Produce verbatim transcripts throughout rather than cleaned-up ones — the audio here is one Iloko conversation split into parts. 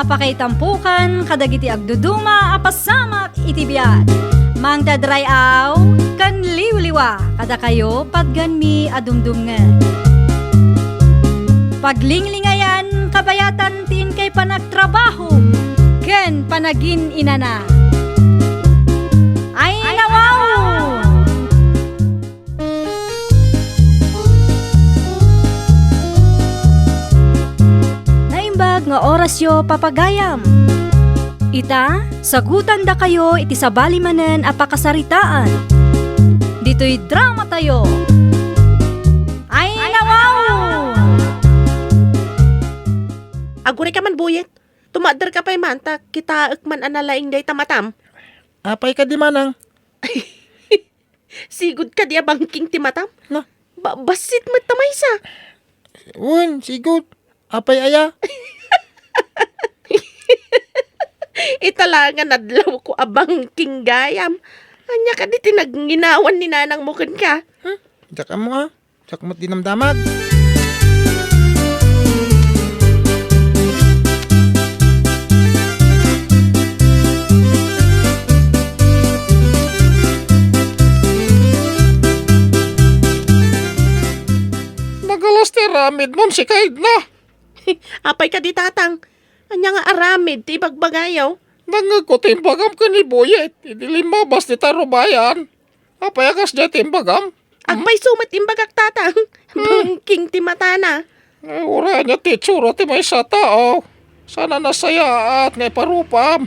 Pakaitampokan kadagiti agduduma a pasamak iti biag. Mangted ray-aw ken liwliwa kadakayo patgenmi a dumdumngeg. Paglinglingayan kabayatan ti inkay panagtrabaho ken panagin-inana. Ay, nawaw! Naimbag nga orasyo, papagayam. Ita, sagutandakayo iti sabali manen a pakasaritaan. Ditoy dramatayo. Ay, nawaw! Agurayka man, Buyet. Tumaderka pay man, ta kitaek man a nalaing dayta matam. Apay kadi, Manang? Sigud kadi a bangking ti matam? Na? Ba-, bassit met ta maysa. Wen, sigud. Apay aya? Ita la nga nadlawko a bangking gayam. Ania kadi ti nagnginawan ni nanangmo kenka? Hmm? Diak ammo, a. Diak met dinamdamag. Nagalas ti aramidmon, sika, Edna. Apay kadi, Tatang? Ania nga aramid ti ibagbagayo? Nangngegko ti imbagam ken ni Buyet idi limmabas dita rubayan. Apay a kasdiay ti imbagam? Agpayso met imbagak, Tatang. Hmm. Bangking ti matana. Ay, uray ania ti itsura ti maysa a tao. Saan a nasayaat nga iparupam.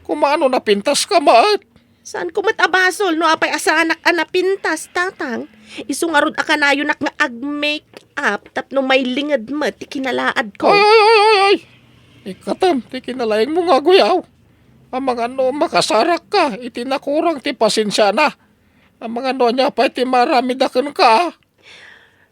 Kumano napintaska met? Saanko met a basol no apay a saanak a napintas, Tatang. Isu ngarud a kanayonak nga ag-make up tapno mailinged met ti kinalaadko. Ay, ay, ay, ay, ay! Ikkatem ti kinalaingmo nga aguyaw. Amangan no makasarakka iti nakurang ti pasensiana. Amangan no ania pay ti maramida kenka.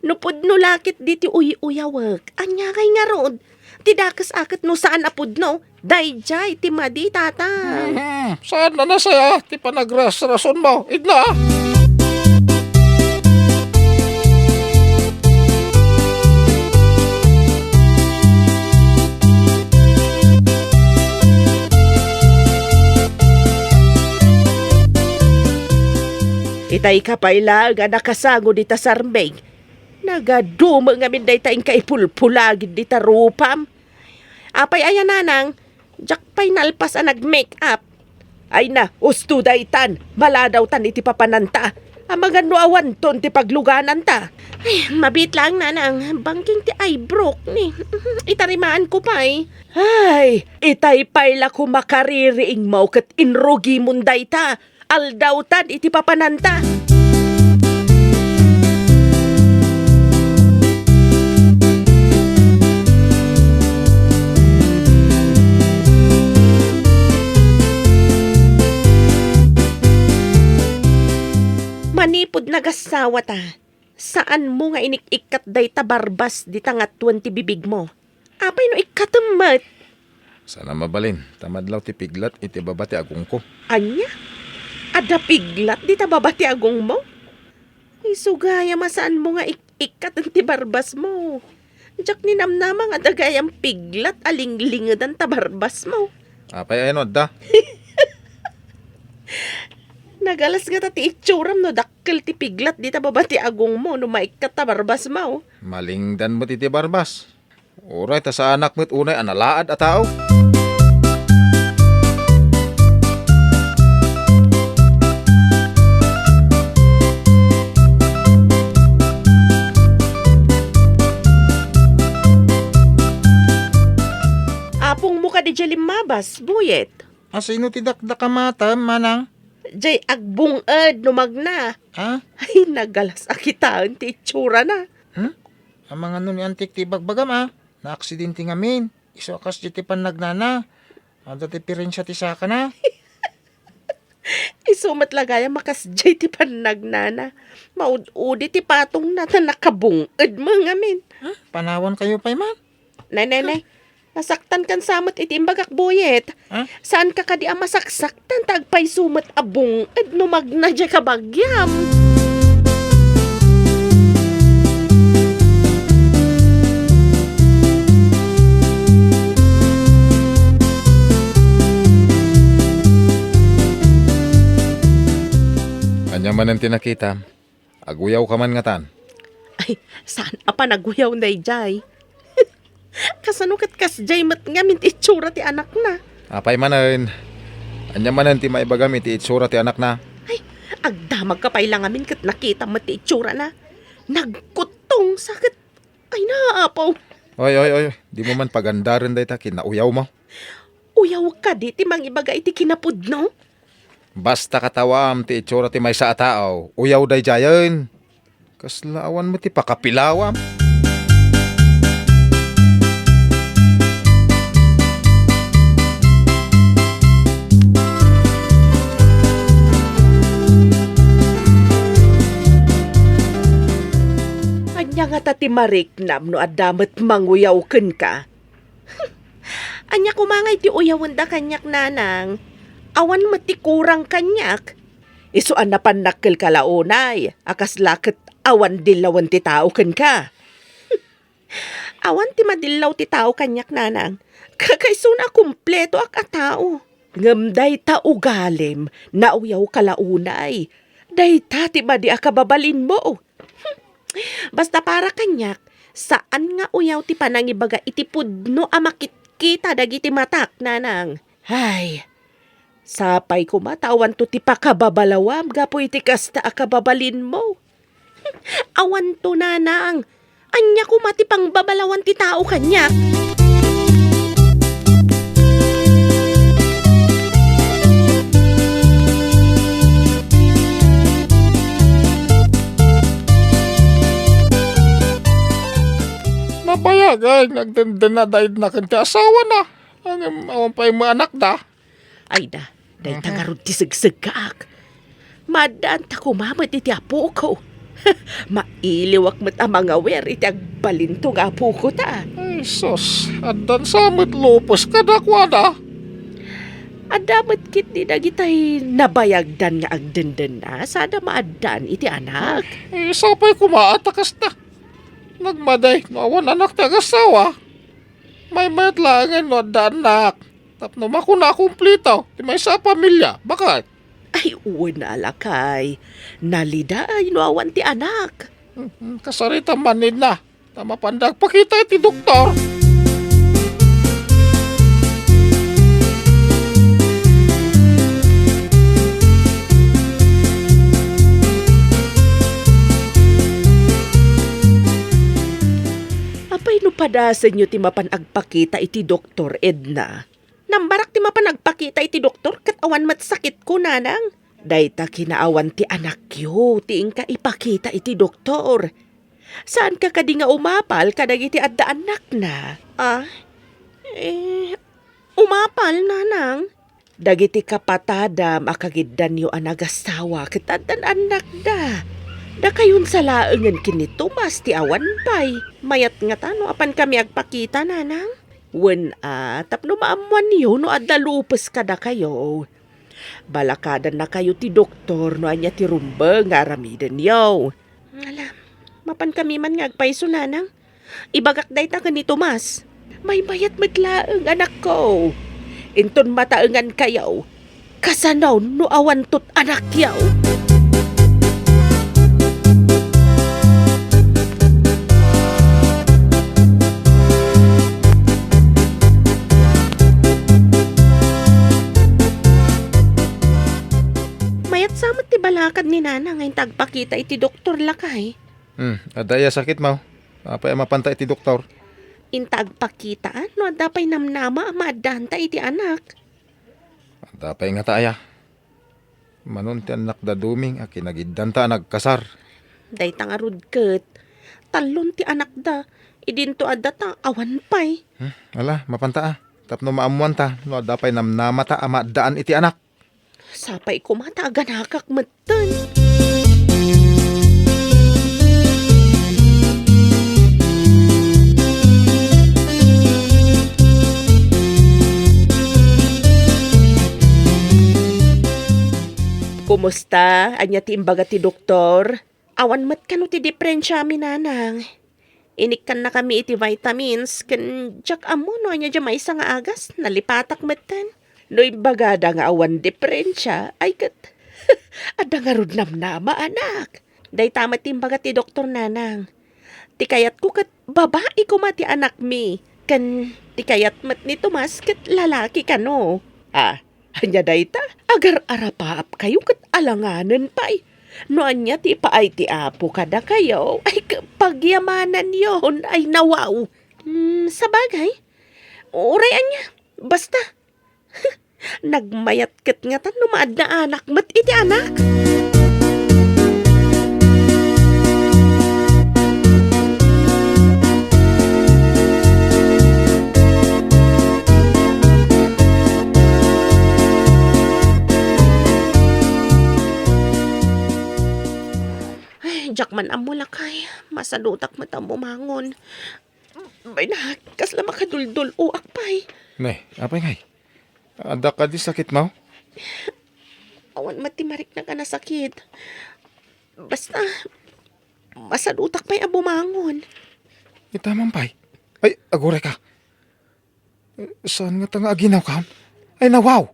No pudno la ket diti uy-uyawek, ania ngay ngarud? Ti dakes a ket no saan a pudno, daydiay ti madi, Tatang. Mhm. Saan a nasaya ti panagrasrasonmo, Edna? Itay ka pay laeng a nakasango dita sarmig. Nagadumo ngamin dayta inka ipulpulagid dita rupam. Apay aya, Nanang? Diak pay nalpas a nag-make up. Ay na, usto daytan. Maladawtan iti papananta. Amangan no awanton ti paglugananta. Ay, mabiit laeng, Nanang. Bangking ti eyebrow ni. Itarimaanko pay. Ay, itay pay la koma kaririingmo ket inrugimon dayta. Aldawtan iti papananta. Manipud nagassawata, saanmo nga inik-ikkat dayta barbas dita ngatuen ti bibigmo. Apay no ikkatem met? Saan a mabalin, ta madlaw ti piglat iti baba ti agongko. Ania? Adda piglat dita baba ti agongmo? Isu gayam a saanmo nga ik-, ikkaten ti barbasmo. Diak ninamnama nga adda gayam piglat a linglingedan ta barbasmo. Apay aya no adda? Nagalas ngata ti itsuram no dakkel ti piglat dita baba ti agongmo no maikkat ta barbasmo. Malingdan met iti barbas. Uray ta saanak met unay a nalaad a tao. Apongmo kadi diay limmabas, Buyet? Asino ti dakdakamatem, Manang? Diay agbung-ed no magna. Ha? Ay, nagalas a kitaen ti itsurana. Hmm? Amangan no ni Antik ti ibagbagam, a. Naaksidente ngamin. Isu a kasdiay ti pannagnana. Adda diperensia ti sakana. Isu met la gayam a kasdiay ti pannagnana. Maud-udi ti patongna ta nakabung-ed met ngamin. Ha? Panawankayo pay man? Nay, nay, nay. Nasaktankan sa met iti imbagak, Buyet. Ha? Saanka kadi a masaksaktan ta agpayso met a bung-ed no magna diay kabagiam. Ania manen ti nakitam? Aguyawka man ngatan? Ay, saan a panaguyawna idiay? Kasano ket kasdiay met ngamin ti itsura ti anakna? Apay manen? Ania manen ti maibagam iti itsura ti anakna? Ay, agdamagka pay la ngamin ket nakitam met ti itsurana. Nagkuttongsa ket, ay, naapaw. Oy, oy, oy, dimo man pagandaren dayta kinauyawmo. Uyaw kadi ti mangibaga iti kinapudno? Basta katawam ti itsura ti maysa a tao, uyaw daydiayen. Kasla awan met ti pakapilawam. Ania ngata ti mariknam no adda met manguyaw kenka? Ania koma ngay ti uyawenda kaniak, nanang? Awan met ti kurang kaniak. Isu a napannakkelka la unay a kasla ket awan dillawen ti tao kenka. Awan ti madillaw ti tao kaniak, nanang. Kakaisuna a kumpletoak a tao. Ngem dayta ugalim, nauyawka la unay. Dayta ti madi a kababalinmo. Basta para kaniak, saan nga uyaw ti panangibaga iti pudno a makitkita dagiti matak, nanang. Ay, sapay koma ta awanto ti pakababalawam gapu iti kasta a kababalinmo. Awanto, nanang. Ania koma ti pangbabalawan ti tao kaniak? Nabayag ay nagdendena daidna ken ti asawana. Ngem awan pay met anakda. Ay da, dayta Mhm. ngarud ti segseggaak. Maaddaan ta koma met iti apoko. Mailiwak met a mangawer iti agbalinto nga apoko ta. Ay, sus, addan sa met lupes kadakuada. Adda met ketdi dagitay nabayagdan nga agdendena, sada maaddaan iti anak. Eh, sapay koma ta kasta. Nagmadi no awan anak ti agasawa. Maymayat laengen no adda annak. Tapno makuna a kumplito ti maysa a pamilia. Baket? Ay, wen a lakay. Naliday no awan ti anak. Hmm, kasarita man nidna. Ta mapanda agpakita iti doktor. Apay no padasenyo ti mapan agpakita iti doktor, Edna? Nambarak ti mapan agpakita iti doktor ket awan met sakitko, nanang. Dayta kinaawan ti anakyo ti inka ipakita iti doktor. Saanka kadi nga umapal kadagiti adda annakna? Ah? Eh, umapal, nanang. Dagiti kapatadam a kagiddanyo a nagasawa ket addan annakda. Dakayon sa laengen ken ni Tomas ti awan pay. Mayat ngata no apankami agpakita, nanang? Wen a, tapno maammoanyo no adda lupes kadakayo. Balakadannakayo ti doktor no ania ti rumbeng nga aramidenyo. Ala, mapankami man nga agpayso, nanang. Ibagak dayta ken ni Tomas. Maymayat met laeng, anakko. Inton mataengankayo, kasano no awanto ti anakyo? Mayat sa met ti balakad ni Nana nga inta agpakita iti doktor, lakay. Hmm, adda aya sakitmo? Apay a mapanta iti doktor? Inta agpakita, no adda pay namnama a maaddaanta iti anak. Adda pay ngata aya? Manon ti annakda Doming a kinagiddanta a nagkasar. Dayta ngarud ket, tallon ti anakda. Idinto adda ta awan pay. Hmm, ala, mapanta a. Tapno maammoanta no adda pay namnamata a maaddaan iti anak. Sapay koma ta aganakak metten. Kumusta? Ania ti imbaga ti doktor? Awan met kano ti diperensiami, Nanang. Inikkannakami iti vitamins, ken diak ammo no ania diay maysa nga agas, nalipatak metten. No imbagada nga awan diperensia, ay ket Adda ngarud namnama, anak. Dayta met ti imbaga ti doktor, nanang. Ti kayatko ket babai koma ti anakmi. Ken ti kayat met ni Tomas ket lalaki kano. Ah, ania dayta? Agar-arapaapkayo ket alanganen pay. No ania ti ipaay ti Apo kadakayo, ay, k-, pagyamananyon, ay, nawaw. Hmm, sabagay, uray ania, basta, nagmayat ket ngatan no maadda anak met iti anak. Ay, diak man ammo lakay. Masadutak met a bumangon. Bay na, kasla makaduldul-oak pay. Ne, apay ngay? Adda kadi sakitmo? Awan met ti mariknak a nasakit. Basta, masadutak pay a bumangon. Ita man pay. Ay, aguray ka. Saan ngata nga aginawkam? Ay, nawaw!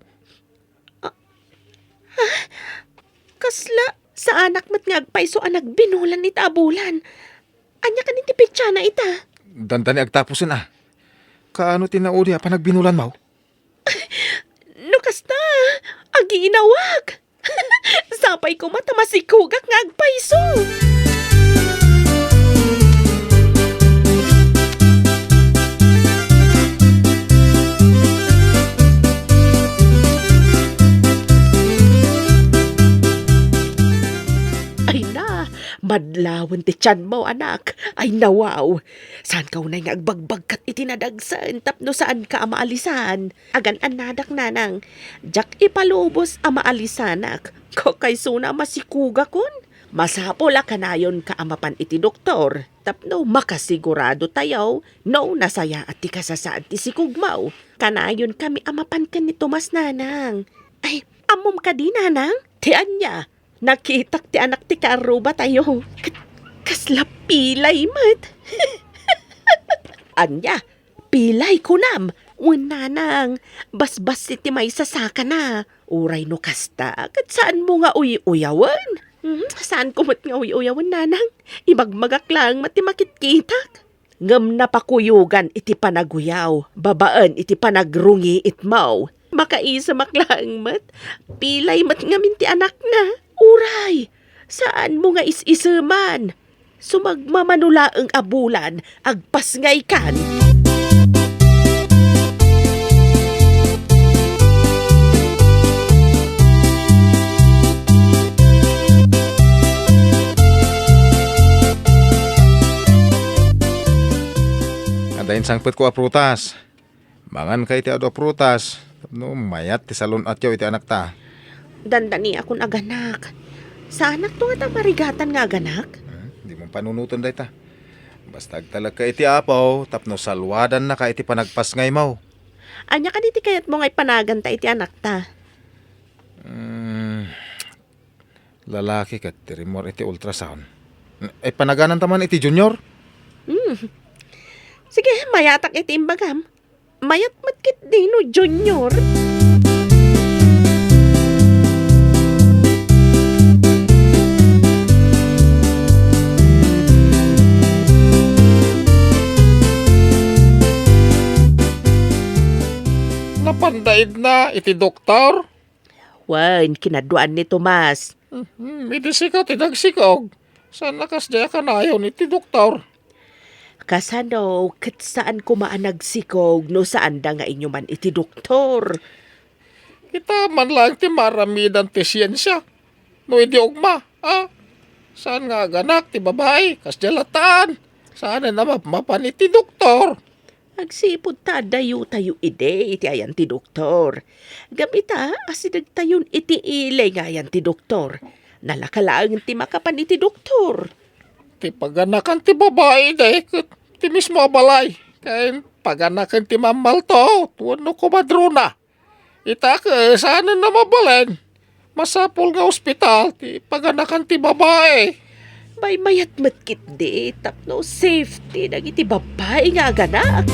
Ah, ah, kasla, saanak met nga agpayso a nagbinulan ita a bulan. Ania kadi ti petsana ita? Dandani agtapusen a. Kaano ti naudi a panagbinulanmo? No kasta, aginawak. Sapay koma ta masikugak nga agpayso. Ay na, madlawen ti tianmo, anak. Ay, nawaw. Saanka unay nga agbagbagkat iti nadagsen tapno saanka a maalisan. Agan-annadak, nanang. Diak ipalubos a maalisanak. Kakaysona a masikugakon. Masapul a kanayonka a mapan iti doktor tapno makasigurado tayo no nasayaat ti kasasaad ti sikugmo. Kanayonkami a mapan ken ni Tomas, nanang. Ay, ammom kadi, nanang? Ti ania? Nakitak ti anak ti kaarrubatayo. Ket kasla pilay met. Ania? Pilay kunam? Wen, nanang, basbassit ti maysa sakana. Uray no kasta, ket saanmo nga uy-uyawen? Hmm, saanko met nga uy-uyawen, nanang. Ibagmagak laeng met ti makitkitak. Ngem napakuyogan iti panaguyaw babaen iti panagrungiitmo. Makaisemak laeng met, pilay met ngamin ti anakna. Uray, saanmo nga is-iseman. Sumagmamano laeng a bulan, agpasngaykan. Adda insangpetko a prutas. Manganka iti adu a prutas, tapno mayat ti salun-atyo iti anakta. Dandaniakon aganak. Saanakto ngata a marigatan nga aganak? Hmm, dimo panunoten dayta. Basta agtalekka iti Apo, tapno saluadannaka iti panagpasngaymo. Ania kadi ti kayatmo nga ipanaganta iti anakta? Hmm, lalaki ket ti rimmuar iti ultrasound. Ay, panagananta man iti Junior? Hmm. Sige, mayatak iti imbagam. Mayat met ketdi no Junior. Napanda idna iti doktor? Wen, kinaduan ni Tomas. Mhm, idi sika ti nagsikog. Saan a kasdiay a kanayon iti doktor? Kasano ket saan koma a nagsikog no saanda nga inyuman iti doktor? Kita man laeng ti maaramidan ti siensia. No idi ugma, a? Saan nga aganak ti babai, kasdiay latta. Saanen a mapmapan iti doktor. Agsipud ta addayotayo idi iti ayan ti doktor. Ngem ita, asidegtayon iti ili nga ayan ti doktor. Nalaka laeng ti makapan iti doktor. Ti paganakan ti babai idi ket ti mismo a balay. Ken paganakan ti mammalto wenno komadrona. Ita ket saanen a mabalin. Masapul nga ospital ti paganakan ti babai. Maymayat met ketdi tapno safety dagiti babai nga aganak.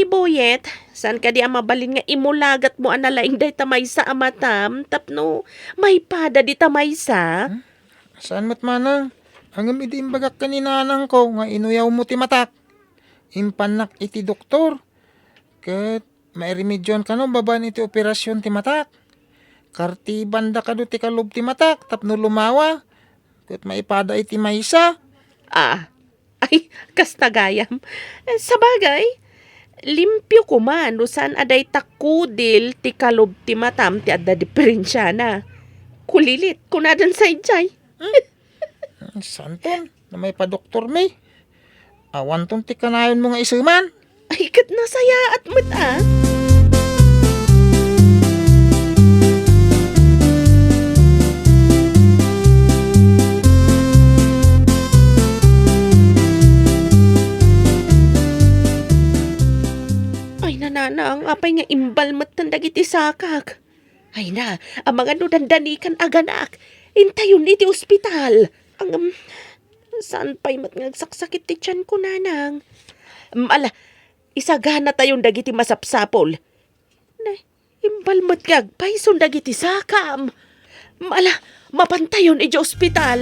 Boyet, saan kadi a mabalin nga imulagatmo a nalaing dayta maysa a matam tapno maipada dita maysa? Hmm? Saan met manang? Ngem idi imbagak ken ni nanangko nga inuyawmo ti matak, impannak iti doktor. Ket mairemedioan kano babaen iti operasion ti matak. Kartiibanda kano ti kalub ti matak tapno lumawa ket maipada iti maysa. Ah, ay, kasta gayam. Sabagay, limpio koma no saan a dayta kudil ti kalub ti matam ti adda diperensiana. Kulilit, kunadan saidiay. Hmm? Saanton, no maipadoktormi. Awanton ti kanayonmo nga iseman. Ay, ket nasayaat met, a. Ay, nanang, apay nga imbal metten dagiti sakak? Ay na, amangan no dandanikan aganak. Intayon iti ospital. Ang, um, saan pay met nga agsaksakit ti tianko, nanang? Um, ala, isaganatayon dagiti masapsapul. Nay, imbal met nga agpayson dagiti sakam. Um, ala, mapantayon iti ospital.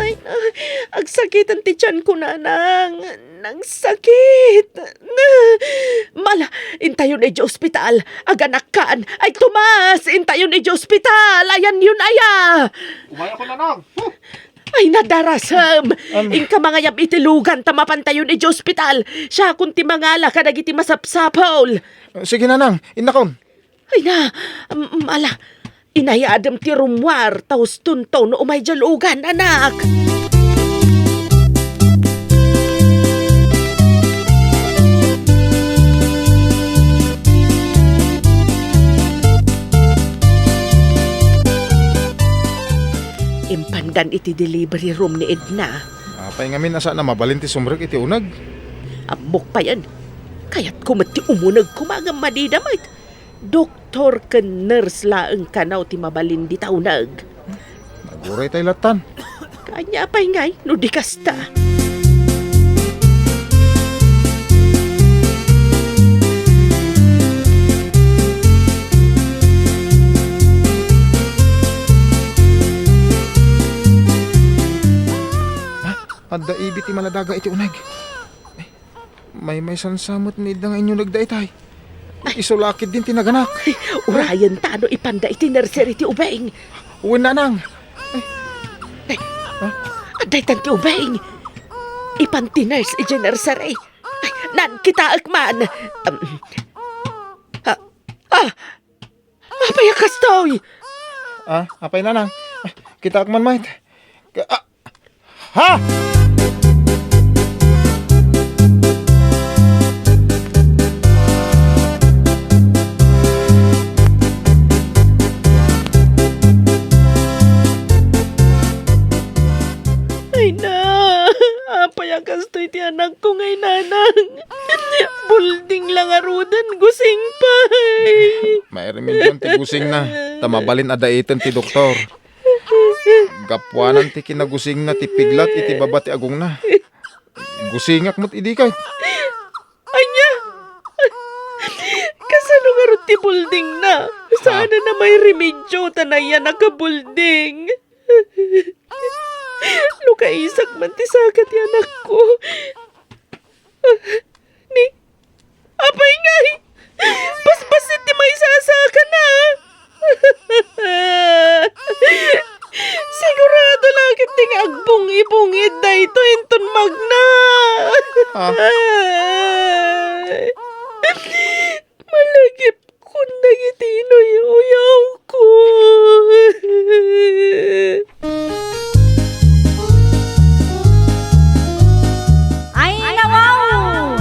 Ay, ah, agsakiten ti tianko, nanang. Nagsakit. Mala, intayon iti ospital. Aganakkan. Ay, Tomas, intayon iti ospital. Ayanyon aya. Umay ako, nanang. Huh. Ay, nadarasem. Am. Inka mangayab iti lugan ta mapantayon iti ospital. Siakon ti mangala kadagiti masapsapul. Sige, nanang. Innakon. Ay na, am-, ala, inayadem ti rummuar, ta hustonto no umay diay lugan, anak. Impandan iti delivery room ni Edna. Apay ngamin a saan a mabalin ti sumrek iti uneg? Ammok payen. Kayatko met ti umuneg koma ngem madida met. Doktor ken nurse laeng kano ti mabalin dita uneg. Naguray tay lattan. Ania pay ngay no di kasta? Ha? Adda ibi ti maladaga iti uneg. Ay, maymaysan sa met ni Edna nga inyuneg daytay. Ay. Isu la ketdin ti naganak. Ay, urayen ta no ipanda iti nursery ti ubing. Wen, nanang. Ay. Ay. Ha? Adda itan ti ubing. Ipan ti nurse iti nursery. Ay, nan, kitaek man. Um, ah, ah, Apay a kastoy? Ah, apay, nanang? Ah, kitaek man met. Ka-, ah! Ha? Ay na, apay a kastoy ti anakko ngay, nanang? Bulding la ngaruden, gusing pay. Mairemedioan ti gusingna, ta mabalin a daiten ti doktor. Gapuanan ti kinagusingna ti piglat iti baba ti agongna. Gusingak met idi ket. Ania? Kasano ngarud ti buldingna? Saan a mairemedio ta nayanak a bulding? No kaisak man ti saka ti anakko. Ni, apay ngay? Basbasit ti maisasakana. Sigurado la ketdi nga agbungi-bungid daytoy inton magna. Ah. Malagip kun dagiti inuy-uyawko. Ay, nawaw!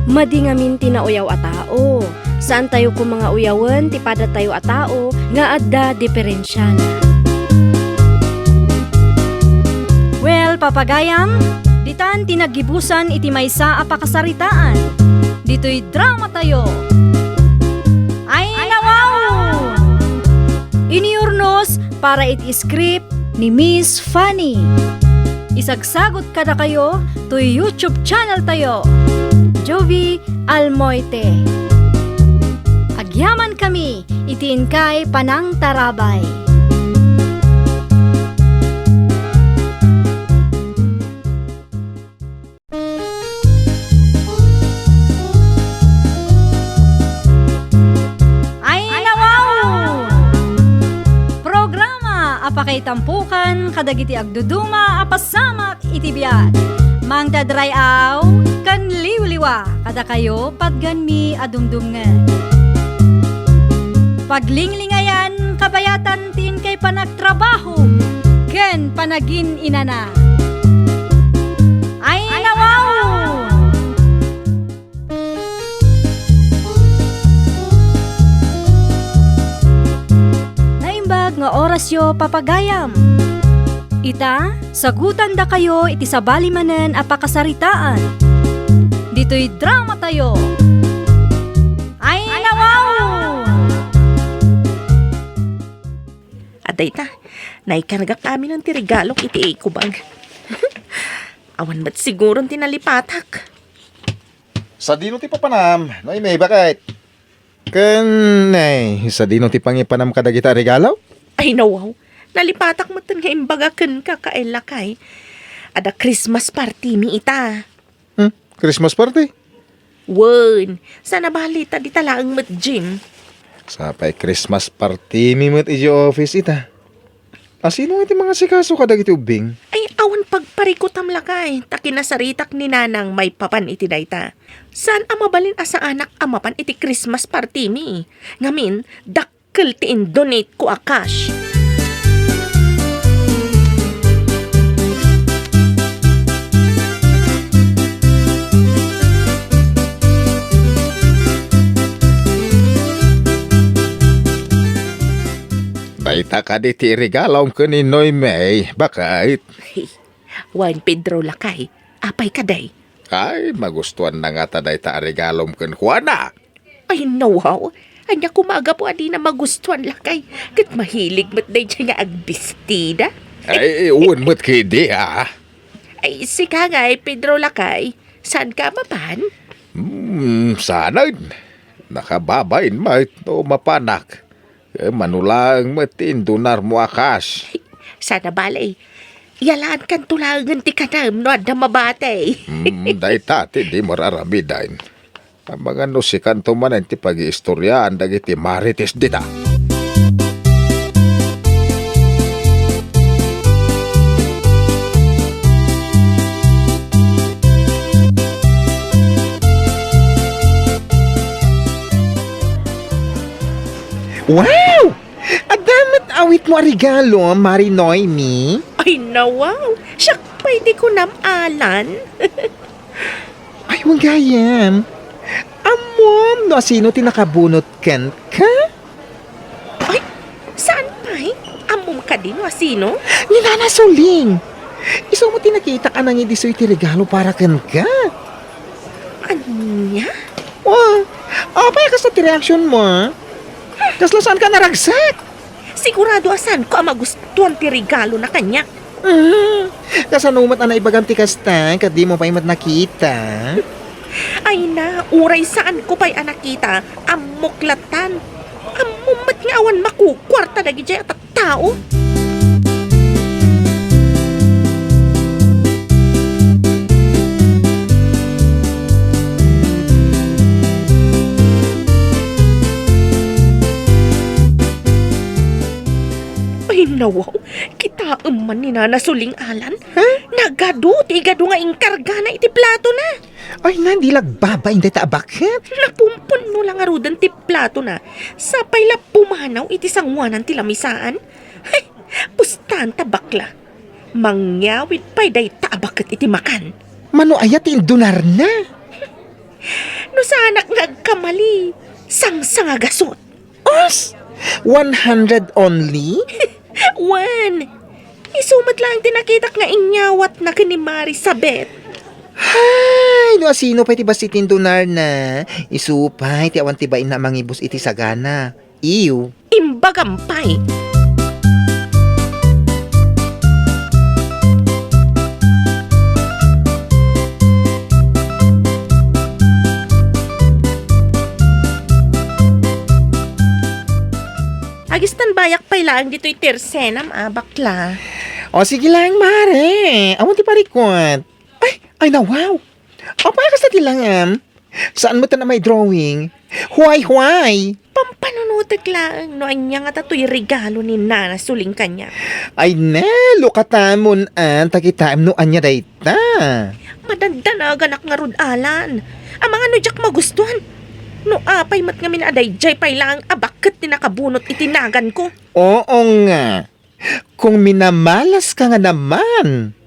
Madi ngamin ti nauyaw a tao. Saantayo koma nga uyawen ti padatayo a tao nga adda diferensiana. Well, papagayam, ditan ti naggibusan iti maysa a pakasaritaan. ditoy dramatayo. Ay, nawaw! Inurnos para iti script ni Miss Fanny. Isagsagut kadakayo toy YouTube channel tayo, Jovie Almoite. Agyamankami iti inkay panangtarabay. Ay, nawaw! Programa a pakaitampukan kadagiti agduduma a pasamak iti biag. Mangdadray-aw ken liwliwa kadakayo patganmi a dumdumngeg. Paglinglingay-an kabayatan ti inkay panagtrabaho ken panagin-inana. Ay, nawaw! Naimbag nga orasyo, papagayam. Ita, sagutandakayo iti sabali manen a pakasaritaan. Ditoy dramatayo. Ay, nawaw! Adda ita, naikargak aminen ti regalok iti eco bag. Awan met siguron ti nalipatak. Sadino ti papanam, Noemi, baket? Ken, ay, sadino ti pangipanam kadagita a regalo? Ay, nawaw. Nalipatak metten nga imbaga kenka, ka, eh, lakay. Adda Christmas party mi ita. Hmm? Christmas party? Wen, saan a bale ta dita laeng met, Jim. Sapay Christmas party mi met idiay office ita. Asino iti mangasikaso kadagiti ubbing? Ay, awan pagparikutam lakay, ta kinasaritak ni Nanang maipapan iti dayta. Saan a mabalin a saanak a mapan iti Christmas party mi. Ngamin, dak- kel ti in-donate ko a cash. Dayta kadi ti regalom ken ni Noemi, baket? Wen, Pedro, lakay. Apay kadi? Ay, magustuanna ngata dayta a regalom kenkuana. Ay, nawaw. Ania koma a gapu a dina magustuan lakay, ket mahilig met daydiay nga agbistida. Ay, wen met kadi, a. Ay, sika ngay, Pedro lakay, saanka a mapan? Hmm, saanen. Nakababain met no mapanak. Eh, mano laeng met ti indonarmo a kas. Saan a bale. Yalaankanto laengen ti kanem no adda mabati. Hmm, dayta ti dimo ar-aramiden. Amangan no sikanto manen ti pagiistoriaan dagiti marites dita. Wow! Adda met awitmo a regalo, Mari Noemi? Ay, nawaw. Siak pay ti kunam, Alan. Ay, wen gayam. Ammom no asino ti nakabunot kenka? Ay, saan pay? Ammom kadi no asino? Ni Nana Suling. Isu met ti nakitak a nangidisoy ti regalo para kenka. Ania? Oh, apay a kasta ti reaksionmo, a? Kasla saanka a naragsak? Sigurado a saanko a magustuan ti regalona kaniak. Ah, kasano met a naibagam ti kasta, ket dimo pay met nakita? Ay na, uray saanko pay a nakita, ammok latan. Ammom met nga awan makukuarta dagidiay a tattao. Ay, nawaw. Kitaem man ni Nana Suling, Alan. Ha? Nagadu ti igadu nga inkargana iti platona. Ay na, di la agbabain dayta a baket. Napumpunno la ngaruden ti platona. Sapay la pumanaw iti sangoanan ti lamisaan. Ay, pustan ta bakla. Mangngawid pay dayta a baket iti makan. Mano aya ti indonarna? No saanak nga agkamali, sangsangagasut. Os! One hundred only? Wen, isu met laeng ti nakitak nga inyawatna ken ni Marisabet. Hay, No asino pay ti bassit ni Don Arna, isu pay ti awan ti bainna a mangibus iti sagana. Ew. Imbagam pay. Agstanbayak pay laeng ditoy tersenam a, bakla. O, sige laeng, mare. Awan ti parikut. Ay, ay, nawaw. Apay a kasta ti langam? Saan met a may drawing? Huay, huay! Pampanunotek laeng no ania ngata toy regalo ni Nana Suling kaniak. Ay ne, lukatamon, a, ta kitaem no ania dayta. Madandanaganak ngarud, Alan. Amangan no diak magustuhan. No apay met ngamin a daydiay pay laeng a bakket ti nakabunot iti naganko. Oo nga. Kung minamalaska nga naman.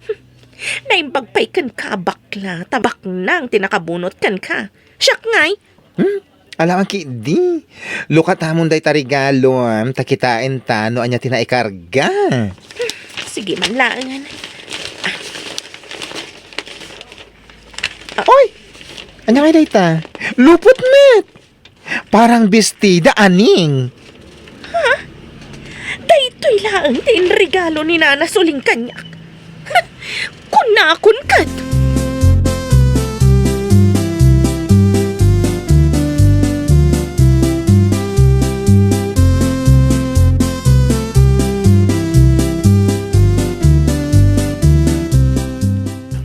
Naimbag pay kenka, bakla, ta baknang ti nakabunot kenka. Siak ngay. Hmm? Alangan ketdi. Lukatamon dayta regalo, am, ta kitaenta no ania ti naikarga. Sige man laengen. Oy! Ania ngay dayta? Lupot met! Parang bestida, aning. Ha? Daytoy laeng ti inregalo ni Nana Suling kaniak. Kunakon ket.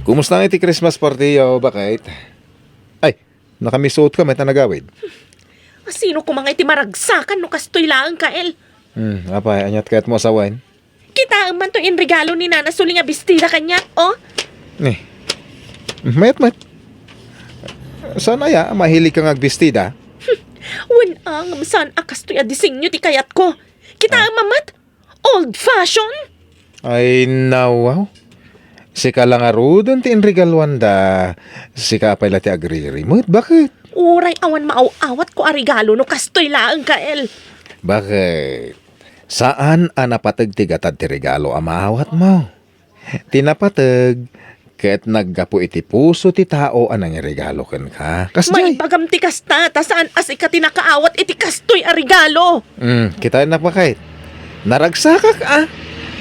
Kumusta nga iti Christmas party, o, bakit? Ay, nakamisuot ka met a nagawid. Asino koma nga iti maragsakan no kastoy laeng, Kael? Hmm, apay, aniat kayat mo a sawen? Kitaem man toy inregalo ni Nana Suling a bestida kaniak, o. Ni. Mayat met. Saan aya a mahilig ka nga agbestida? Wen, a, ngem saan a kastoy a disenyo ti kayatko. Kitaem man met. Old fashion? Ay, nawaw. Sika la ngaruden ti inregaluanda. Sika pay la ti agririmet. Bakit? Uray awan maaw-awatko a regalo no kastoy laeng, Kael. Bakit? Saan a napateg ti gatad ti regalo a maawatmo? Ti napateg ket naggapu iti puso ti tao a nangiregalo kenka. Kasdiay. Maibagam ti kasta, ta saan a sika ti nakaawat iti kastoy a regalo. Hmm, kitaennak, bakit? Naragsakak, a.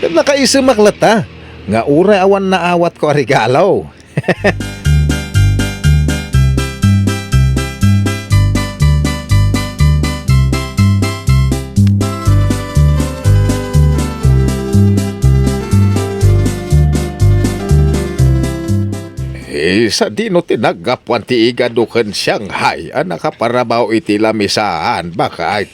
Ket nakaisemak latta nga uray awan naawatko a regalo. Eh, sadino ti naggapuan ti igado ken Shanghai a nakaparabao iti lamisaan, bakit?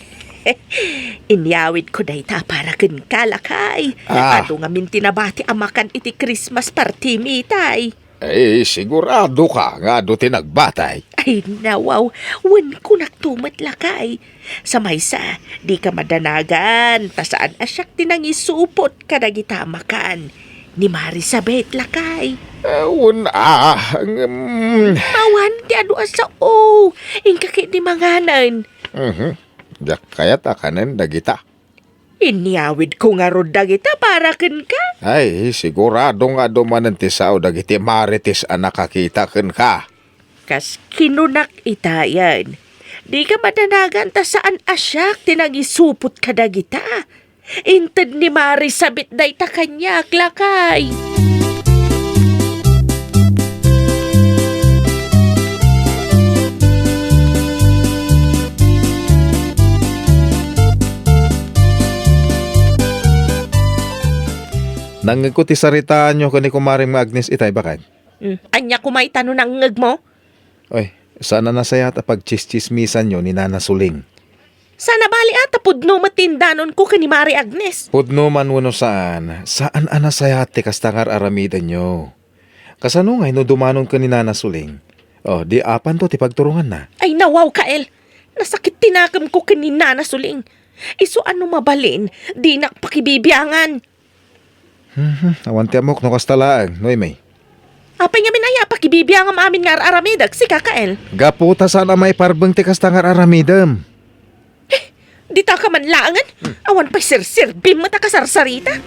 Inyawidko dayta para kenka, lakay. Ah. Adu ngamin ti nabati a makan iti Christmas party mi, tay. Eh, sigurado ka nga adu ti nagbatay? Ay, nawaw, wen kunakto met, lakay. Sa maysa, dika madanagan, ta saan a siak ti nangisupot kadagita a makan. Ni Marisabet, lakay. Eh, wen, a, ngem. Awan ti adu a sao. Inka ketdi manganen. Mhm. Diak kayat a kanen dagita. Inyawidko ngarud dagita para kenka. Ay, sigurado nga adu manen ti sao dagiti marites a nakakita kenka. Kas kinunak itayen, dika madanagan ta saan a siak ti nangisupot kadagita. Inted ni Marisabet dayta kaniak, lakay. Nangngegko ti saritaanyo ken ni kumarem nga Agnes itay, bakit? Hmm, ania koma ita no nangngegmo? Oy, saan a nasayaat a pagtsistsismisanyo ni Nana Suling? Saan a bali a ta pudno met ti indanonko ken ni Mari Agnes. Pudno man wenno saan, saan a nasayaat ti kasta nga ar-aramidenyo. Kasano ngay no dumanon ken ni Nana Suling? O, di apanto ti pagturonganna? Ay, nawaw, Kael. Nasakit ti nakemko ken ni Nana Suling. Isu a no mabalin, dinak pakibibiangan. Mhm, awan ti ammok no kasta laeng, Noemi. Apay ngamin aya a pakibibiangam amin nga ar-aramidek, sika, Kael? Gapu ta saan a maiparbeng ti kasta nga ar-aramidem. Eh, dita ka man laengen? Hmm. Awan pay serserbim met a kasarsarita.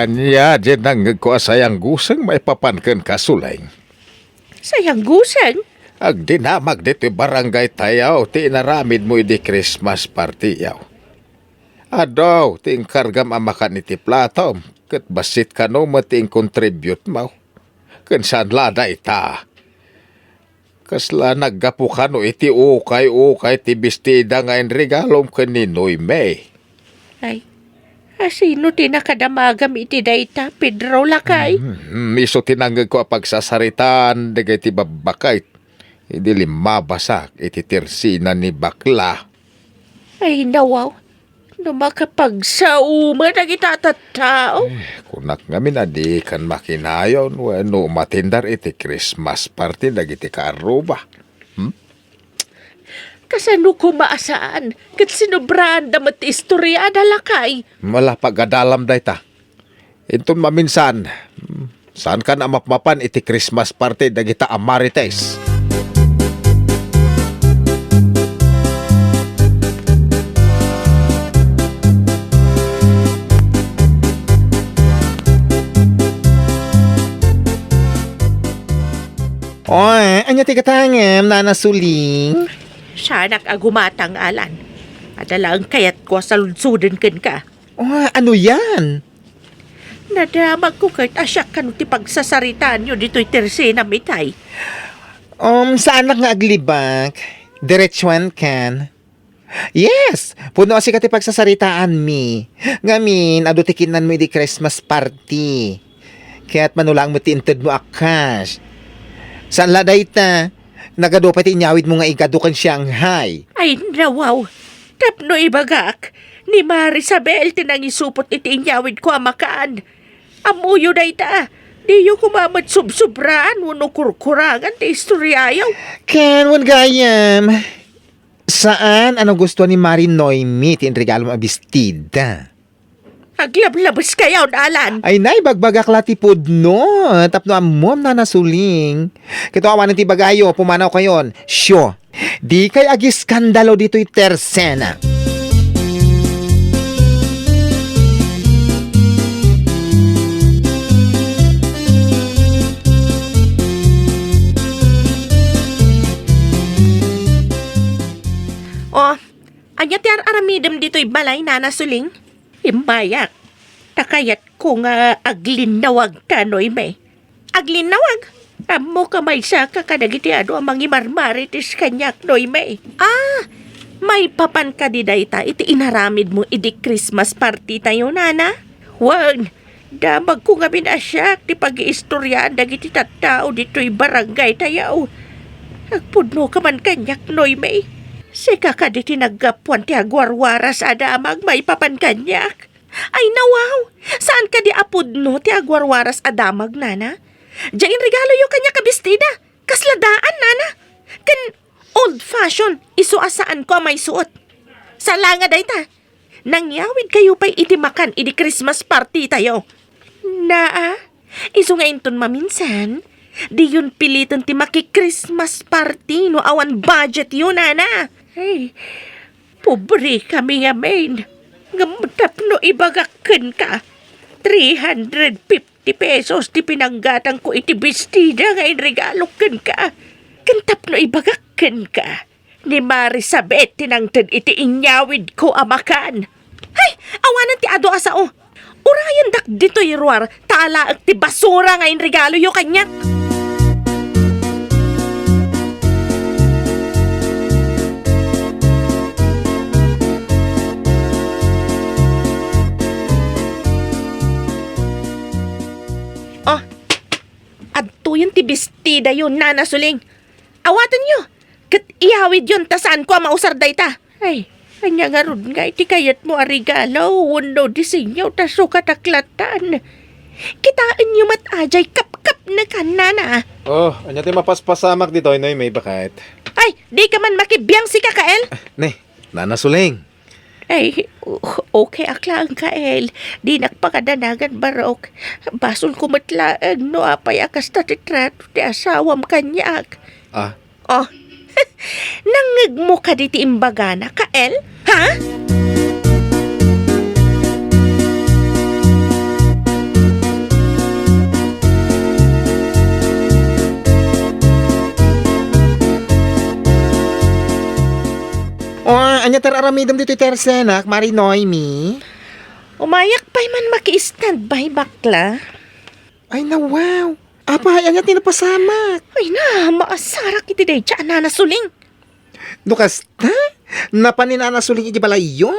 Ania, diay nangngegko a sayangguseng maipapan kenka, Suleng. Sayangguseng? Agdinamag ditoy barangay tayo ti inaramidmo idi Christmas party yaw. Adu ti inkargam a makan iti platom, ket bassit kano met ti incontribute mo. Ken saan la dayta. Kasla naggapu kano iti ukay-ukay ti bestida nga inregalom ken ni Noemi. Ay, asino ti nakadamagam iti dayta, Pedro, lakay? Hmm, isu ti nangngegko a pagsasaritaan dagiti babbakay idi limmabasak iti tersena ni bakla. Ay, nawaw. No makapagsaoman dagita a tattao. Eh, kunak ngamin a dikan makinayon wenno umatindar iti Christmas party dagiti kaarruba. Hmm? Kasano koma a saan? Ket sinobraanda met ti istoriada, lakay. Ala, pagadalam dayta. Inton maminsan, hmm, saankan a mapmapan iti Christmas party dagita a marites. Oy, ania ti gatangem, Nana Suling? Saanak a gumatang, Alan. Adda laeng kayatko a saludsoden kenka. Oh, ano yan? Nadamagko ket a siak kano ti pagsasaritaanyo ditoy tersenam itay. Um, saanak nga aglibak. Diretsuan kan. Yes, pudno a sika ti pagsasaritaanmi. Ngamin, adu ti kinanmo idi Christmas party. Ket mano laeng met ti intedmo a cash. Saan la dayta? Nagadu pay ti inyawidmo nga igadu ken Shanghai. Ay, nawaw. Tapno ibagak, ni Marisabel ti nangisupot iti inyawidko a makan. Ammoyo dayta, diyo koma met subsubraan wenno kurkurangan ti istoriayo. Ken wen gayam, saan a nagustuan ni Mari Noemi ti inregalom a bestida? Aglablabeskayon, Alan. Ay, nay, bagbagak la ti pudno. Tapno ammom, Nana Suling. Ket awanen ti ibagayo, pumanawkayon. Sio. Dikay agiskandalo ditoy tersena. Oh, ania ti ar-aramidem ditoy balay, Nana Suling? Immayak, ta kayatko nga aglinnawagta, Noemi. Aglinnawag? Ammoka maysaka kadagiti adu a mangimarmarites kaniak, Noemi. Ah, maipapan kadi dayta iti inaramidmo idi Christmas party tayo, Nana? Wen, damagko ngamin a siak ti pagiistoriaan dagiti tattao ditoy barangay tayo. Agpudnoka man kaniak, Noemi. Sika kadi ti naggapuan ti agwarwaras a damag maipapan kaniak? Ay, nawaw! Saan kadi a pudno ti agwarwaras a damag, Nana? Diay inregaloyo kaniak a bestida. Kasla daan, Nana. Ken old fashion, isu a saanko a maisuot. Saan la nga dayta, nangyawidkayo pay iti makan idi Christmas party tayo. Naa, isu nga inton maminsan, diyon piliten ti maki-Christmas party no awan budgetyo, Nana. Ay, pobre kami ngamin. Ngem tapno ibagak kenka, three hundred fifty pesos ti pinanggatangko iti bestida nga inregalok kenka. Ken tapno ibagak kenka, ni Marisabet ti nangted iti inyawidko a makan. Hay, awanen ti adu a sao. Urayendak ditoy ruar, ta alaek ti basura nga inregaloyo kaniak. Oh, adtoyen ti bestidayo, Nana Suling. Awatenyo, ket iyawidyon ta saanko a mausar dayta. Ay, ania ngarud nga iti kayatmo a regalo wenno disenyo ta sukatak lattan? Kitaenyo met a diay kapkapnekan, Nana. Oh, ania ti mapaspasamak ditoy, Noemi, baket? Ay, dika man makibiang, sika, Kael? Ne, Nana Suling. Ay, o-, okay ak laeng, Kael. Dinak pakadanagan, barok. Basolko met laeng no apay a kasta ti trato ti asawam kaniak. Ah. Oh. Nangngegmo kadi ti imbagana, Kael? Ha? Ket ar-aramidem ditoy tersenak, Mari Noemi? Umayak pay man maki-standby, bakla. Ay, nawaw. Apay, ania ti napasamak? Ay na, maasarak iti dayta a Nana Suling. No kasta, napan ni Nana Suling iti balayyo.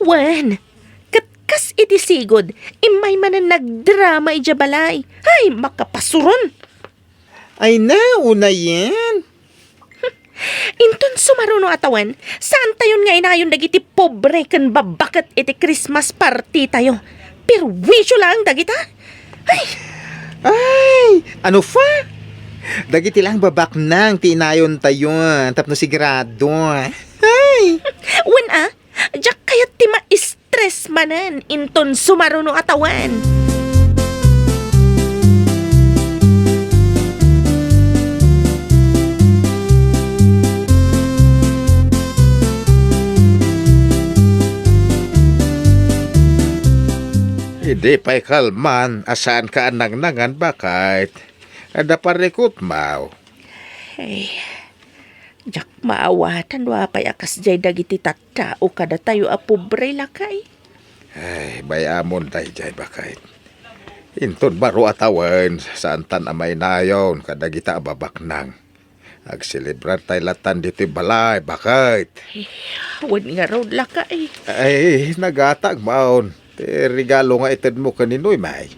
Wen, ket kas iti sigud, immay manen nagdrama idiay balay. Ay, makapasuron! Ay na, unayen. Inton sumaruno a tawen, saantayon nga inayon dagiti pobre ken babbaket iti Christmas party tayo. Perwisyo laeng dagita. Ay! Ay, ano pa? Dagiti laeng babaknang ti inayon tayo tapno sigurado. Ay! Wen a, diak kayat ti ma-stress manen inton sumaruno a tawen. Idi pay kalman a saanka a nangnangan, baket. Adda parikutmaw. Ay, diak maawatan no apay a kasdiay dagiti tattao kadatayo a pobre, lakay. Ay, bay-amon daydiay, baket. Inton baro a tawen, saantan a mainayon kadagita a babaknang. Agselebrar tay latan ditoy balay, baket. Ay, wen ngarud, lakay. Ay, nagatang maon ti regalo nga itedmo ken ni Noemi.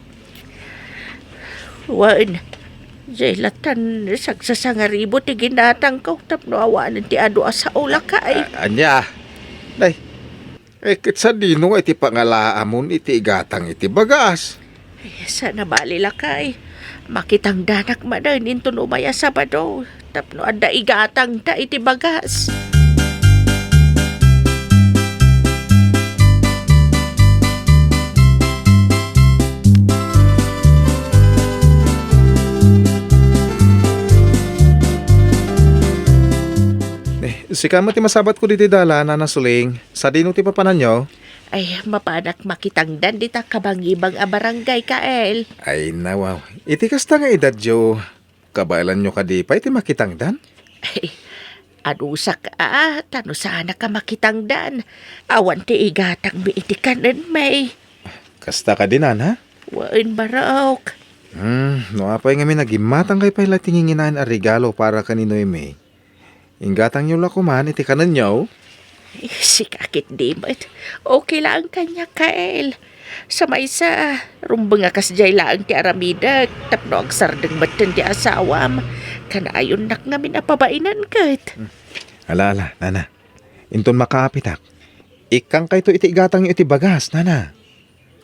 Wen, diay latan sagsasangaribu ti ginatangko tapno awanen ti adu a sao, lakay. A-, ania? Nay, eh, ket sadino nga iti pangalaamon iti igatang iti bagas? Ay, saan a bali, lakay. Makitangdanak manen inton umay a Sabado tapno adda igatangda iti bagas. Eh, sika met ti masabatko ditoy dalan, Nana Suling. Sadino ti papananyo? Ay, mapanak makitangdan dita kabangibang a barangay, Kael. Ay, nawaw. Iti kasta nga edadyo, kabaelanyo kadi pay ti makitangdan? Ay, adusak a, ta no saanak a makitangdan, awan ti igatangmi iti kanenmi. Kasta kadi, Nana? Wen, barok. Hmm, no apay ngamin a gimmatangkay pay la ti nginginaen a regalo para ken ni Noemi. Inggatangyo la koman iti kanenyo. Eh, sika ketdi met. Okay laeng kaniak, Kael. Sa maysa, rumbeng a kasdiay laeng ti aramidek tapno agsardeng metten ti asawam. Kanayonnak ngamin a pabainen ket. Hmm. Ala, ala, Nana. Inton makaapitak, ikkankayto iti igatangyo iti bagas, Nana.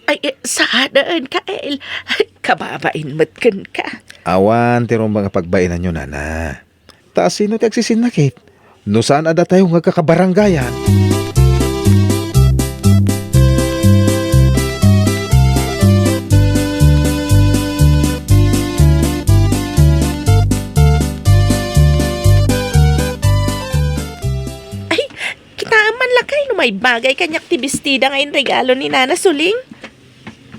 Ay, eh, saanen, Kael. Kababain met kenka. Awan ti rumbeng a pagbainanyo, Nana. Ta sino ti agsisinnakit no saan a datayo nga agkakabarangayan? Ay, kitaem man lakay no maibagay kaniak ti bestida nga inregalo ni Nana Suling.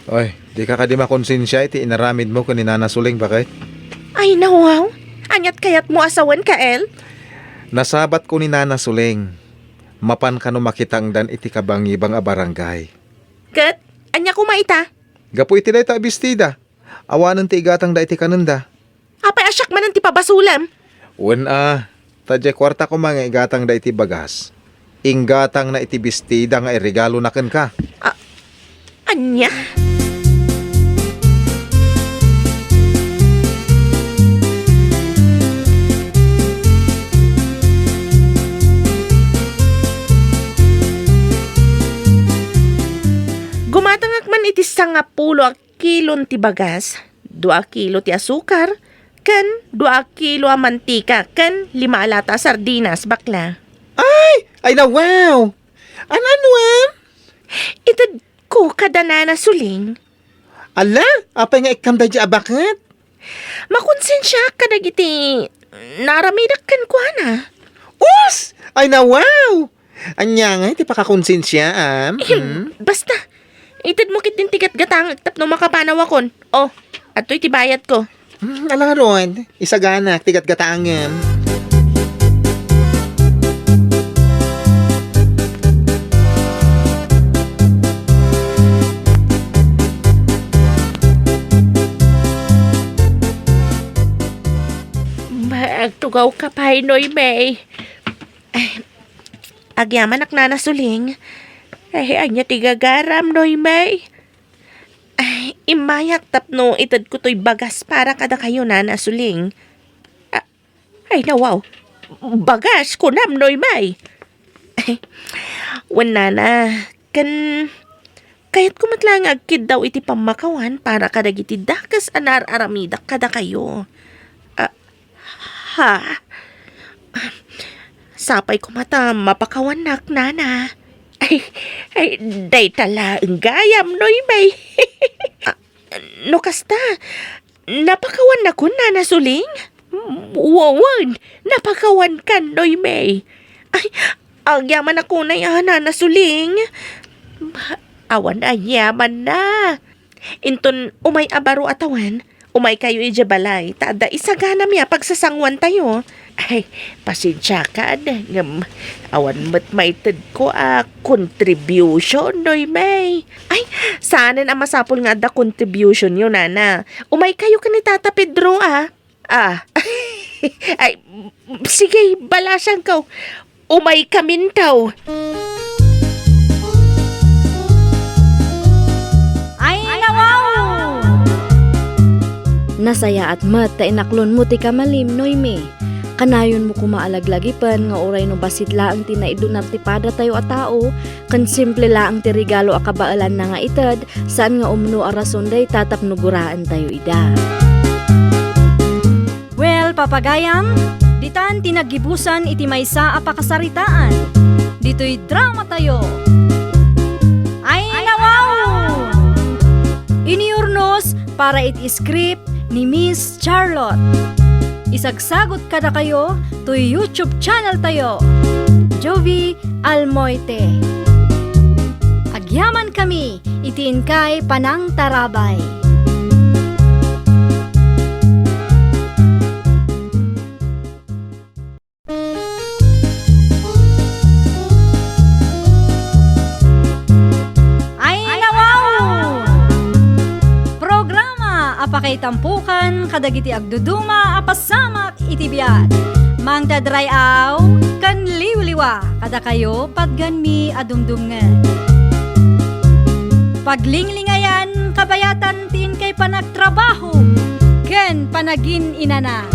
Oy, dika kadi makonsensia iti inaramidmo ken ni Nana Suling, baket? Ay, nawaw. Aniat kayatmo a sawen, Kael? Nasabatko ni Nana Suling. Mapan kano makitangdan iti kabangibang a barangay. Ket, ania koma ita? Gapu iti dayta a bestida, awanen ti igatangda iti kanenda. Apay a siak manen ti pabasolem? Wen a, ta diay kuarta koma nga igatangda iti bagas. Inggatangna iti bestida nga iregalona kenka. A-, ania? Gumatangak man iti sangapulo a kilon ti bagas, dua a kilo ti asukar, ken dua a kilo a mantika, ken lima a lata a sardinas, bakla. Ay! Ay, nawaw! An-ano, em? Itedko kada Nana Suling. Ala, apay nga ikkam daydi a baket? Makonsensiaak kadagiti naaramidak kenkuana. Us! Ay, nawaw! Ania ngay ti pakakonsensiaam? Ehem, hmm? Basta, itedmo ketdin ti gatgatangek tapno makapanawakon. O, adtoy ti bayadko. Hmm, ala ngarud, isaganak ti gatgatangem. Tugawka pay, Noemi. Ay, agyamanak, Nana Suling. Ay, ania ti gagaram, Noemi? Ay, immayak tapno itedko toy bagas para kadakayo, Nana Suling. A-, ay, nawaw. Bagas, kunam, Noemi. Ay, wen, Nana, ken kayatko met laeng nga agkiddaw iti pammakawan para kadagiti dakes a naar-aramidak kadakayo. A-, ha? Sapay koma ta mapakawannak, Nana. Ay, ay, dayta laeng gayam, Noemi. A, no kasta, napakawannakon, Nana Suling? Wa-, wen, napakawankan, Noemi. Ay, agyamanak unay a, Nana Suling. Awan aniamanna. Inton umay a baro a tawen, umaykayo idiay balay, ta adda isaganami a pagsasangoantayo. Ay, pasensiakan, ngem awan met maitedko a contribution, Noemi. Ay, saanen a masapul nga adda contributionyo, Nana. Umaykayo ken ni Tata Pedro, a. Ah. Ay, sige, balasangko. Umaykaminto. Ay, nawaw! Nasayaat met ta inaklonmo ti kamalim, Noemi. Kanayonmo koma a laglagipen nga uray no bassit laeng ti naidunar ti padatayo a tao, ken simple laeng ti regalo a kabaelanna nga ited, saan nga umno a rason dayta tapno guraentayo ida. Well, papagayam, ditan ti naggibusan iti maysa a pakasaritaan. Ditoy dramatayo. Ay, nawaw! Inurnos para iti script ni Miss Charlotte. Isagsagot kadakayo toy YouTube channel tayo, Jovie Almoite. Agyamankami iti inkay panangtarabay. Ay, nawaw! Programa a pakaitampokan kadagiti agduduma a pasamak iti biag. Mangted ray-aw ken liwliwa kadakayo patgenmi a dumdumngeg. Paglinglingayan kabayatan ti inkay panagtrabaho ken panagin-inana.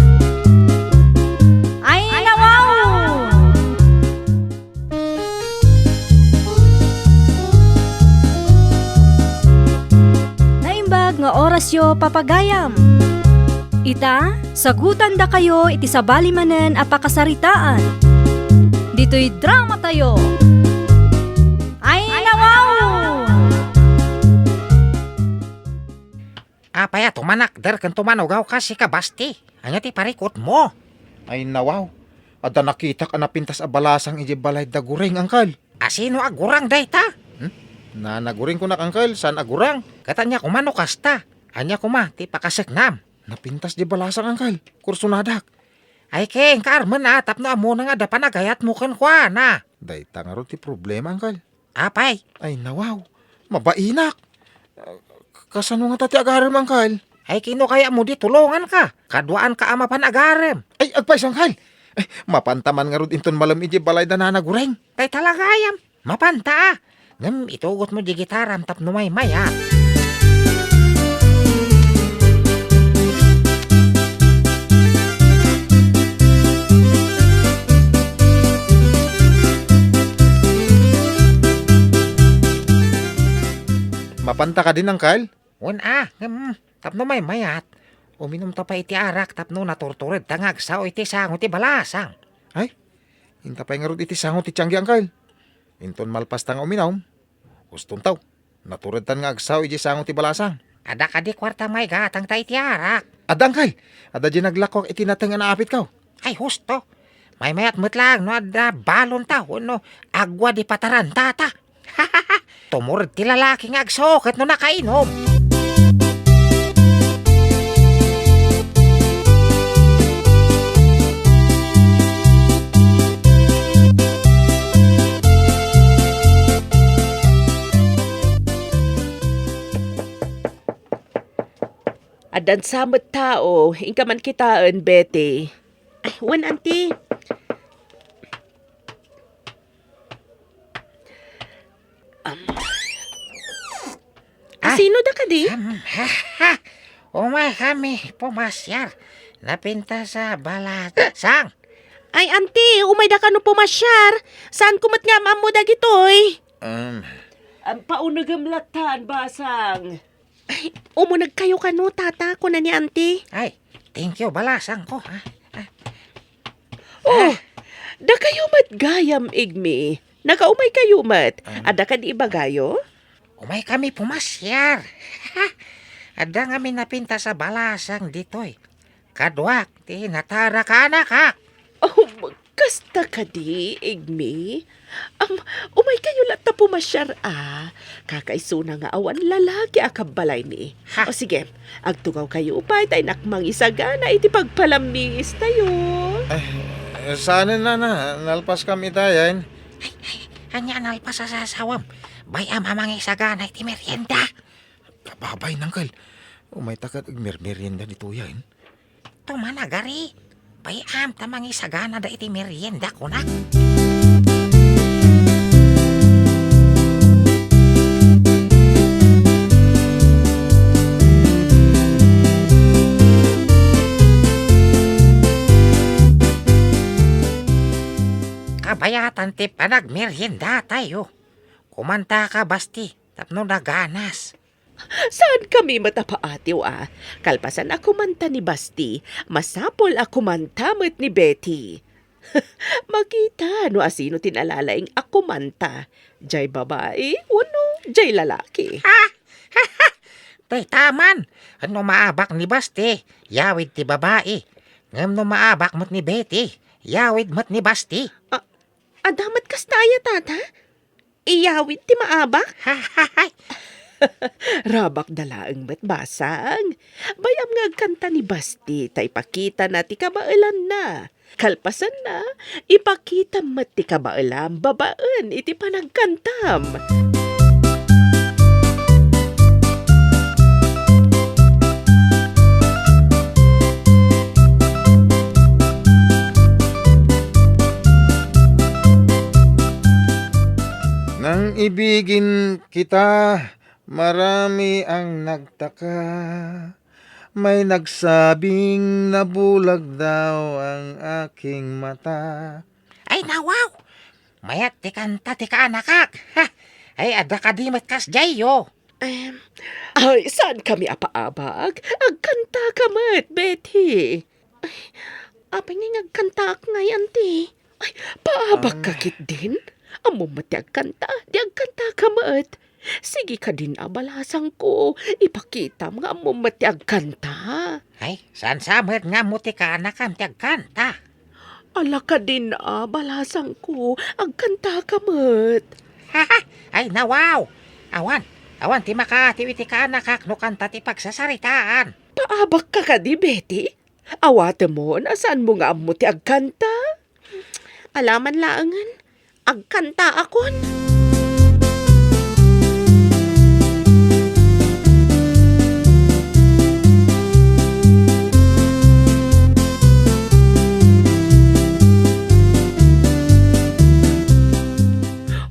Ay, nawaw! Naimbag nga orasyo, papagayam. Ita, sagutandakayo iti sabali manen a pakasaritaan. Ditoy dramatayo. Ay, nawaw! Apay a tumanakder ken tumanugaw kas sika, Basti? Ania ti parikutmo? Ay, nawaw. Adda nakitak a napintas a balasang idiay balay da Guring, angkel. A sino a Gurang dayta? Hmm? Nana Guring kunak, angkel, saan a Gurang? Ket ania koma no kasta? Ania koma ti pakaseknam? Napintas diay balasang, angkel. Kursonadak. Ay, ken, kaarmen a tapno ammona nga adda panagayatmo kenkuana. Dayta ngarud ti problema, angkel. Apay? Ay, nawaw. Mabainak. Kasano ngata ti agarem, angkel? Ay, kino kayatmo di tulonganka? Kaduaanka a mapan agarem. Ay, agpayso, angkel. Ay, mapanta man ngarud inton malem idiay balay da Nana Guring. Tay talagayam. Mapanta a. Ngem itugotmo di gitaram tapno maymayat. Mapanta kadin, angkel? Wen a, ngem, tapno maymayat, uminumta pay iti arak tapno naturturedta nga agsao iti sango ti balasang. Ay, inta pay ngarud iti sango ti tianggi, angkel. Inton malpasta nga uminum, hustonto, naturedtan nga agsao idiay sango ti balasang. Adda kadi kuarta maigatangta iti arak? Adda, angkel. Adda diay naglakuak iti nateng a naapitko. Ay, husto. Maymayat met laeng no adda balonta wenno agua di pataranta ta. Tumured ti lalaki nga agsuket no nakainum. Addan sa met tao, inka man kitaen, Betty. Ay, wen, Auntie. Am. Ah. Asino da kadi? Am, ha, ha. Umay kami pumasiar. Napintas a balasang. Ay, Auntie, umay da kano pumasiar. Saan ko met nga am-ammo dagitoy? Um. Am, paunegem lattan, Basang. Ay, umuneg kayo kano, Tata, kuna ni Auntie. Ay, thank you, balasang ko, ha? Ah. Oh, ah. Dakayo met gayam, Igmi. Nakaumay kayo met. Um. Adda kadi ibagayo? Umay kami pumasiar. Adda ngamin napintas a balasang ditoy. Kaduak ti natara kaanakak. Oh, kasta kadi, Igmi? Am, umay kayo latta pumasiar a. Kakaisuna nga awan lalaki a kabbalaymi. Ha? O sige, agtugaw kayo pay ta innak mangisagana iti pagpalammiistayo. Ay, saanen, nana, nalpaskam itayen. Ay, ay, ania nalpas a sasawem? Bay-am a mangisagana iti merienda. Babay, nangkel. Umayta ket agmermerienda ditoyen. Tumanagari. Bay-am ta mangisaganada iti merienda, kunak. Kabayatan ti panagmeriendatayo. Kumanta ka, Basti, tapno naganas. Saankami met a paatiw a. Kalpasan a kumanta ni Basti, masapul a kumanta met ni Betty. Makita no asino ti nalalaing a kumanta. Jay babai wenno jay lalaki. Dayta man, no maabak ni Basti, yawid ti babai. Ngem no maabak met ni Betty, yawid met ni Basti. A-, adda met kasta aya, Tata? Iyawid ti maabak? Rabakda laeng met, Basang. Bay-am nga agkanta ni Basti ta ipakitana ti kabaelanna. Kalpasanna, ipakitam met ti kabaelam babaen iti panagkantam. Nang ibigin kita, marami ang nagtaka. May nagsabing nabulag daw ang aking mata. Ay, nawaw! Mayat ti kanta ti kaanakak. Ha! Ay, adda kadi met kasdiay, o. Em, ay, saankami a paabak? Agkantaka met, Betty. Ay, apay ngay nga agkantaak ngay, Auntie? Ay, paabakka Ah. ketdin? Ammom met ti agkanta, di agkantaka met. Sige kadin a, balasangko, ipakitam nga ammom met ti agkanta. Ay, saan sa met nga ammo ti kaanakam ti agkanta? Ala kadin a, balasangko, agkantaka met. Ay, nawaw! Awan, awan ti makaatiw iti kaanakak no kanta ti pagsasaritaan. Paabakka kadi, Betty? Awatemon a saanmo nga ammo ti agkanta? Alaman laengen, agkantaakon.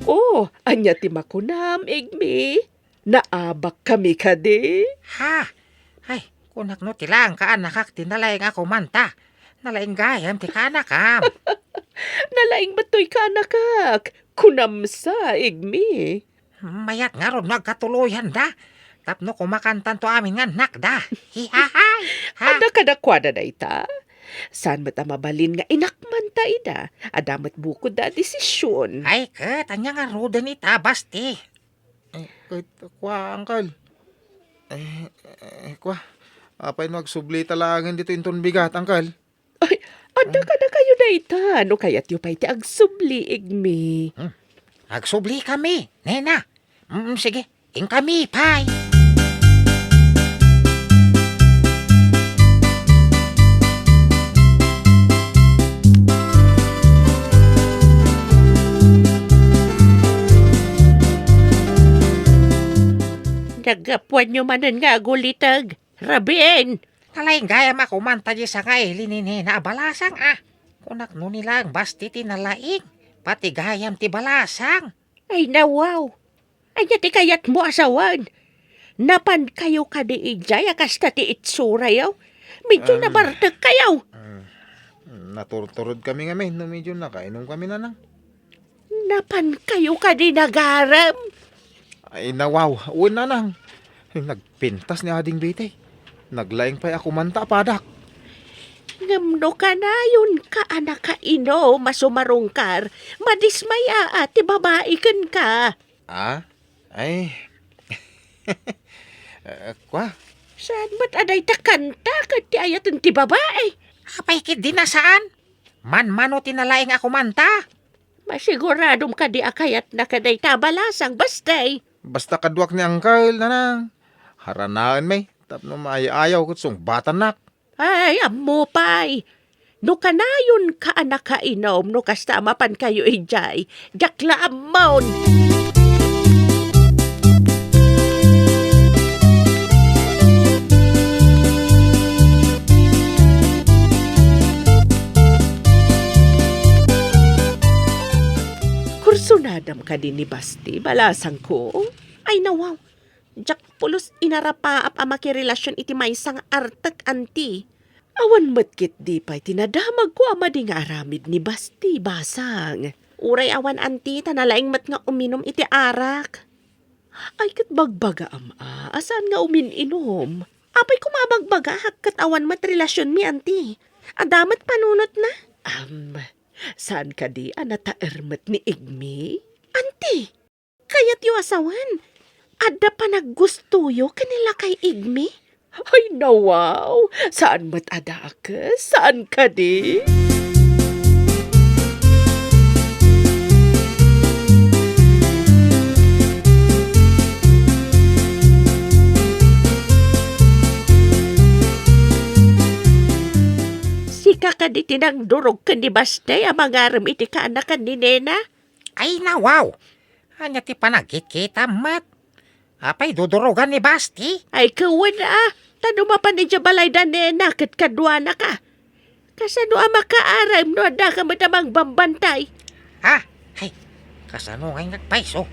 Oh, ania ti makunam, Igmi? Naabakkami kadi? Ha? Ay, kunak no ti laeng kaanakak ti nalaing a kumanta. Nalaing gayam ti kaanakam. Nalaing met toy kaanakak. Kunam sa, Igmi. Mayat ngarud no agkatuloyanda. Tapno kumakantanto amin nga annakda. Hihahay! Ha? Adda kadakuada dayta? Saan met a mabalin nga inakmanta ida? Adda met bukodda a desisyon. Ay, ket, ania ngaruden ita, Basti? Eh, ket, kua, Uncle. Eh, eh, kua, apay no agsublita laengen ditoy inton bigat, Uncle? Ay, adda kadakayo dayta, no kayatyo pay ti agsubli, Igmi. Hmm. Agsublikami, nena. Mm, sige, inkami pay. Naggapuanyo manen nga aguliteg. Rabien! Nalaing gayam a kumanta diay sangaili ni Nena a balasang, a. Kunak no ni laeng Basti ti nalaing, pati gayam ti balasang. Ay, nawaw. Ania ti kayatmo a sawen? Napankayo kadi idiay a kasta ti itsurayo? Medyo Em, nabartekkayo. Mm, naturturodkami ngamin no medyo nakainomkami, nanang. Napankayo kadi nagarem? Ay, nawaw. Wen, nanang. Nagpintas ni Ading Betty. Naglaing pay a kumanta a padak. Ngem no kanayonka a nakainom a sumarungkar, madismaya ti babai kenka. Ah? Ay. Eh, kua? Saan met a dayta kanta ket ti ayaten ti babai? Apay ketdi a saan? Manmano ti nalaing a kumanta? Masiguradom kadi a kayatna kadayta a balasang, Basti? Basta kaduak ni Angkel, nanang. Haranaen mi, tapno maayaw ket sungbatannak. Ay, ammo pay. No kanayonka a nakainom no kasta a mapankayo idiay, diak la ammon. Kursonadam kadi ni Basti, balasangko? Ay, nawaw. Diak pulos inarapaap a makirelasyon iti maysa nga artek, anti. Awan met ketdi pay ti nadamagko a madi nga aramid ni Basti, basang. Uray awan, anti, ta nalaing met nga uminom iti arak. Ay, ket bagbagaam a, a saan nga umin-inom? Apay koma a bagbagaak ket awan met relasyonmi, anti? Adda met panunotna? Am, saan kadi a nataer met ni Igmi? Anti, kayatyo a sawen, adda panaggustoyo ken ni lakay Igmi? Ay, nawaw! Saan met a dakes? Saan kadi? Sika kadi ti nangdurog ken ni Basti a mangarem iti kaanakan ni Nena? Ay, nawaw! Ania ti panagkitkitam met? Apay, dudurogan ni Basti? Ay, ket wen a, ta no mapan idiay balay da Nena ket kaduanaka. Kasano a makaarem no addaka met a mangbambantay? Ha? Ay, kasano ngay nga agpayso?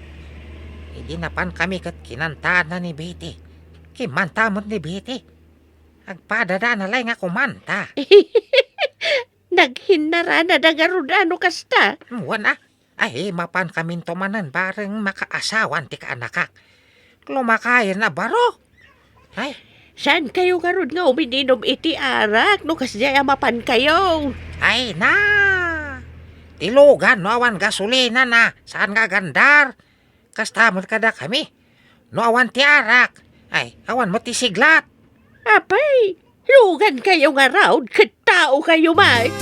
Idi napankami ket kinantaanna ni Betty. Kimmanta met ni Betty. Agpadada na lay nga kumanta. Naghinnaranada ngarud a no kasta? Wen a. Ay, mapankaminto manen bareng makaasawan ti kaanakak. Lumakayen a baro. Ay. Saankayo ngarud nga umin-inom iti arak no kasdiay a mapankayo? Ay na! Ti lugan no awan gasolinana, saan nga agandar? Kasta met kadakami. No awan ti arak, ay, awan met ti siglat. Apay, lugankayo ngarud ket taokayo met.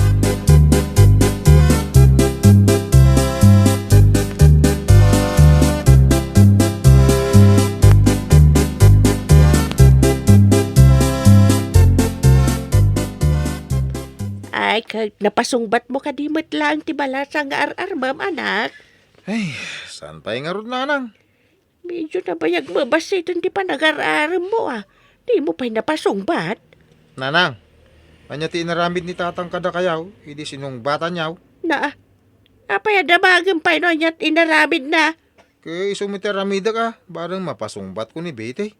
Ay, ket napasungbatmo kadi met laeng ti balasang nga ar-armem, anak? Ay, saan pay ngarud, nanang? Medyo nabayag met bassit ti panagar-aremmo a. Dimo pay napasungbat? Nanang, ania ti inaramid ni tatang kadakayaw idi sinungbatanyaw? Naa, apay a damagem pay no ania ti inaramidna? Ket isu met ti aramidek a, bareng mapasungbatko ni Betty.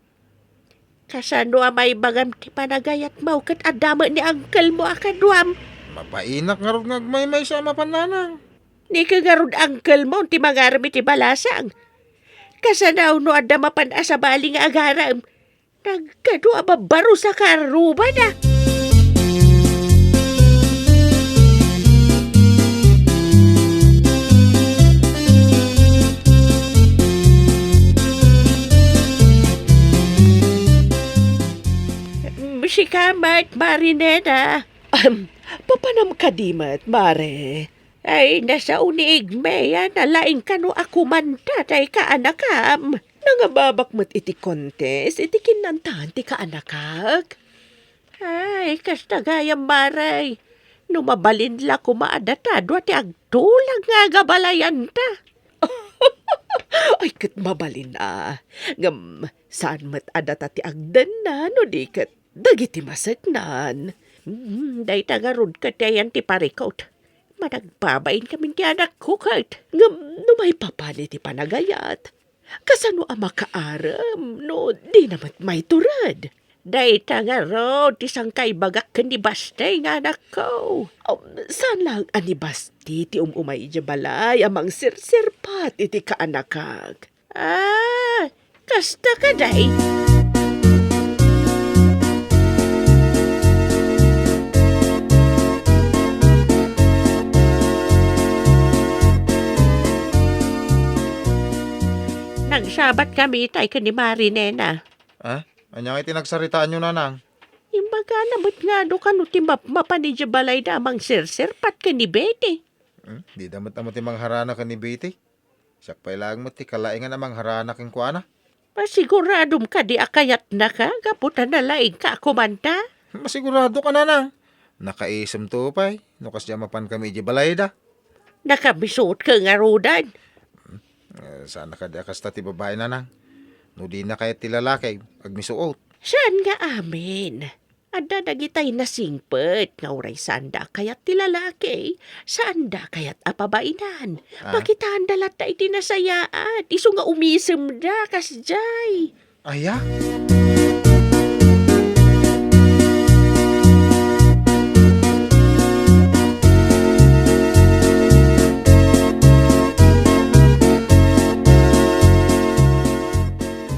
Kasano a maibagam ti panagayatmo ket adda met ni angkelmo a kaduam? Mabainak ngarud nga agmaymaysa a mapan, nanang. Dika ngarud angkelmo ti mangarem iti balasang. Kasano no adda mapan a sabali nga agarem? Nagkado a babbaros a karrubada. Sika met, Mari Nena. Ahem, papanam kadi met, Mare? Ay, nasao ni Igme a nalaing kano a kumanta tay kaanakam. Nangababak met iti contest iti kinnantaan ti kaanakak. Ay, kasta gayam, Mare. No mabalin la koma a data dua ti agtulag nga agabalayanta. Ay, ket mabalin a. Ngem, saan met a data ti agdenna, no di ket Dagiti maseknan. Mm, dayta ngarud ket ayan ti parikut. Managbabain kamin ti anakko ket. Ngem no maipapan iti panagayat, kasano a makaarem no dina met maitured? Dayta ngarud ti sangkaibagak ken ni Basti nga anakko. Um, saan laeng a ni Basti ti um-umay idiay balay a mangsirsirpat iti kaanakak. Ah, kasta kadi? Nagsabat kami itay ken ni Marinena. Ah? Ania nga iti nagsaritaanyo, nanang? Imbagana met nga adu kano ti mapmapan idiay balayda a mangsirsirpat ken ni Betty. Hmm? Dida met ammo ti mangharana ken ni Betty? Siak pay laeng met ti kalaingan a mangharana kenkuana. Masiguradom kadi a kayatnaka gapu ta nalaingka a kumanta? Masiguradok a nanang. Nakaisemto pay no kasdiay a mapankami idiay balayda. Nakabisuotka ngaruden? Eh, saan a kadi a kasta ti babai, nanang. No dina kayat ti lalaki, agmisuot. Saan nga amin? Adda dagitay nasingpet nga uray saanda a kayat ti lalaki, saanda a kayat a pabainan. Ah? Pakitaanda latta iti nasayaat, isu nga umisemda, kasdiay. Aya?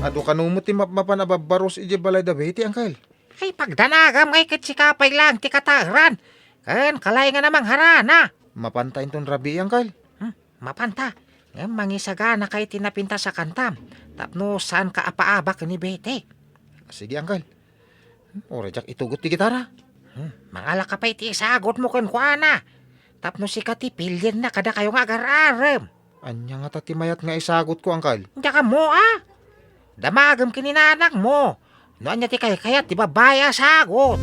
Adu kano met ti mapmapan a babbarus idiay balay da Betty, Angkel? Ay, pagdanagam ngay ket sika pay laeng ti kataeran, ken kalaingan a mangharana. Mapanta inton rabii, Angkel. Hmm, mapanta. Ngem mangisaganaka iti napintas a kantam, tapno saanka a paabak ken ni Betty. Sige, Angkel. Hmm, uray diak itugot ti gitara. Hmm, mangalaka pay iti isagutmo kenkuana, tapno sika ti pilienna kadakayo nga agar-arem. Ania ngata ti mayat nga isagutko, Angkel? Diak ammo a. Damagem ken ni nanangmo no ania ti kaykayat ti babbai a sagut.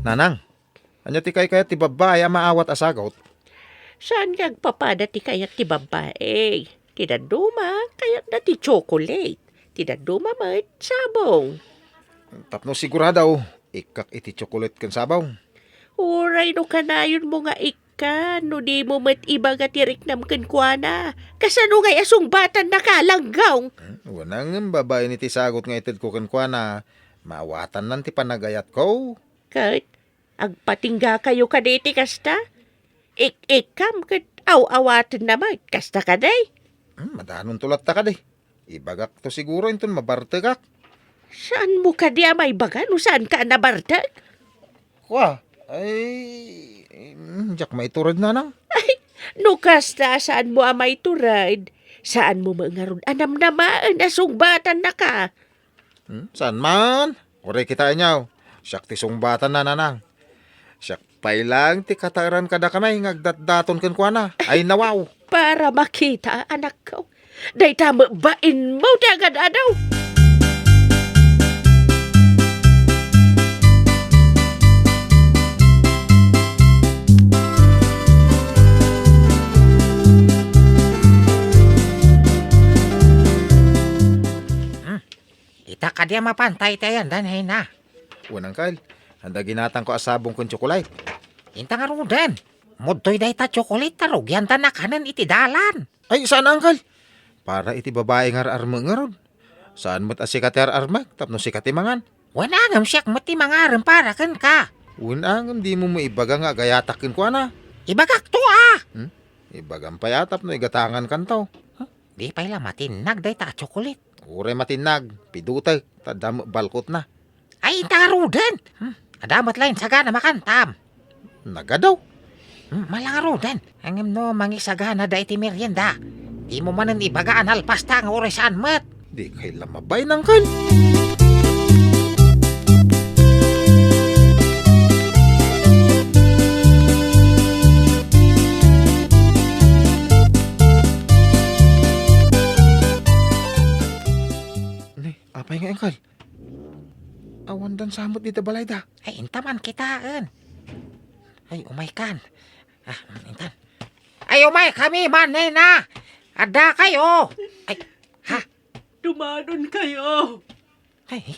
Nanang, ania ti kaykayat ti babbai a maawat a sagut? Saan nga agpapada ti kayat ti babbai. Ti dadduma, kayatna ti tsokolate. Ti dadduma met, sabong. Tapno sigurado, ikkak iti tsokolate ken sabong. Uray no kanayonmo nga ikkan, no dimo met ibaga ti riknam kenkuana. Kasano ngay a sungbatannaka, Langgong? Hmm, wen a ngem babaen iti sagut nga itedko kenkuana, maawatannan ti panagayatko. Ket agpatinggakayo kadi iti kasta? Ik-ikkam ket aw-awatenna met, kasta kadi? Hmm, madanonto latta kadi. Ibagakto siguro inton mabartegak. Saanmo kadi a maibaga no saanka a nabartek? Kua, ay, mm, diak maitured, nanang. Ay, no kasta a saanmo a maitured, saanmo met ngarud a namnamaen a sungbatannaka. Hmm, saan man? Uray kitaenyo. Siak ti sungbatanna, nanang. Siak pay laeng ti kataeran kadakami nga agdatdaton kenkuana. Ay, nawaw. Para makita, anakko. Dayta met bainmo ti agad-adaw. Hmm. Ita kadi a mapanta iti ayandan, Hena. Wen, Angkel. Adda ginatangko a sabong ken tsokolate. Inta ngaruden. Mudtoy dayta tsokolate ta rugianta nakanen iti dalan. Ay, saan, Angkel. Para iti babai nga ar-armek ngarud. Saan met a sika ti ar-armek tapno sika ti mangan. Wen a ngem siak met ti mangarem para kenka. Wen a ngem dimo maibaga nga agayatak kenkuana. Ibagakto a. Hmm? Ibagam pay a tapno igatangankanto. Huh? Di pay la matinnag dayta a tsokolate. Uray matinnag, pidutek, ta adda met balkotna. Ay, inta ngaruden. Hmm, adda met laeng sagana makantam. Nagadaw. Hmm, mala ngaruden. Ngem no mangisaganada iti merienda, dimo manen ibaga a nalpasta nga uray saan met. Dikay la mabain, Angkel. Ni, apay nga, Angkel? Awan Dansa met dita balayda. Ay, inta man kitaen. Ay, umaykan. Ah, intan. Ay, umaykami man, nena. Adda kayo. Ay, ha? Dumanon kayo. Ay,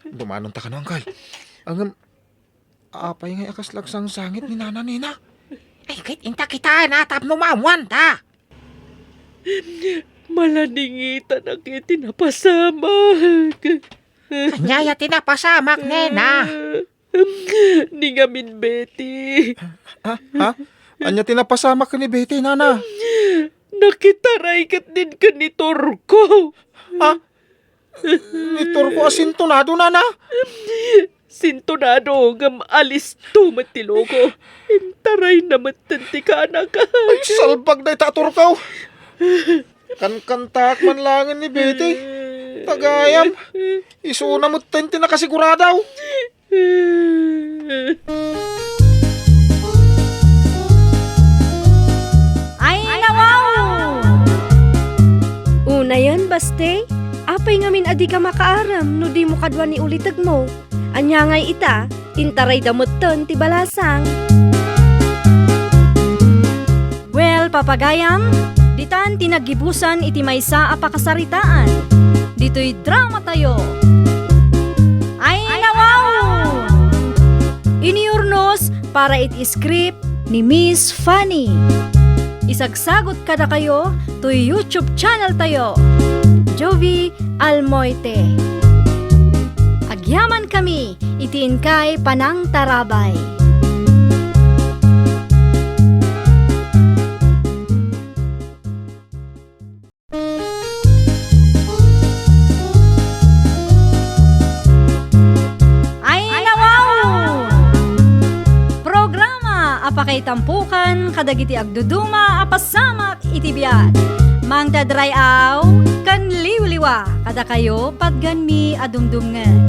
dumanon ta kano, angkel. Ngem, apay ngay a kasla agsangsangit ni nana, nena? Ay, ket inta kitaen a tapno maammuan ta. Maladingitanak iti napasamak. Ania ti napasamak, nena? Ni ngamin, Betty. Ha? Ha? Ania ti napasamak ni Betty, nana? Nakitaray ketdin ken ni Turko. Ha? Ni Turko a sintonado, nana? Sintonado ngem alisto met ti loko. Intarayna metten ti kanak. Ay, salbag dayta a Turko. Kankantaak man laengen ni Betty. Tagayam. Isuna metten ti nakasigurado. Ay, nawaw! Unayen, baste, apay ngamin a dika makaaram no dimo kadua ni ulitegmo? Ania ngay ita, intarayda metten ti balasang. Well, papagayam, ditan ti naggibusan iti maysa a pakasaritaan. Ditoy dramatayo. Ay, nawaw! Iniurnos para iti script ni Miss Fanny. Isagsagut kadakayo toy YouTube channel tayo, Jovie Almoite. Agyamankami iti inkay panangtarabay. Ay, nawaw! Programa a pakaitampokan kadagiti agduduma a pasamak iti biag. Mangted ray-aw ken liwliwa kadakayo patgenmi a dumdumngeg.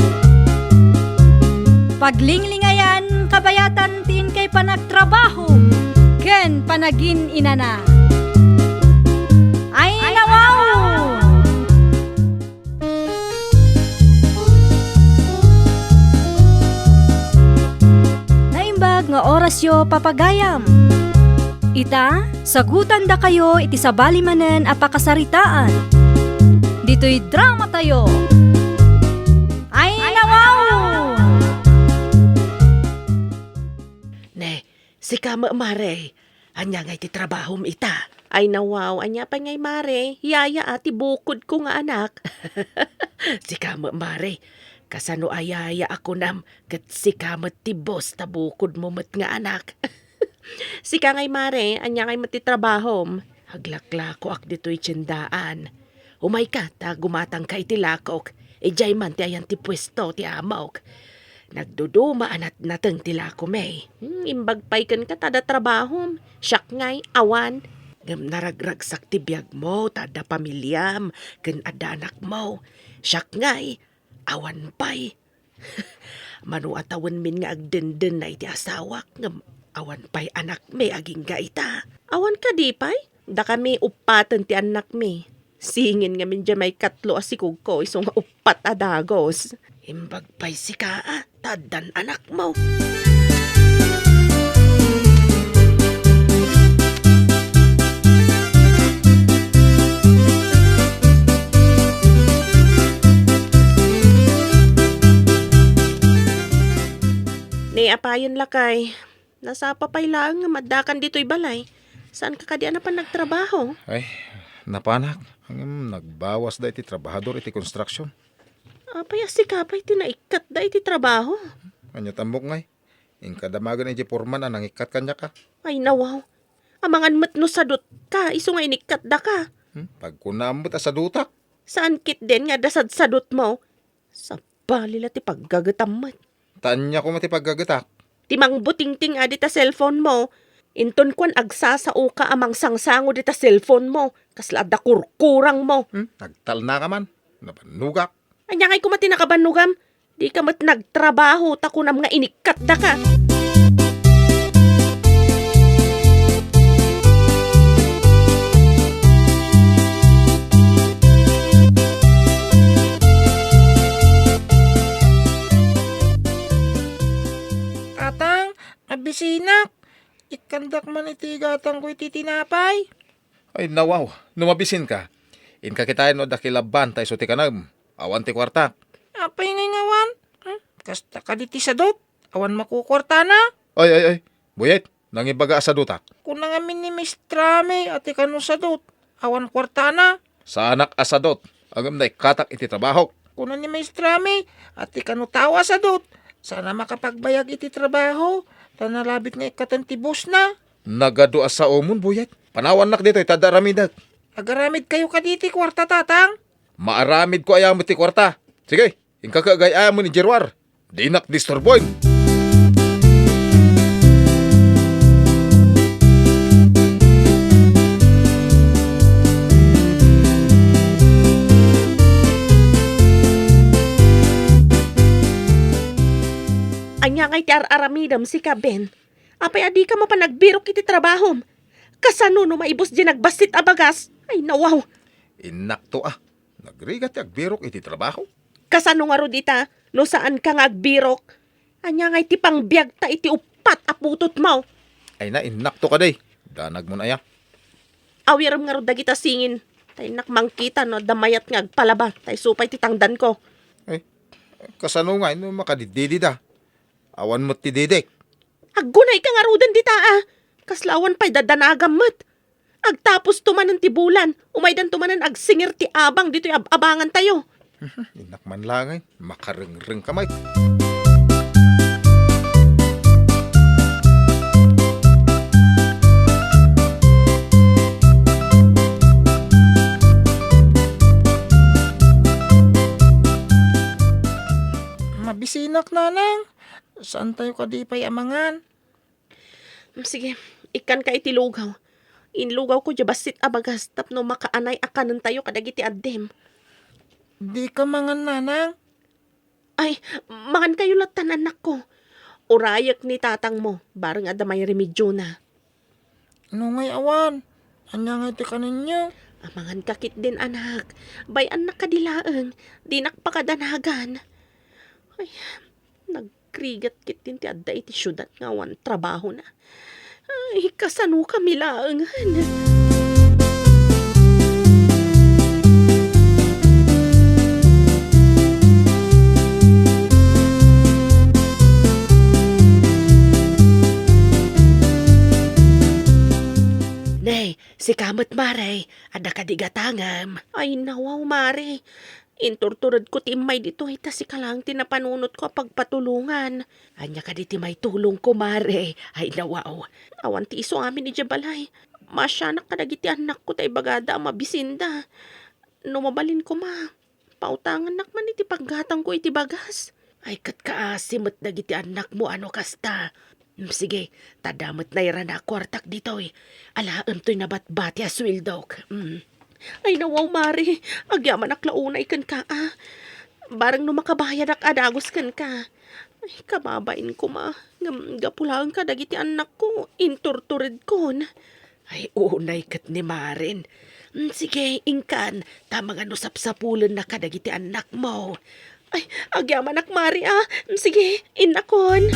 Paglinglingayan kabayatan ti inkay panagtrabaho ken panagin-inana. Ay, nawaw! Naimbag nga orasyo, papagayam. Ita, sagutandakayo iti sabali manen a pakasaritaan. Ditoy dramatayo. Ay, nawaw! Ne, sika met, mare. Ania ngay ti trabahom ita? Ay, nawaw, ania pay ngay, mare? Yaya a ti bukodko nga anak. Sika met, mare. Kasano a yaya a kunam, ket sika met ti boss ta bukodmo met nga anak. Sika ngay, mare, ania ngay met ti trabahom? Aglaklakoak ditoy tiendaan. Umayka ta gumatangka iti lakok. Idiay man ti ayan ti puesto ti amok. Nagduduma a natnateng ti lakomi. Hmm, imbag pay kenka ta adda trabahom. Siak ngay, awan. Ngem naragragsak ti biagmo ta adda pamiliam ken adda anakmo. Siak ngay, awan pay. Mano a tawenmin nga agdendena iti asawak, ngem awan pay anakmi agingga ita. Awan kadi pay? Dakami uppaten ti annakmi. Singin ngamin diay maikatlo a sikugko isu nga uppat a dagus. Imbag pay sika a, ta addan anakmo. Ni apayen lakay, nasapa pay laeng nga maddakan ditoy balay. Saanka kadi a napan nagtrabaho? Ay, napanak. Ngem nagbawas da iti trabahador iti construction. Apay a sika pay ti naikkatda iti trabaho? Ania ti ammok ngay? Inka damagen idiay foreman a nangikkat kaniaka. Ay, nawaw. Amangan met no sadutka, isu nga inikkatdaka. Hmm? Pagkunaam met a sadutak. Saan ketdin nga adda sadsadutmo? Sabali la ti paggagetam met. Ta ania koma ti paggagetak? Ti mangbutingting a dita cellphone mo. Inton kuan agsasaoka a mangsangsango dita cellphone mo. Kasla adda kurkurang mo. Hmm? Nagtalnaka man. Nabannogak. Ania ngay koma ti nakabannogam? Dika met nagtrabaho ta kunam nga inikkatdaka. Bisinak, ikkandak man iti gatangko iti tinapay. Ay, nawaw, no mabisinka, inka kitaen no adda kilabban ta isu ti kanem. Awan ti kuartak. Apay ngay nga awan? Hmm? Kasta kadi ti sadot? Awan makukuartana? Ay, ay, ay. Buyet, nangibaga a sadotak. Kuna ngamin ni Mistrami a ti kano sadot. Awan kuartana. Saanak a sadot. Ngem naikkatak iti trabahok. Kuna ni Mistrami a ti kano tao a sadot. Saan a makapagbayag iti trabaho. Ta nalabit nga ikkaten ti boss na. Nagadu a saomon, Buyet. Panawannak ditoy ta adda aramidek. Agaramid kayo kadi ti kuarta, Tatang? Maaramid ko aya met ti kuarta. Sige, inka ka agay-ayamen idiay ruar. Dinak disturboen. Ania ngay ti ar-aramidem, sika, Ben? Apay a dika mapan agbirok iti trabahom? Kasano no maibus diay nagbassit a bagas? Ay, nawaw! Innakto a. Nagrigat ti agbirok iti trabaho. Kasano ngarud ita no saanka nga agbirok? Ania ngay ti pangbiagta iti uppat a putotmo? Ay na, innakto kadi. Danagmon aya. Awirem ngarud dagita singin. Ta innak mangkita no adda mayat nga agpalaba, ta isu pay ti tangdanko. Ay, kasano ngay no makadiddidida? Awan met ti didik. Aggunayka ngaruden dita a. Kasla awan pay dadanagam met. Agtapusto manen ti bulan, umaydanto manen agsingir ti abang ditoy ab-abangantayo. Innak man laeng, makarengrengka met. Mabisinak, Nanang. Saantayo kadi pay a mangan? Sige, ikkanka iti lugaw. Inlugawko diay bassit a bagas tapno makaanay a kanentayo kadagiti addim. Dika mangan, Nanang? Ay, mangankayo lattan, annakko. Urayek ni tatangmo, bareng adda mairemediona. No ngay awan, ania ngay ti kanenyo? Amangan ka ketdin, anak. Bay-annak kadi laeng, dinak pakadanagan. Ay, nagrigat ketdin ti adda iti siudad nga awan trabahona. Ay, kasano kami laengen? Nay, sika met, Mare, adda kadi gatangem? Ay, nawaw, Mare. Inturturedko ti immay ditoy, ta sika laeng ti napanunotko a pagpatulongan. Ania kadi ti maitulongko, Mare? Ay, nawaw. Awan ti isu amin idiay balay. Maasianak kadagiti annakko ta ibagada a mabisinda. No mabalin koma, pautangannak man iti paggatangko iti bagas. Ay, ket kaasi met dagiti annakmo a no kasta. Mm, sige, ta adda met nairana a kuartak ditoy. Alaem toy nabatbati a sueldok. Mm. Ay, nawaw, Mare. Agyamanak la unay kenka, a. Bareng no makabayadak a dagus kenka. Ay, kababain koma. Ngem gapu laeng kadagiti annakko, inturturedkon. Ay, unay ket ni Maren. Mm, sige, inkan, ta amangan no sapsapulenna kadagiti annakmo. Ay, agyamanak, Mare, a. Mm, sige, innakon.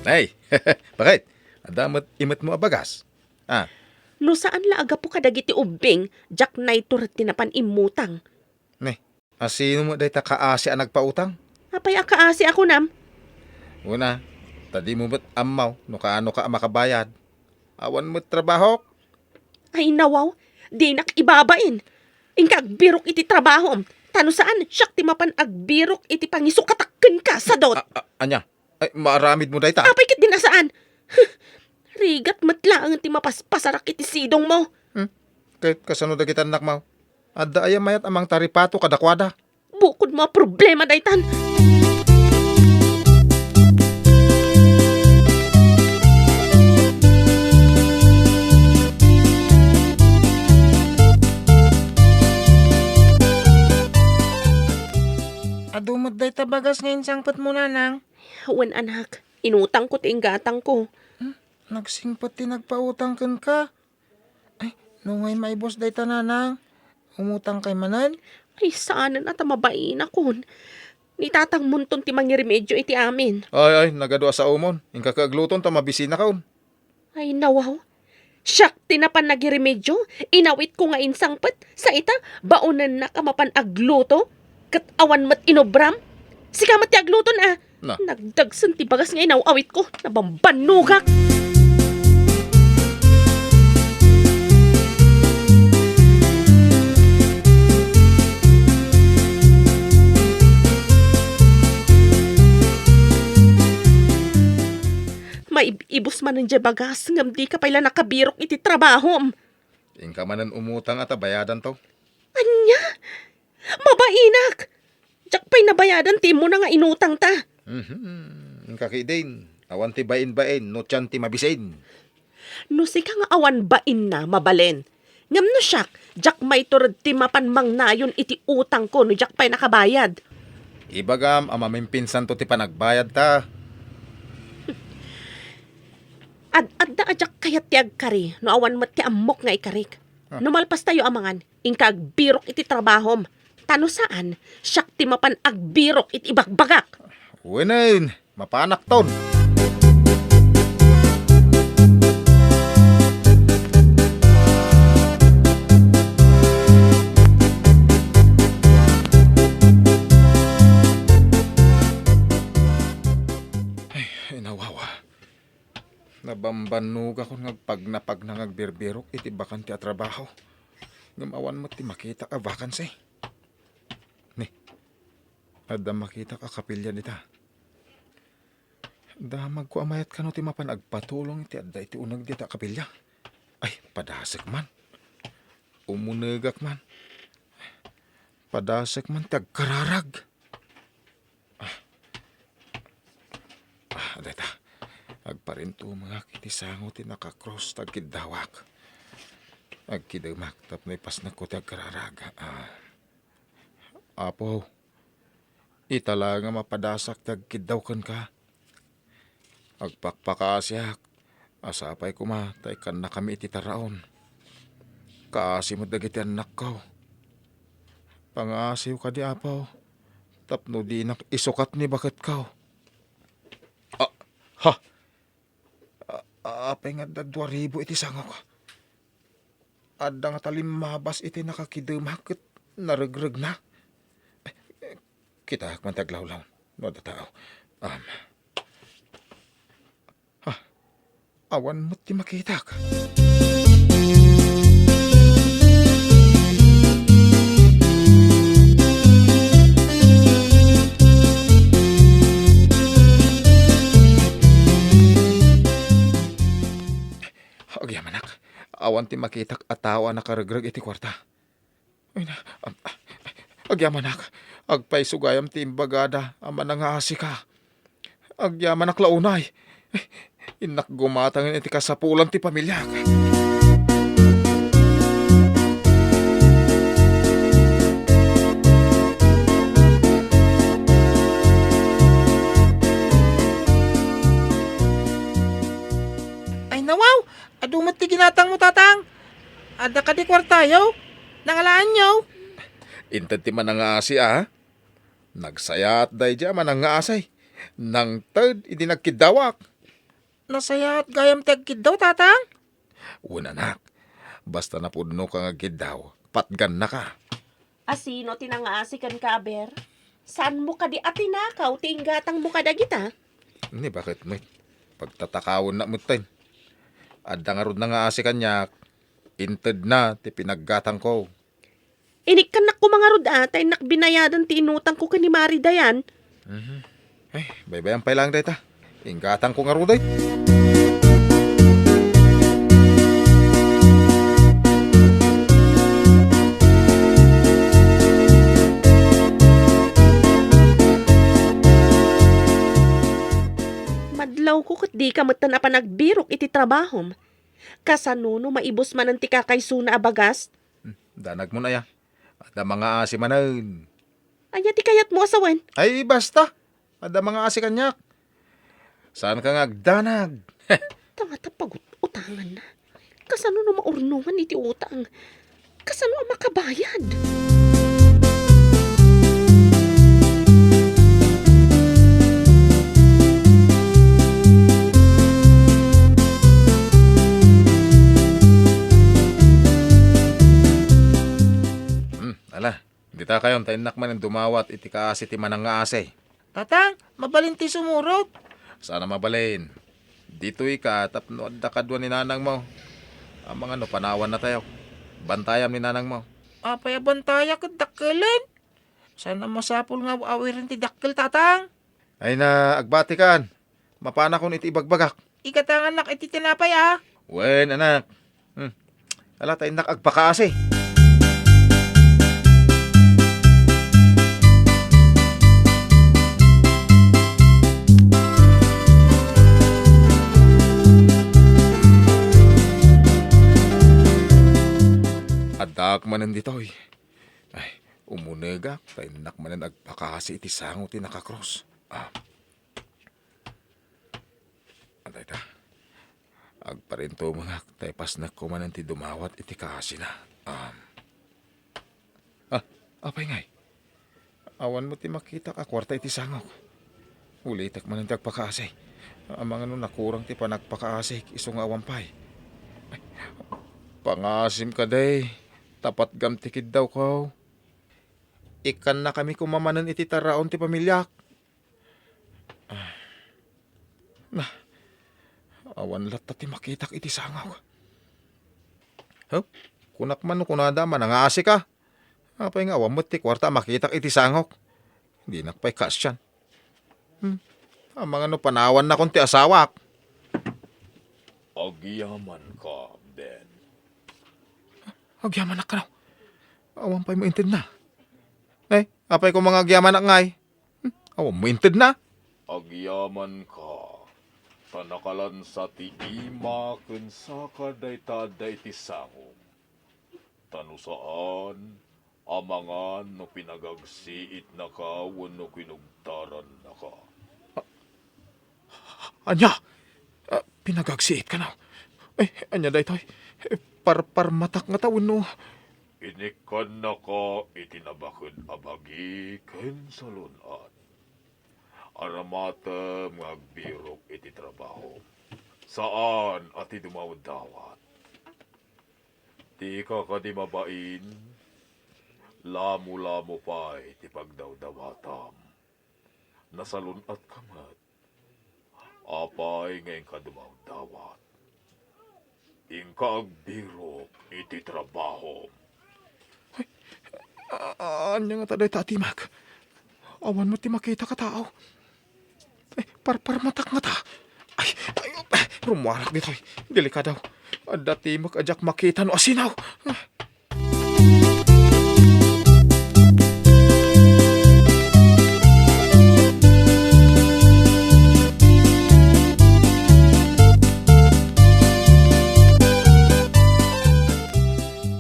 Ay, bakit? Adda met imetmo a bagas? Ah. No saan la a gapu kadagiti ubbing, diak nayto ret ti napan immutang. Ne, a sino met dayta kaasi a nagpautang? Apay a kaasi a kunam? Una, ta dimo met ammaw no kaano ka a makabayad. Awan met trabahok. Ay, nawaw, dinak ibabain. Inka agbirok iti trabahom. Ta no saan, siak ti mapan agbirok iti pangisukatak kenka, sadot. A-, a-, ania? Ay, maaramidmo dayta? Apay ketdin a saan? Huh! Rigat met laeng ti mapaspasarak iti sidongmo. Hmm? Ket kasano dagiti annakmo? Adda aya mayat a mangtaripato kadakuada? Bukodmo a problema daytan. Adu met dayta bagas nga insangpetmo, Nanang? Wen, anak. Inutangko ti inggatangko. Hmm? Nagsingpet ti nagpautang kenka. Ay, no ngay maibus dayta, nanang, umutangkay manen? Ay, saanen a ta mabainakon. Ni tatangmonton ti mangiremedio iti amin. Ay, ay, nagadu a saomon. Inka ket agluton ta mabisinakon. Ay, nawaw. Siak ti napan nagiremedyo, inawitko nga insangpet, sa ita, baonennak a mapan agluto, ket awan met inubram. Sika met ti agluton a. Na. Nagdagsen ti bagas nga inaw-awitko, nabambannogak. Maib-ibus manen diay bagas ngem dika pay la nakabirok iti trabahom. Inka manen umutang a ta bayadanto. Ania? Mabainak! Diak pay nabayadan ti immuna nga inutangta. Mhm. Inka ketdin, awan ti bain-bain no sian ti mabisin. No sika nga awan bainna, mabalin. Ngem no siak, diak mayto red ti mapan mangnayon iti utangko no diak pay nakabayad. Ibagam a mamimpinsanto ti panagbayadta. Ad-adda a diak kayat ti agkari no awan met ti ammok nga ikarik. Ah. No malpastayo a mangan, inka agbirok iti trabahom. Ta no saan, siak ti mapan agbirok iti ibagbagak. Wenen, mapanakton. Ay, inawawa. Nabambannogakon nga agpagnapagna nga agbirbirok iti bakante a trabaho. Ngem awan met ti makitak a vacancy. Ni, adda makitak a kapilya dita. Damagko a mayat kano ti mapan agpatulong iti adda iti uneg dita a kapilya. Ay, padasek man. Umunegak man. Padasek man ti agkararag. Ah. Ah, dayta. Agparintumengak iti sango ti nakakrus ta agkiddawak. Agkidemak tapno ipasnekko ti agkararag. Ah. Apo, ita la nga mapadasak ti agkiddaw kenka. Agpakpakaasiak a sapay koma ta ikkannakami iti taraon. Kaasi met dagiti annakko. Pangaasiw kadi, Apo, tapno dinak isukat ni baketko. Ah, ha! A-, apay nga adda dua ribu iti sangok? Adda ngata limmabas iti nakakidemak ket naregregna. Kitaak man ti aglawlaw no adda tao. Am. Ha, awan met ti makitak. Agyamanak, awan ti makitak a tao a nakaregreg iti kuarta. Ay na, am-, agyamanak, agpayso gayam ti imbagada a manangaasika. Agyamanak la unay. Innak gumatangen iti kasapulan ti pamiliak. Ay, nawaw! Adu met ti ginatangmo, Tatang. Adda kadi kuartayo? Nangalaanyo? Inted ti manangaasi, a? Nagsayaat daydi a manangaasi. Nangted idi nagkiddawak. Nasayaat gayam ti agkiddaw, Tatang? Wen, anak. Basta napudno ka nga agkiddaw, patgannaka. Asino ti nangaasi kenka, aber? Saanmo kadi a tinakaw ti inggatangmo kadagita? Ni, baket met? Pagtatakawenna metten. Adda ngarud nangaasi kaniak, intedna ti pinaggatangko. Inikkannak koma ngarud a, ta innak binayadan ti inutangko ken ni Mari Dayan. Mhm. Ay, baybayan pay laeng dayta. Inggatangko ngarud, ay. Madlawko ket dika metten a panagbirok iti trabahom. Kasano no maibus manen ti kakaysona a bagas? Hmm, danagmon aya. Adda mangaasi manen. Ania ti kayatmo a sawen? Ay, basta. Adda mangaasi kaniak. Saanka nga agdanag. Ta nga ta Amanna, kasano no maurnongan iti utang? Kasano a makabayad? Hmm, ala, dita kayon, ta innak manen dumawat iti kaasi ti manangngaasi. Tatang, mabalin ti sumurot? Saan a mabalin. Ditoy ka tapno adda kadua ni nanangmo. Amangan no panawanna tayo. Bantayam ni nanangmo. Apay a bantayak ket dakkelen? Saan a masapul nga aw-awiren ti dakkel, Tatang? Ay na, agbatikan. Mapanakon iti ibagbagak. Igatangannak iti tinapay, a. Wen, anak. Hmm. Ala, ta innak agpakaasi. Addaak manen ditoy. Ay, umunegak, ta innak manen agpakaasi iti sango ti nakakrus. Ah. Adda ita. Agparintumengak, ta ipasnekko manen ti dumawat iti kaasina. Um, ah, apay ngay? Awan met ti makitak a kuarta iti sangok. Ulitek manen ti agpakaasi. Amangan no nakurang ti panagpakaasik, isu nga awan pay. Ay, pangasim kadi, tapatgam ti kiddawko. Ikkannakami koma manen iti taraon ti pamiliak. Ah. Na, awan latta ti makitak iti sangok. Huh? Kunak man no kunada, manangaasika. Apay nga awan met ti kuarta a makitak iti sangok? Dinak pay kaasian. Hmm. Amangan no panawannakon ti asawak. Agyamanka, Ben. Agyamanak kano? Awan pay maintedna. Ay, apay ko mga agyamanak ngay? Hmm, awan maintedna. Agyamanka, ta nakalansa ti ima ken saka dayta adda iti sangom. Ta no saan, amangan no pinagagsiitnaka wenno kinugtarannaka. Ania? Ah, pinagagsiitkano? Ay, ania daytoy? Eh, parparmatak ngata wenno? Inikkannaka iti nabaked a bagi ken salun-at. Aramatem nga agbirok iti trabaho. Saan a ti dumawdawat. Dika kadi mabain, lamo-lamo pay ti pagdawdawatam. Nasalun-atka met. Apay nga inka dumawdawat? Inka agbirok iti trabahom. Ay, a-, a-, ania ngata dayta a timek? Awan met ti makitak a tao. Ay, parparmatak ngata. Ay, ay, rummuarak ditoy. Delikado. Adda timek a diak makita no asino. Ah.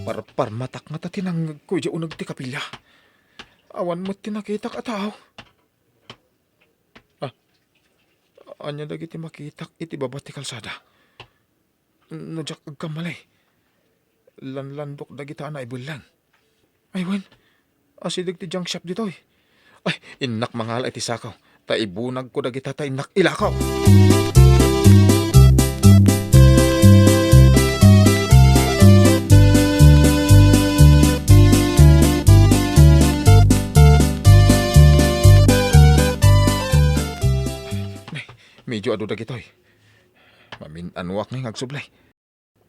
Parparmatak ngata ti nangngegko idiay uneg ti kapilya. Awan met ti nakitak a tao. Ah, ania dagiti makitak iti baba ti kalsada? No diak agkamali, lanlandok dagita a naibelleng. Ay wen, asideg ti junk shop ditoy. Ay, innak mangala iti sako, ta ibunagko dagita ta innak ilako. Nay, medyo adu dagitoy. Mamin-anuak ngay nga agsubli.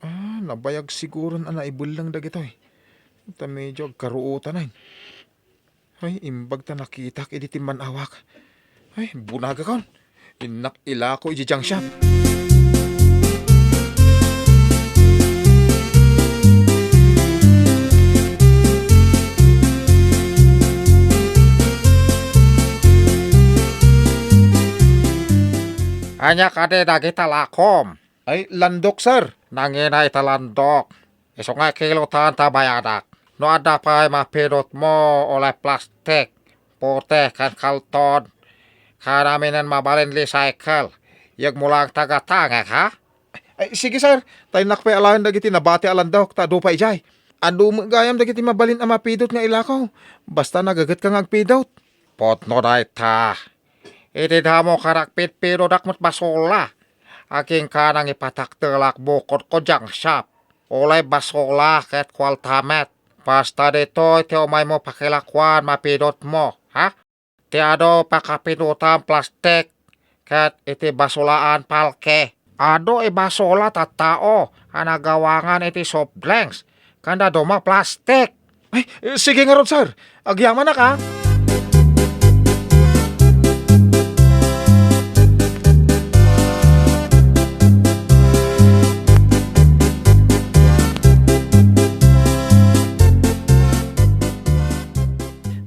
Ah, nabayag siguron a naibelleng dagitoy. Ta medyo agkaruotanen. Ay, imbag ta nakitak idi timman-awak. Ay, bunagakon. Innak ilako iti junk shop. Ania kadi dagita lakom? Ay, landok, sir. Nangina ita landok. Isu nga kilotan ta bayadak. No adda pay mapinotmo, ulay plastik, pute, ken kalton, kanaminen mabalin recycle. Yegmo lang tagatangek, ha? Ay, sige, sir. Tayennak pay alaen dagiti nabati a landok ta adu pay idiay. Adu met gayam dagiti mabalin a mapidot nga ilako. Basta nagagetka nga agpidot. Pudno dayta. Iti damo ket agpidpidodak met basula. Agingga nangipatakdelak bukodko diay shop. Ulay basula ket kuarta met. Basta ditoy ti umaymo pakilakuan mapidotmo, ha? Ti adu pakapidotan plastik, ket iti basulaan palki. Adu ibasula tattao a nagawangan iti soft drinks, ken dadduma plastik. Ay, sige ngarud, sir. Agyamanak, a.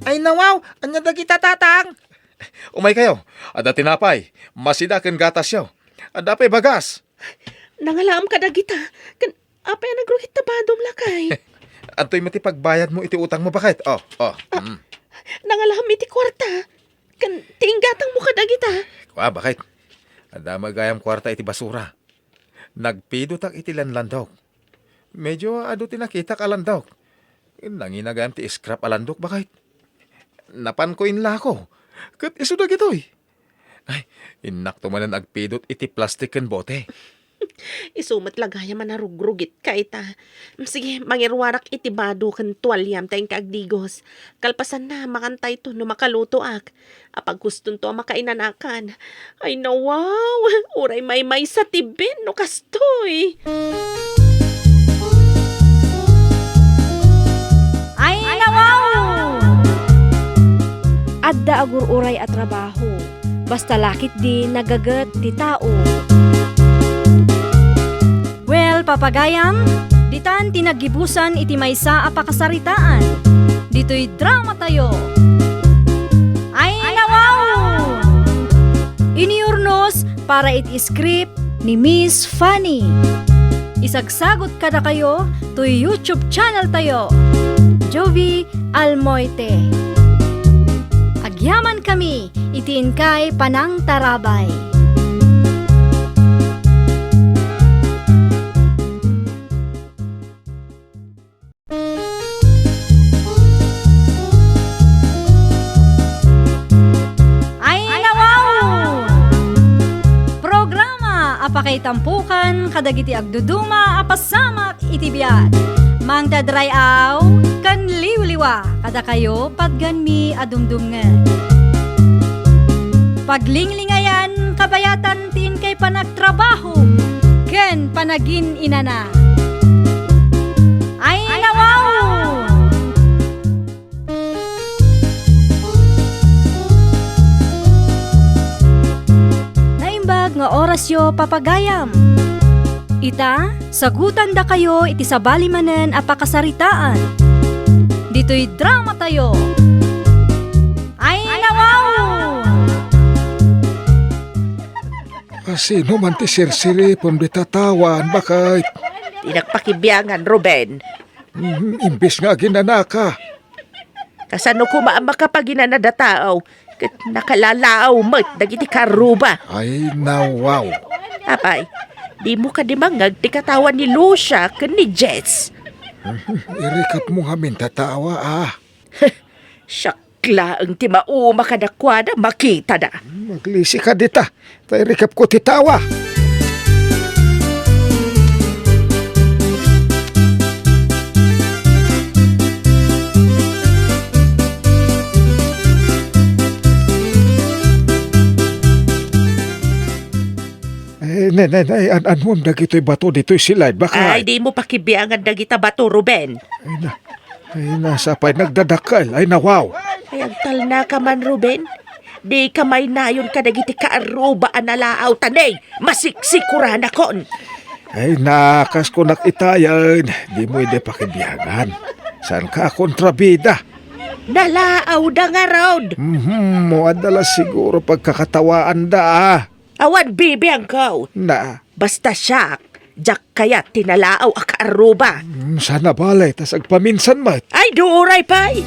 Ay, nawaw! Ania dagita, Tatang? Umaykayo. Adda tinapay, masida ken gatasyo. Adda pay bagas. Nangalaam kadagita. Ken apay a nagrugit ta badom, lakay? Adtoy met ti pagbayadmo iti utangmo, baket. Oh, oh. Ah, mm. Nangalaam iti kuarta. Ken ti inggatangmo kadagita. Kua, baket. Adda met gayam kuarta iti basura. Nagpidotak iti lanlandok. Medyo adu ti nakitak a landok. Nangina gayam ti scrap a landok, baket. Napanko inlako. Ket isu dagitoy. Ay, innakto manen agpidot iti plastik ken bote. Isu met la gayam a narugrugitka ita. Sige, mangiruarak iti bado ken tualiam ta inka agdigos. Kalpasanna, makantayto no makalutoak. Apaghustonto a makainanakan. Ay, nawaw! Uray maymaysa ti bin no kastoy! Ay, nawaw! Adda agur-uray a trabaho. Basta la ketdi nagaget ti tao. Well, papagayam, ditan ti naggibusan iti maysa a pakasaritaan. Ditoy dramatayo. Ay, nawaw! Iniurnos para iti script ni Miss Fanny. Isagsagot kadakayo toy YouTube channel tayo, Jovie Almoite. Agyaman kami iti inkay panangtarabay. Ay, nawaw! Programa a pakaitampokan kadagiti agduduma a pasamak iti biag. Mangted ray-aw ken liwliwa kadakayo patgenmi a dumdumngeg. Paglinglingayan kabayatan ti inkay panagtrabaho ken panagin-inana. Ay, nawaw! Naimbag nga orasyo, papagayam. Ita, sagutandakayo iti sabali manen a pakasaritaan. Ditoy dramatayo. Ay, nawaw! A, sino man ti sirsiripem dita tawan, baket? Dinak pakibiangan, Ruben. Mhm, imbes nga aginanaka. Kasano koma a makapaginana dayta a tao ket nakalalaw met dagiti kaarruba? Ay, nawaw. Apay, dimo kadi mangngeg ti katawan ni Lucia ken ni Jess? Mhm, irikepmo ngamin dayta a tao, a. Siak laeng ti mauma kadakuada, makitada. Maglisi ka dita, ta irikepko ti tawa. Eh, ne, ne, ne, an-, annuam dagitoy bato ditoy slide, baket? Ay, dimo pakibiangan dagita bato, Ruben. Ay na, ay na, sapay nagdadakkel. Ay na, wow. Ay, agtalnaka man, Ruben. Dika maynayon kadagiti kaarruba a nalaaw ta ne, masiksikuranakon. Ay na, kas kunak itayen, dimo idi pakibiangan. Saanka a kontrabida? Nalaawda ngarud. Mhm, mo adda la siguro pagkakatawaanda, a. Awan bibiangko. Na. Basta siak, diak kayat ti nalaaw a kaarruba. Mm, sana bale, ta sagpaminsan met. Ay, duray pay!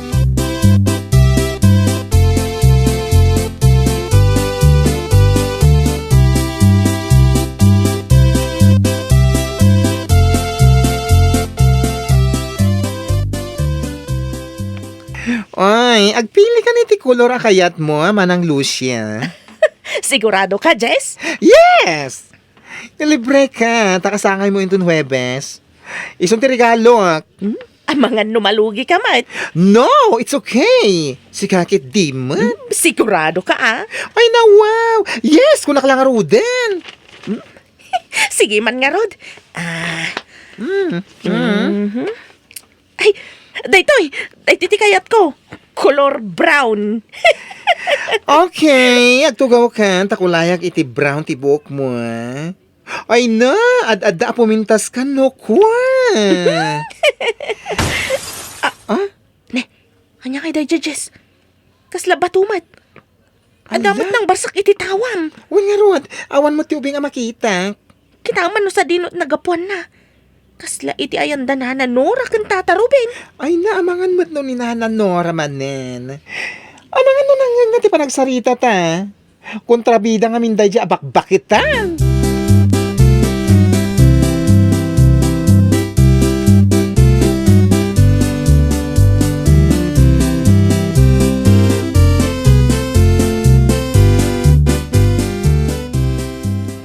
Ay, agpili ka ni ti kolor a kayatmo, Manang Lucia. Sigurado ka, Jess? Yes! Ilibre ka, ta kasangaymo inton Huwebes. Isun ti regalo, ah. Hmm? Amangan no malugi ka met. No, it's okay. Sika ket di met. Hmm, sigurado ka, ah? Ay, na, wow! Yes, kunak la ngaruden. Hmm? Sige man ngarud. Ah. Hmm. Mhm. Ay, daytoy! Daytoy ti kayatko. Kolor brown. Okay, agtugawkan, ta kulayak iti brown ti buokmo, ah. Ay na, ad-adda a pumintas ka, no, kwa? Ah, ah? Ne, ania kay daydiay, Jess? Kasla bato met. Adda met nangbarsak iti tawam. Wen ngarud, awan met ti ubing a makita. Kitaem man no sadino ti nagapuanna. Kasla iti ayanda Nana Nora ken Tata Ruben. Ay na, amangan met no ni Nana Nora manen. Amangan no nangngegna ti panagsaritata. Kontrabida ngamin daydiay a bakbaketan.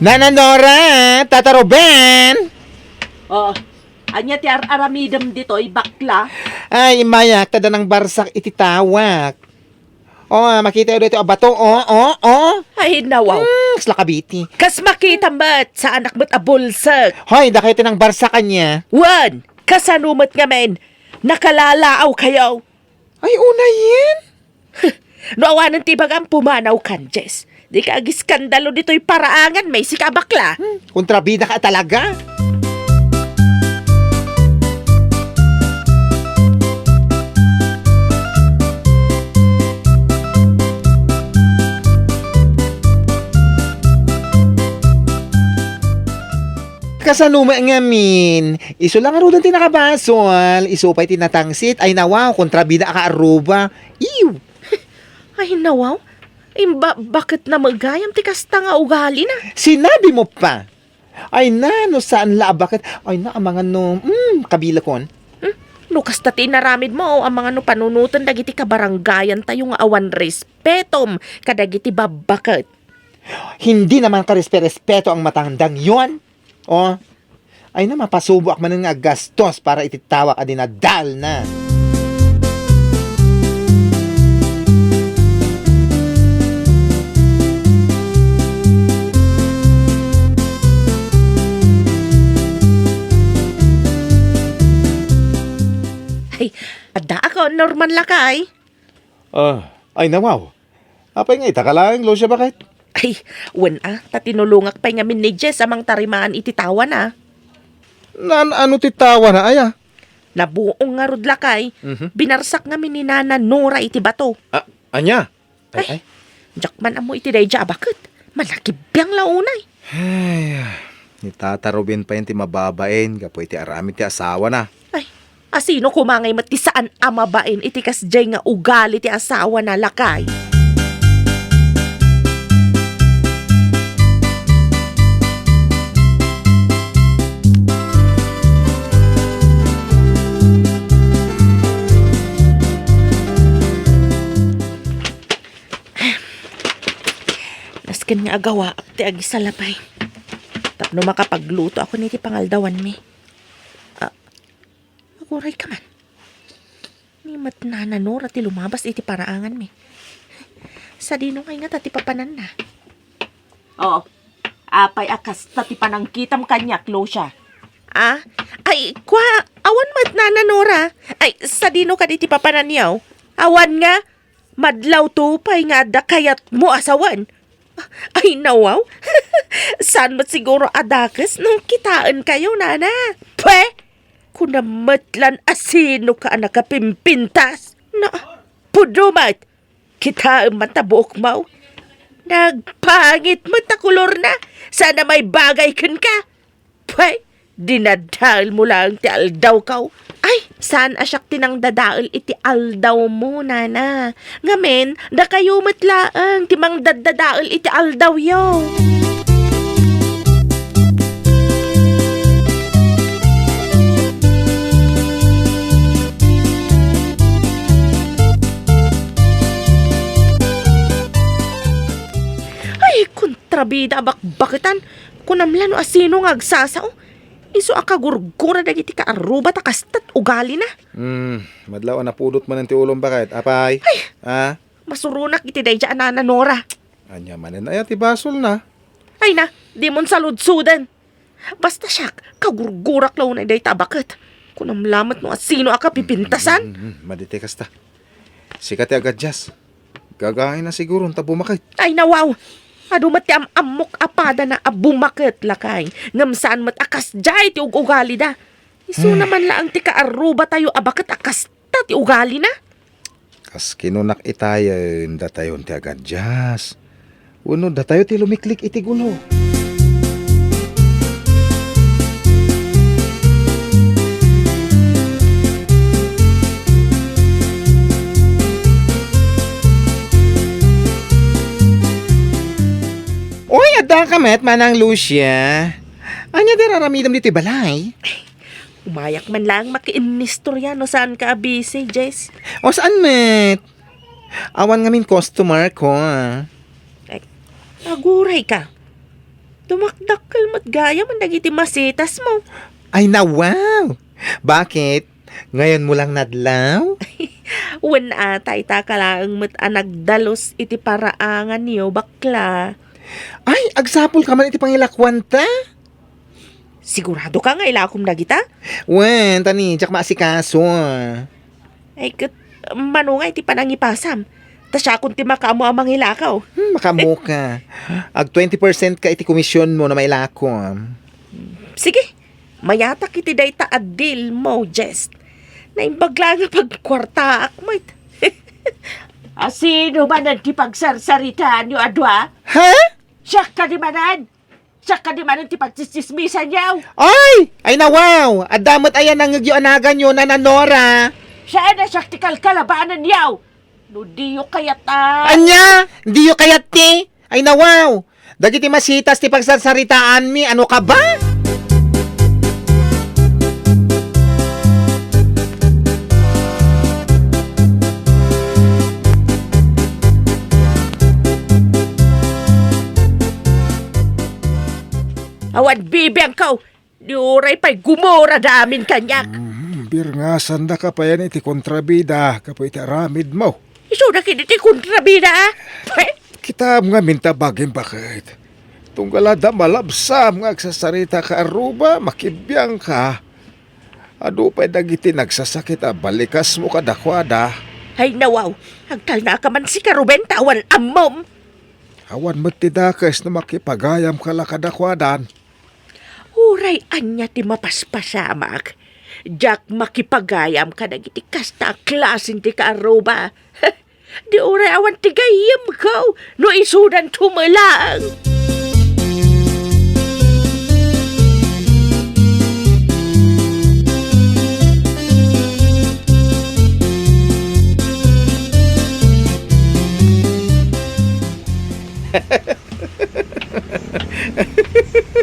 Nana Nora, Tata Ruben! Oh, ania ti ar-aramidem ditoy, bakla? Ay, immayak, ta adda nangbarsak iti tawak. Oh, ah, makitayo daytoy a bato. Oh, oh, oh. Ay, nawaw. Hmm, kasla kabiti. Kas makita met, saanak met a bulsek. Hoy, dakayo ti nangbarsak ania? Wen, kasano met ngamin? Nakalalaawkayo. Ay, unayen. No awanen ti ibagam, pumanawkan, Jess. Dika agiskandalo ditoy paraanganmi, sika a bakla. Hmm, kontrabidaka talaga. Kasano met ngamin? Isu la ngaruden ti nakabasol, isu pay ti natangsit. Ay, nawaw, kontrabidaka a ruba. Ew! Ay, nawaw. Imba-, baketna met gayam ti kasta nga ugalina. Sinabimo pa. Ay na, no saan la a baket. Ay na, amangan no, mm, kabilekon. Hmm? No kasta ti inaramidmo, amangan no panunoten dagiti kabarangayantayo nga awan respetom kadagiti babbaket. Hindi naman karespe-respeto ang matandang yon. Oh, ay na, mapasuboak manen nga aggastos para iti tawak a dinadaelna. Ay, addaak, Norman, lakay. Ah, ay, nawaw. Apay nga ita ka laeng, Lucia, baket? Ay, wen a, ta tinulongak pay ngamin ni Jess a mangtarimaan iti tawana. Naan-ano ti tawana, aya? Nabuong ngarud, lakay. Mhm. Binarsak ngamin ni Nana Nora iti bato. Ah, ania? Ay, ay, ay. Diak man ammo iti daydiay a baket. Manakibiang la unay. Ay, ni Tata Ruben pay ti mababain gapu iti aramid ti asawana. Ay, asino koma ngay met ti saan a mabain iti kasdiay nga ugali ti asawana, lakay? Nasken nga agawaak ti agisalapay tapno makapagluto ako iti pangaldawanmi. Ah, aguray ka man. Ni met Nana Nora ti lumabas iti paraanganmi. Sadino ngay ngata ti papananna? Oh, apay a kasta ti panangkitam kaniak, Lucia? Ah? Ay, kwa, awan met Nana Nora. Ay, sadino kadi ti papananyo? Awan nga, madlawto pay nga adda kayatmo a sawen. Ay, nawaw. Saan met siguro a dakes no kitaenkayo, Nana? Pwe! Kuna met lan a sinoka a nakapimpintas. Na, pudno met. Kitaem man ta buokmo. Nagpangit met ta kolorna. Saan a maibagay kenka. Pwe, dinadaelmo laeng ti aldawko. Ay, saan a siak ti nangdadael iti aldawmo, Nana. Ngamin, dakayo met laeng ti mangdaddadael iti aldawyo. Bida a bakbaketan, kunam la no asino nga agsasao. Isu a kagurgura dagiti kaarruba ta kasta ti ugalina. Hmm, madlaw a napudot manen ti ulom, baket. Apay? Ay! Ha? Masuronak iti daydiay a Nana Nora. Ania manen aya ti basolna? Ay na, dimon saludsoden. Basta siak, kagurgurak la unay dayta a baket. Kunam la met no asino a kapipintasan. Hmm, hmm, hmm, madi ti kasta. Sika ti agadjust. Gagaina siguron ta bumaket. Ay, nawaw! Adu met ti am-ammok a padana a bumaket, lakay. Ngem saan met a kasdiay ti ug-ugalida. Isuna man laeng ti kaarrubatayo a baket a kasta ti ugalina. Kas kinunak itayen, datayon ti agadjust. Wenno datayo ti lumiklik iti gulo. Oy, addaka met, Manang Lucia. Ania ti raramidem ditoy balay? Umayak man laeng makiinnistorya no saanka a busy, Jess. O, saan met? Awan ngamin customer ko, ah. Ay, aguray ka. Dumakdakkel met gayam dagiti masitas mo. Ay, nawaw! Bakit? Ngayon mo lang nadlaw? Wen, atay, ta ka laeng met a nagdalus iti paraanganyo, bakla. Ay, agsapul ka man iti pangilakuanta? Sigurado ka nga ilakom dagita? Wen, ta ni, diak maasikaso. Ay, ket, mano nga iti panangipasam? Ta siakon ti makaammo a mangilakaw. Hmm, makaammo ka. Ag twenty percent ka iti komisyon mo no mailakom. Sige, mayatak iti dayta a deal mo, Jess. Naimbag la nga pagkuartaak met. Asino manen ti pagsarsaritaanyo a dua? Ha? Siak kadi manen? Siak kadi manen ti pagtsistsismisanyo? Ay! Ay, nawaw! Adda met aya nangngegyo a naganyo, Nana Nora? Saan a siak ti kalkalabanenyo? No diyo kayat a Ania? Diyo kayat ti? Ay, nawaw! Dagiti masitas ti pagsarsaritaanmi, ano ka ba? Awan bibiangko, di uray pay gumura da amin kaniak. Mhm, birngasandaka payen iti kontrabida, gapu iti aramidmo. Isuda kadi ti kontrabida, a? Kitaem ngamin ta bagim, baket. Tunggal adda malabsam nga agsasarita ka arruba, makibiangka. Adu pay dagiti nagsasakit a balikasmo kadakuada. Ay, nawaw, agtalnaka man sika, Ruben, ta awan ammom. Awan met ti dakes no makipagayamka la kadakuadan. Uray ania ti mapaspasamak, diak makipagayam kadagiti kasta a klasen ti kaarruba. Di uray awan ti gayyemko no isudanto met laeng.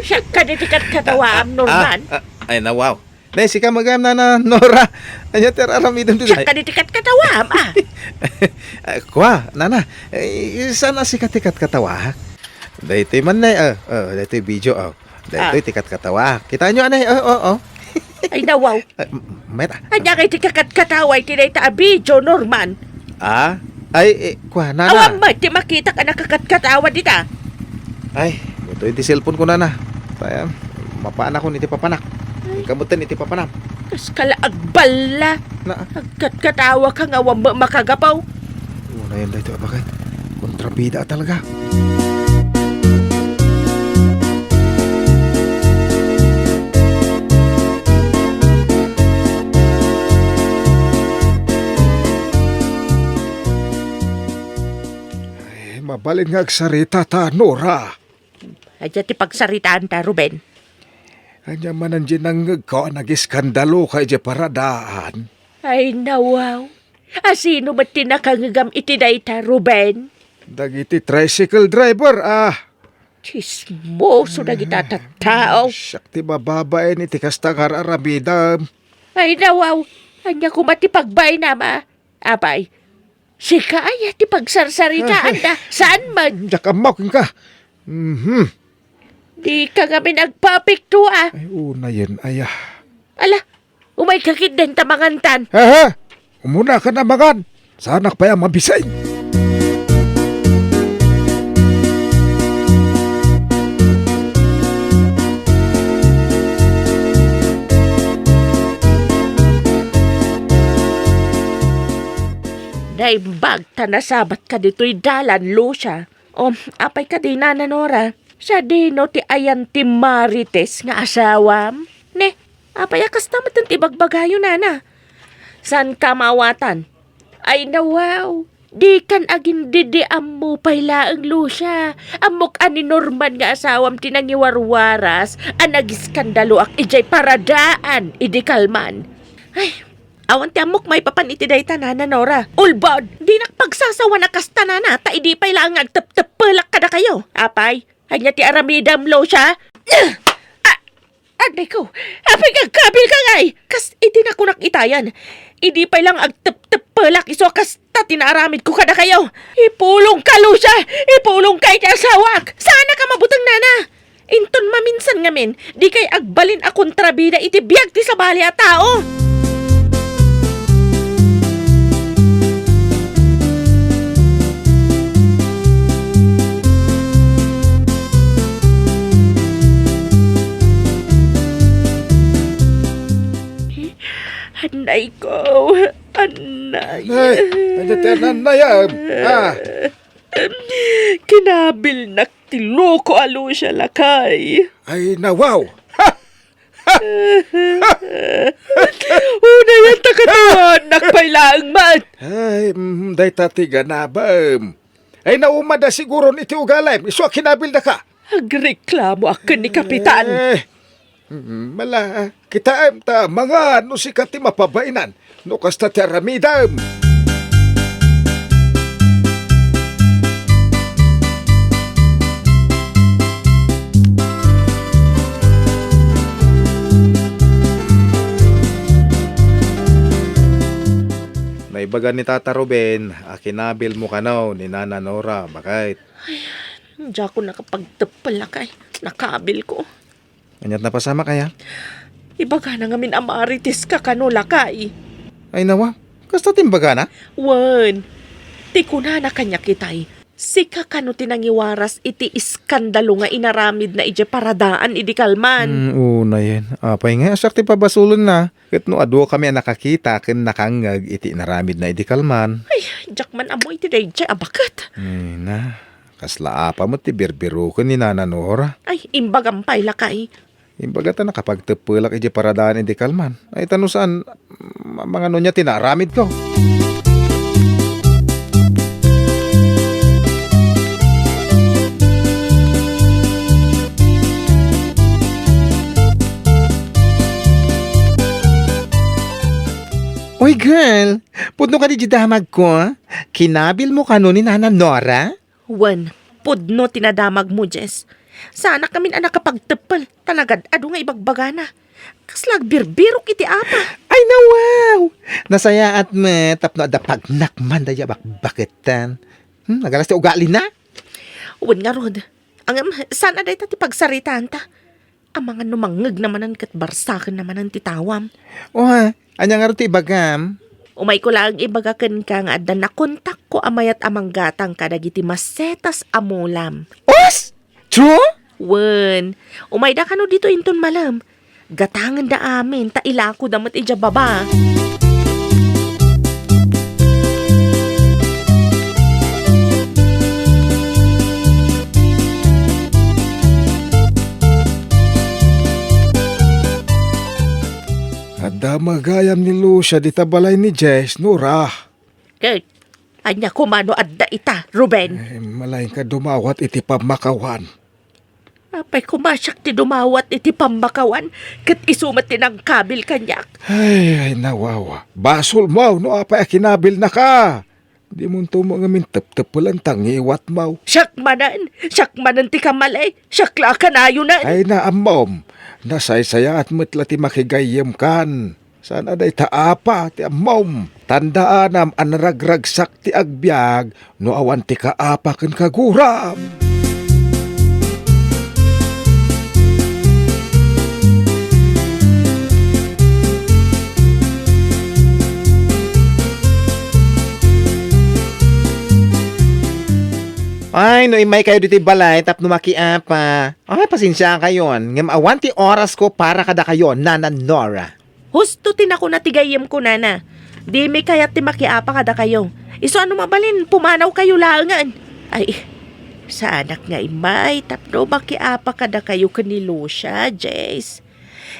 Siak kadi ti katkatawaam, Norman. Ah, ah, ay, nawaw. Nay, sika met gayam, Nana Nora. Ania ti ar-aramidem ditoy? Siak kadi ti katkatawaam, a. Ah, kua, Nana. Eh, saan a sika ti katkatawaak? Daytoy man, Nay, ah, ah, daytoy video, ah. Daytoy ti katkatawaak. Kitaenyo, anay? Oh, oh, oh. Ay, nawaw. Ah, m-, met, ah. Ania ngay ti kakatkatawa iti dayta a video, Norman? Ah? Ay, eh, kua, Nana. Awan met ti makitak a nakakatkatawa dita. Ay, daytoy ti cellphone ko, Nana. Kaya, mapaanakon iti papanak. Ay. Ikaw met iti papanam. Kas ka la agballa. Na. Agkatkatawa ka nga awan met makagapu. Unayen daytoy a baket. Kontrabida a talaga. Ay, mabalin nga agsarita ta, Nora. Ania ti pagsaritaanta, Ruben? Ania manen diay nangngegko a nagiskandaloka idiay paradaan? Ay, nawaw. Asino met ti nakangngegam iti dayta, Ruben? Dagiti tricycle driver, ah. Tsismoso dagita tattao. Siak ti mababain iti kasta nga ar-aramidem. Ay, nawaw. Ania koma ti pagbainam, a? Apay, sika aya ti pagsarsaritaanda? Saan met? Diak ammo kenka. Mhm. Dika ngamin agpapikto, a. Ay, unayen, aya. Ala, umayka ketdin ta mangantan. Aha! Umuna ka na mangan. Saanak pay a mabising. Naimbag ta nasabatka ditoy dalan, Lucia. O, apay kadi, Nana Nora? Sadino ti ayan ti Marites nga asawam? Ne, apay a kasta met ti bagbagayo, Nana? Saanka maawatan? Ay, nawaw. Dikan agindidi, ammo pay laeng, Lucia. Ammok a ni Norman nga asawam ti nangiwarwaras a nagiskandaloak idiay paradaan idi kalman. Ay, awan ti ammok maipapan iti dayta, Nana Nora. Ulbod! Dinak pagsasawan a kasta, Nana, ta idi pay laeng nga agtepteppelak kadakayo. Apay, ania ti aramidem, Lucia? Ah! Adayko, apay nga agkabilka ngay? Kas iti nakunak itayan, idi pay laeng agtepteppelak isu a kasta ti naaramidko kadakayo. Ipulongka, Lucia! Ipulongka iti asawak! Saanak a mabuteng, Nana! Inton maminsan ngamin, dikay agbalin a kontrabida iti biag ti sabali a tao. Anayko, anay. Ay, ano ti ananayam? Ah. Kinabilnak ti loko a Lucia, lakay. Ay, nawaw! Ha! Ha! Unayen ta katawanak pay laeng met. Ay, mm, dayta ti ganabem. Ay, naumada siguron iti ugalim. Isu a kinabildaka. Agreklamoak ken ni Kapitan. Eh, mm, mala, kitaem ta mangano sika ti mapabainan no kasta ti aramidem. Naibaga ni Tata Ruben a kinabilmo kano ni Nana Nora, baket. Ay, diakon nakapagteppel, lakay. Nakabilko. Aniat napasamak aya? Ibagana ngamin a Marites ka kano, lakay. Ay, nawa, kasta ti imbagana? Wen, ti kunana kaniak itay, sika kano ti nangiwaras iti iskandalo nga inaramidna idiay paradaan idi kalman. Mm, unayen. Apay nga, siak ti pabasolenna. Ket no adu kami a nakakita ken nakangngeg iti inaramidna idi kalman. Ay, diak man ammo iti daydiay a baket. Ay na, kasla apa met ti birbiroken ni Nana Nora? Ay, imbagam pay, lakay. Imbaga ta nakapagteppelak idiay paradaan idi kalman. Ay, ta no saan, ma-, mangano nia ti naaramidko? Uy, girl, pudno kadi di damagko? Kinabilmo kano ni Nana Nora? Wen, pudno ti nadamagmo, Jess. Saanak ngamin a nakapagteppel, ta nagad-adu nga ibagbagana. Kasla agbirbirok iti apa. Ay, nawaw! Nasayaat met tapno adda pagnak man dayta a bakbaketan. Hmm, nagalas ti ugalina? Wen ngarud. Ngem, saan a dayta ti pagsaritaanta? Amangan no mangngegna manen ket barsakenna manen ti tawam. O ha, ania ngarud ti ibagam? Umayko laeng ibaga kenka nga adda nakontakko a mayat a manggatang kadagiti masetas a mulam. Os! True? Wen, umayda kano ditoy inton malem. Gatangenda amin ta ilakoda met idiay baba. Adda met gayam ni Lucia dita balay ni Jess, Nora. Ket, ania koma no adda ita, Ruben? Eh, malaingka dumawat iti pammakawan. Apay koma siak ti dumawat iti pammakawan, ket isu met ti nangkabil kaniak. Ay, ay, nawawa. Basolmo no apay a kinabilnaka. Dimonto met ngamin teptepelen ta ngiwatmo. Siak manen, siak manen ti kamali, siak la a kanayonen. Ay, naammom. Nasaysayaat met la ti makigayyemkan. Saan a dayta apa ti ammom. Tandaanam a naragragsak ti agbiag no awan ti kaapa ken kaguram. Ay, no immaykayo ditoy balay tapno makiapa. Ay, pasensiakayon. Ngem awan ti orasko para kadakayo, Nana Nora. Husto ti nakuna ti gayyemko, Nana. Dimi kayat ti makiapa kadakayo. Isu a no mabalin, pumanawkayo laengen. Ay, saanak nga immay tapno makiapa kadakayo ken ni Lucia, Jess.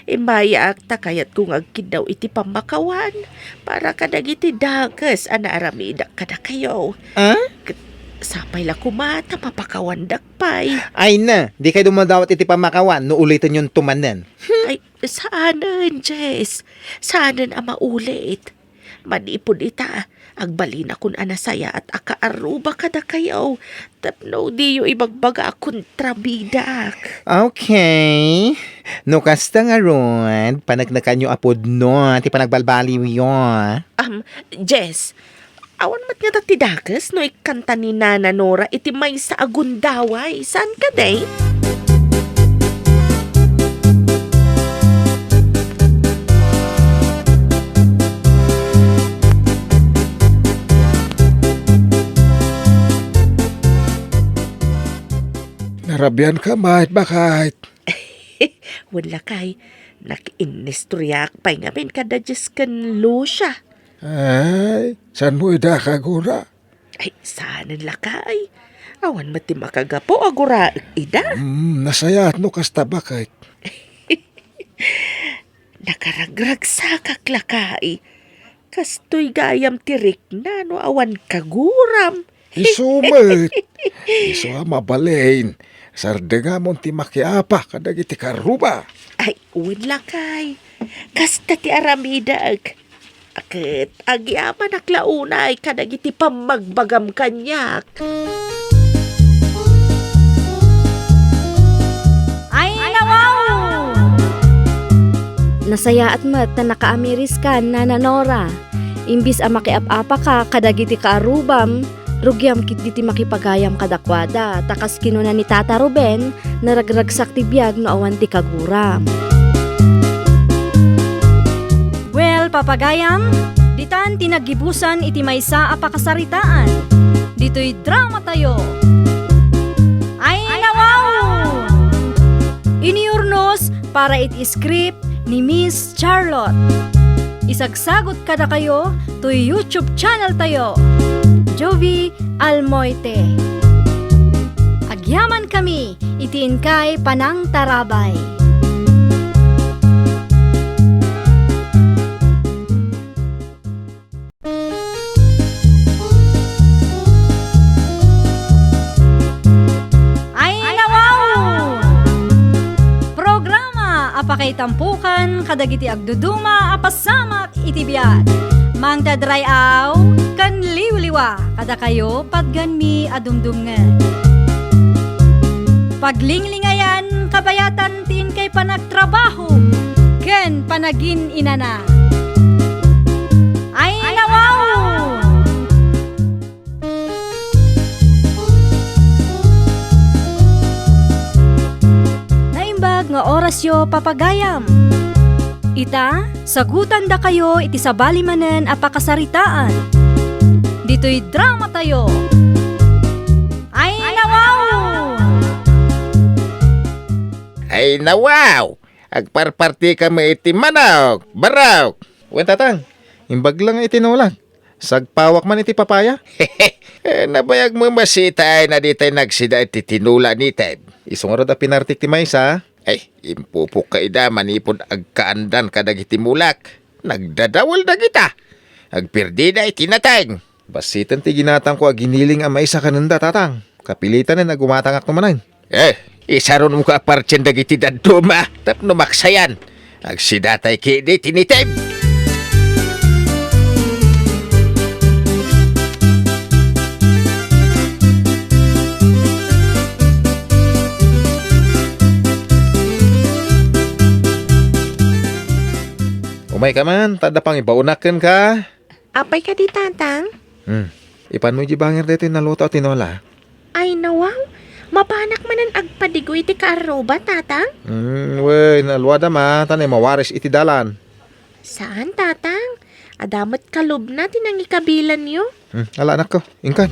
Immayak ta kayatko nga agkiddaw iti pammakawan para kadagiti dakes a naaramidak kadakayo. Ah? Ket sapay la koma ta mapakawandak pay. Ay na, dikay dumadawat iti pammakawan no ulitennyon to manen. Ay, saanen, Jess. Saanen a maulit. Manipud ita, agbalinakon a nasayaat a kaarruba kadakayo tapno diyo ibagbaga a kontrabidak. Okay. No kasta ngarud, paneknekanyo a pudno ti panagbalbaliwyo. Um, Jess, awan met ngata ti dakes no ikkanta ni Nana Nora iti maysa a gundaway. Saan kadi? Narabianka met, baket. Wen lakay, nakiinnistoriaak pay ngamin kada Jess ken Lucia. Ay, saanmo ida kagura? Ay, saanen lakay. Awan met ti makagapu a guraek ida. Hmm, nasayaat no kasta, baket. Nakaragragsakak lakay. Kastoy gayam ti rikna no awan kaguram. Isu met. Isu a mabalin. Sardengamon ti makiapa kadagiti kaarruba. Ay, wen lakay. Kasta ti aramidek. Ket agyamanak la unay kadagiti pammagbagam kaniak. Ay, nawaw! Nasayaat met ta nakaamiriskan, Nana Nora. Imbis a makiap-apaka kadagiti kaarrubam, rugiam ketdi ti makipagayam kadakuada, ta kas kinuna ni Tata Ruben, naragragsak ti biag no awan ti kaguram. Well, papagayam, ditan ti naggibusan iti maysa a pakasaritaan. Ditoy dramatayo. Ay, nawaw! Iniurnos para iti script ni Miss Charlotte. Isagsagot kadakayo toy YouTube channel tayo, Jovie Almoite. Agyamankami iti inkay panangtarabay. Ay, nawaw! Programa a pakaitampokan kadagiti agduduma a pasamak iti biag. Mangted ray-aw ken liwliwa kadakayo patganmi a dumdumngeg. Paglinglingayan kabayatan ti inkay panagtrabaho ken panagin-inana. Ay, nawaw! Naimbag nga orasyo, papagayam. Ita, sagutandakayo iti sabali manen a pakasaritaan. Ditoy dramatayo. Ay, nawaw! Ay, nawaw! Agparpartikam iti manok, barok. Wen, Tatang, imbag la nga itinulak. Sagpawak man iti papaya. Eh, nabayag mo masitaen a ditay nagsida iti tinula ni Ted. Isu ngarud a pinartik ti maysa. Ay, impupok ka ida manipud agkaandan kadagiti mulak. Nagdadawel dagita. Agpirdida iti nateng. Bassiten ti ginatangko a giniling a maysa kanenda, Tatang. Kapilitanen a gumatangak no manen. Eh, isarunom ka a partien dagiti dadduma tapno maksayan. Agsidatay ketdi ti nitem. Umayka man, ta adda pangibaonak kenka. Apay kadi, Tatang? Hmm. Ipanmo idiay banger daytoy naluto a tinola. Ay, nawaw. Mapanak manen agpadigo iti kaarruba, Tatang? Hmm, wen, naaluadam a, ta nay mawaris iti dalan. Saan, Tatang? Adda met kalubna ti nangikabilanyo. Hmm, ala, anakko. Inkan.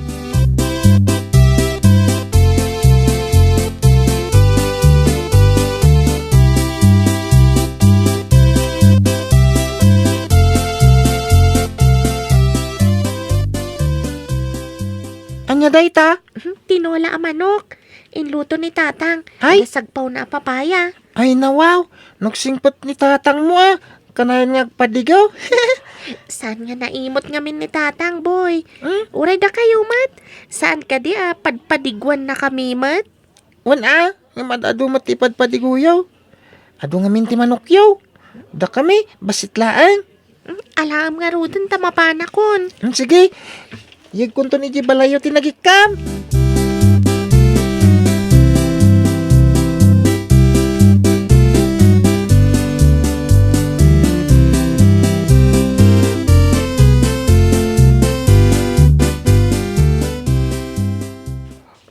dayta? Mhm, tinola a manok. Inluto ni Tatang. Ay! Adda sagpawna a papaya. Ay, nawaw. Nagsingpet ni Tatang mo, ah. Kanayon nga agpadigaw. Saan nga naimot ngamin ni Tatang, boy? Hmm? Uray dakayo met. Saan kadi a padpadiguannakami met? Wen a, ngem ad-adu met ti padpadiguyo. Adu ngamin ti manokyo. Dakami, bassit laeng. Hmm, alaem ngaruden ta mapanakon. Hmm, sige. Yegkonton idiay balayyo ti nagikkam.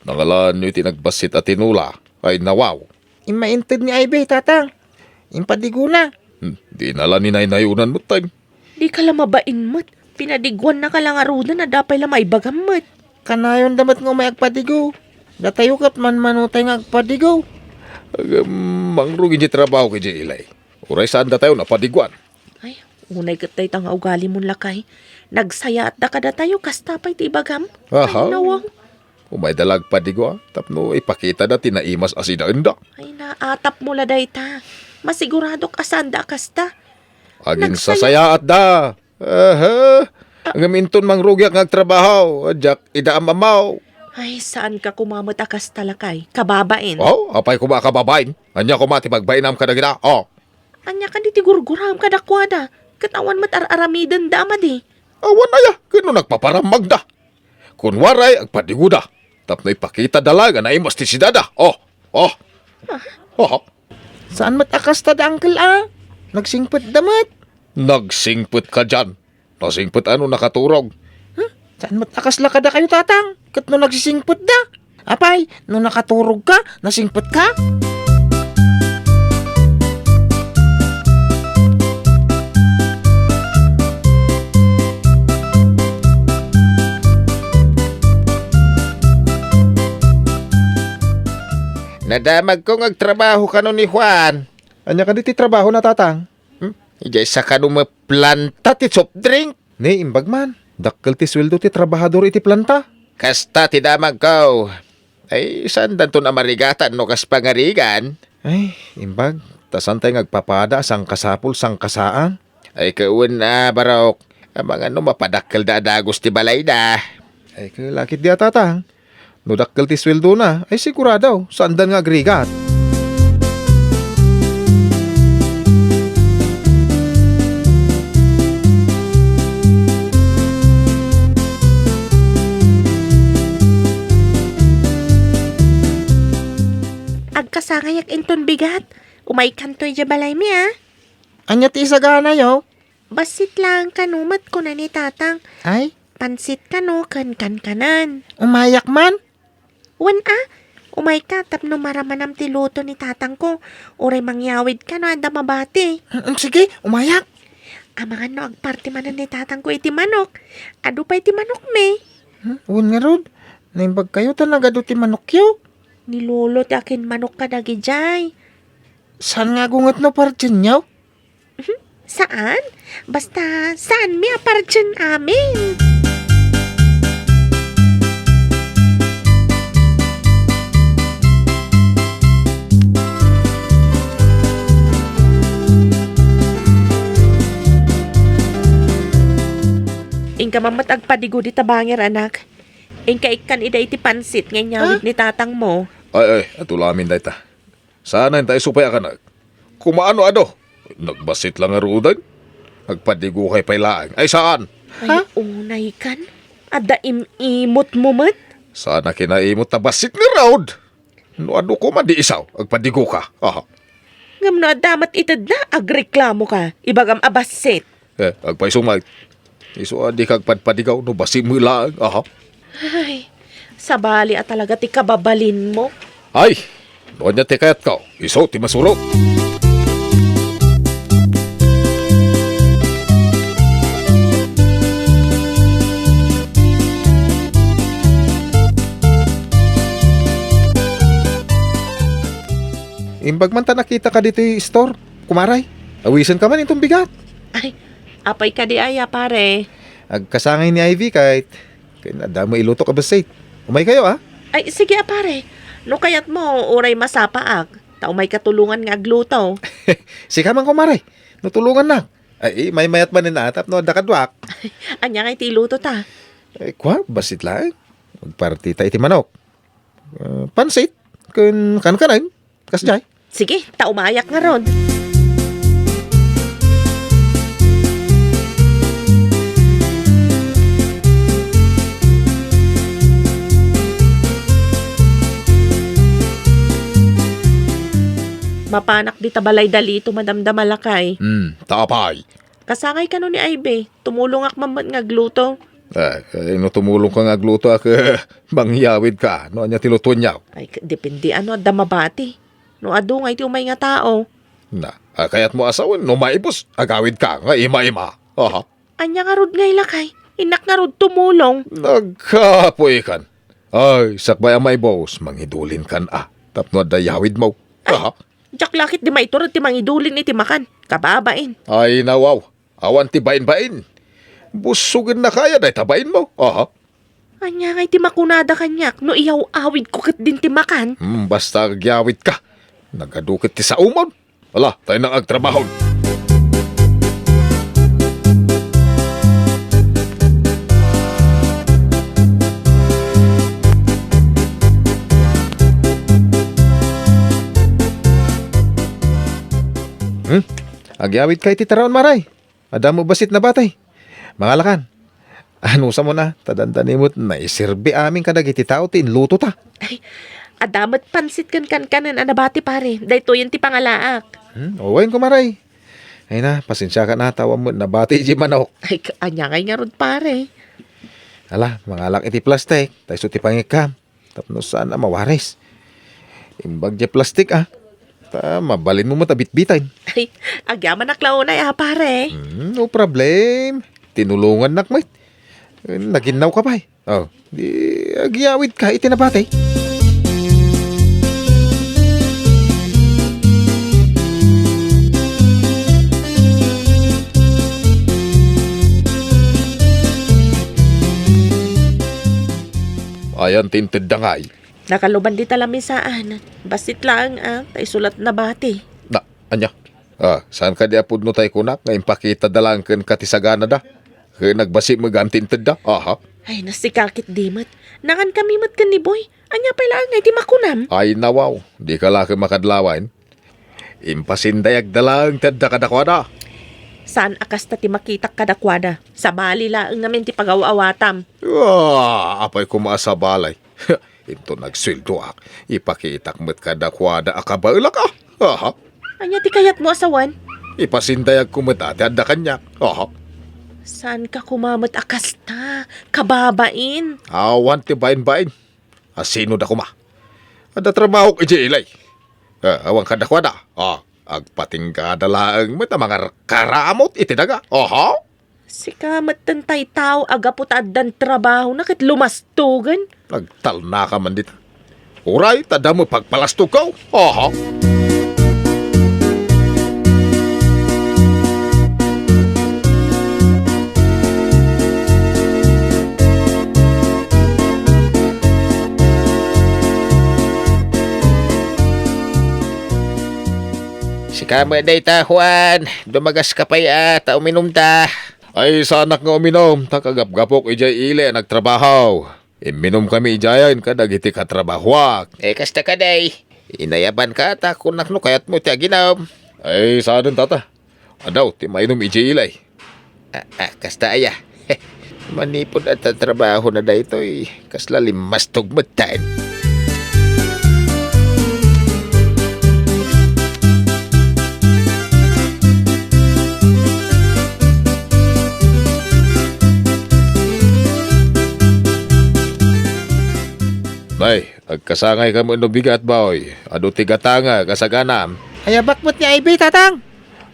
Nangalanyo iti nagbassit a tinola. Ay, nawaw. Immainted ni Ivy, Tatang. Impadigona. Hmm, dina la ni naynayonan met, tay. Dika la mabain met. Pinadiguannaka la ngaruden, adda pay la maibagam met. Kanayonda met nga umay agpadigo. Datayo ket manmanotay nga agpadigo. Agam, mangrugin ti trabaho ket di ilay. Uray saan datayo napadiguan. Ay, unay ket dayta nga ugalimon, lakay. Nagsayaatda kadatayo, kasta pay ti ibagam. Aha. Ay, nawang. Umayda la agpadigo, a, tapno ipakitada ti naimas a sidaenda. Ay, naatapmo la dayta. Masiguradok a saanda a kasta. Aginsasayaatda. Aha. Ngem inton mangrugiak nga agtrabaho, diak ida am-amaw. Ay, saanka koma met a kasta, lakay. Kababain. Oh, apay koma a kababain? Ania koma ti pagbainam kadagita? Oh. Ania kadi ti gurguram kadakuada? Ket awan met ar-aramidenda a madi. Awan aya, ket no nagpaparammagda. Kun uray, agpadigoda. Tapno ipakitada la nga naimas ti sidaenda. Oh, oh. Ah. Oh. Saan met a kasta da, Uncle, a? Nagsingpetda met. Nagsingpet kadiay. Nasingpet a no nakaturog. Hmm? Saan met a kasla kadakayo, Tatang? Ket no nagsisingpetda? Apay, no nakaturogka, nasingpetka? Nadamagko nga agtrabaho kano ni Juan. Ania kadi ti trabahona, Tatang? Hmm? Idiay sakano met planta ti soft drink? Ni, imbag man. Dakkel ti sueldo ti trabahador iti planta. Kasta ti damagko. Ay, saandanton a marigatan no kas pangarigan? Ay, imbag. Ta saantay nga agpapada a sangkasapul, sangkasaan. Ay, kawen a, barok. Amangan no mapadakkelda a dagus ti balayda. Ay, kalakit di a, Tatang. No dakkel ti sueldona, ay sigurado, saandan nga agrigat. Agkasangayak inton bigat. Umaykanto idiay balaymi, a. Ania ti isaganayo? Bassit laeng kano met, kuna ni Tatang. Ay? Pansit kano ken kankanen. Umayak man? Wen a, umayka tapno maramanam ti luto ni Tatangko. Uray mangyawidka no adda mabati. Mm, mm, sige, umayak. Amangan no agparti manen ni Tatangko iti manok. Adu pay ti manokmi. Hmm, wen ngarud, naimbagkayo ta nagadu ti manokyo. Ni Lolo ti akinmanok kadagidiay. Saan nga agunget no partienyo? Mhm. Saan? Basta, saanmi a partien amin. Inka man met agpadigo dita bangir, anak. Inka ikkan ida iti pansit nga inyawid ni tatangmo. Ay, ay, adu la amin dayta. Saan ta isu pay a kanak. Kumaano adu? Nagbassit la ngaruden. Agpadigokay pay laeng. Ay, saan? Ay, unaykan. Adda im-imotmo met. Saan a kinaimot ta bassit ngarud? No adu koma di isu, agpadigoka. Aha. Ngem no adda met itedna, agreklamoka. Ibagam a bassit. Eh, agpayso met. Isu a dika agpadpadigaw no bassit met laeng, aha. Ay, sabali a talaga ti kababalinmo. Ay, no ania ti kayatko, isu ti masurot. Imbag man ta nakitaka ditoy store, kumare. Awisenka man inton bigat. Ay, apay kadi aya, pare? Agkasangay ni Ivy ket, ket adda met ilutok a bassit. Umaykayo, a? Ay, sige a, pare. No kayatmo, uray masapaak. Ta umayka tulongan nga agluto. Sika man, kumare. No tulongannak. Ay, maymayat manen a tapno adda kaduak. Ania ngay ti ilutota? Ay, kua, bassit laeng. Agpartita iti manok. Ah, pansit. Ken kankanen. Kasdiay. Sige, ta umayak ngarud. Mapanak dita balay da Lito, madamdama lakay. Hmm, ta apay? Kasangay kano ni Ivy, tumulongak man met nga agluto. Eh, eh, no tumulongka nga agluto, ak, eh, mangyawidka. No ania ti lutoenyo? Ay, k-, depende ano adda mabati. No adu ngay ti umay nga tao. Na, ah, kayatmo a sawen no maibus, agawidka nga ima-ima. Aha. Ania ngarud ngay lakay? Innak ngarud tumulong. Nagkapuikan. Ay, sakbay a maibus, mangidulinkan a. Tapno adda yawidmo. Ay, aha. Diak la ket di maiturod ti mangidulin iti makan. Kababain. Ay, nawaw. Awan ti bain-bain. Bussogennaka aya dayta bainmo. Aha. Ania ngay ti makunada kaniak no iyaw-awidko ketdin ti makan? Hmm, basta agyawidka. Nagadu ket ti saomon. Ala, tayo nang agtrabahon. Hmm? Agyawidka iti taraon, maray. Adda met bassit nabati. Mangalakan. Anusam, ta dandani met naiserbi amin kadagiti tao ti inlutota. Ay, adda met pansit ken kankanen a nabati, pare. Daytoyen ti pangalaak. Hmm, wen, kumare. Ay na, pasensiakan a, ta awan met nabati idiay manok. Ay, k-, ania ngay ngarud, pare? Ala, mangalak iti plastik, ta isu ti pangikkam. Tapno saan a mawaris. Imbag diay plastik, a. Ta mabalinmo met a bitbitaen. Ay, agyamanak la unay, a, pare. Hmm, no problem. Tinulongannak met. Naginnawka pay. Oh, di agyawidka iti nabati. Ayan ti intedda ngay. Nakaluban dita lamisaan. Bassit laeng, a, ta isu la ti nabati. Na, ania? A, saan kadi a pudno tay kunak nga impakitada laeng kenka ti saganada? Ket nagbassit met gayam ti intedda? Aha. Ay, nasika ket di met. Nangankami met ken ni Boy. Ania pay laeng ngay ti makunam? Ay, nawaw. Dika la ket makadlawen. Impasindayagda laeng ti adda kadakuada. Saan a kasta ti makitak kadakuada. Sabali laeng ngamin ti pagaw-awatam. Ah, apay koma a sabali. Inton agsueldoak, ipakitak met kadakuada a kabaelak, a. Aha. Ania ti kayatmo a sawen? Ipasindayagko met a ti adda kaniak. Aha. Saanka koma met a kasta, kababain. Awan ti bain-bain. A, sino da koma? Adda trabahok idiay ili. Eh, awan kadakuada. Ah, agpatinggada laeng met a mangarkaramut iti daga. Aha. Sika metten tay tao a gapu ta addan trabahona ket lumastogen. Agtalnaka man dita. Uray, ta damo pagpalastogko. Aha. Sika met dayta, Juan. Dumagaska pay a, ta uminumta. Ay, saanak nga uminum, ta kagapgapok idiay ili a nagtrabaho. Imminumkami idiayen kadagiti katrabahoak. Eh, kasta kadi. Inayabanka ta kunak no kayatmo ti aginum. Ay, saanen, tata. Adu ti mainum idiay ili. Ah, ah, kasta aya. Manipud adda trabahona daytoy, kasla limmastog metten. Nay, agkasangayka met no bigat, boy. Adu ti gatangek a saganam. Ayabak met ni Ivy, tatang.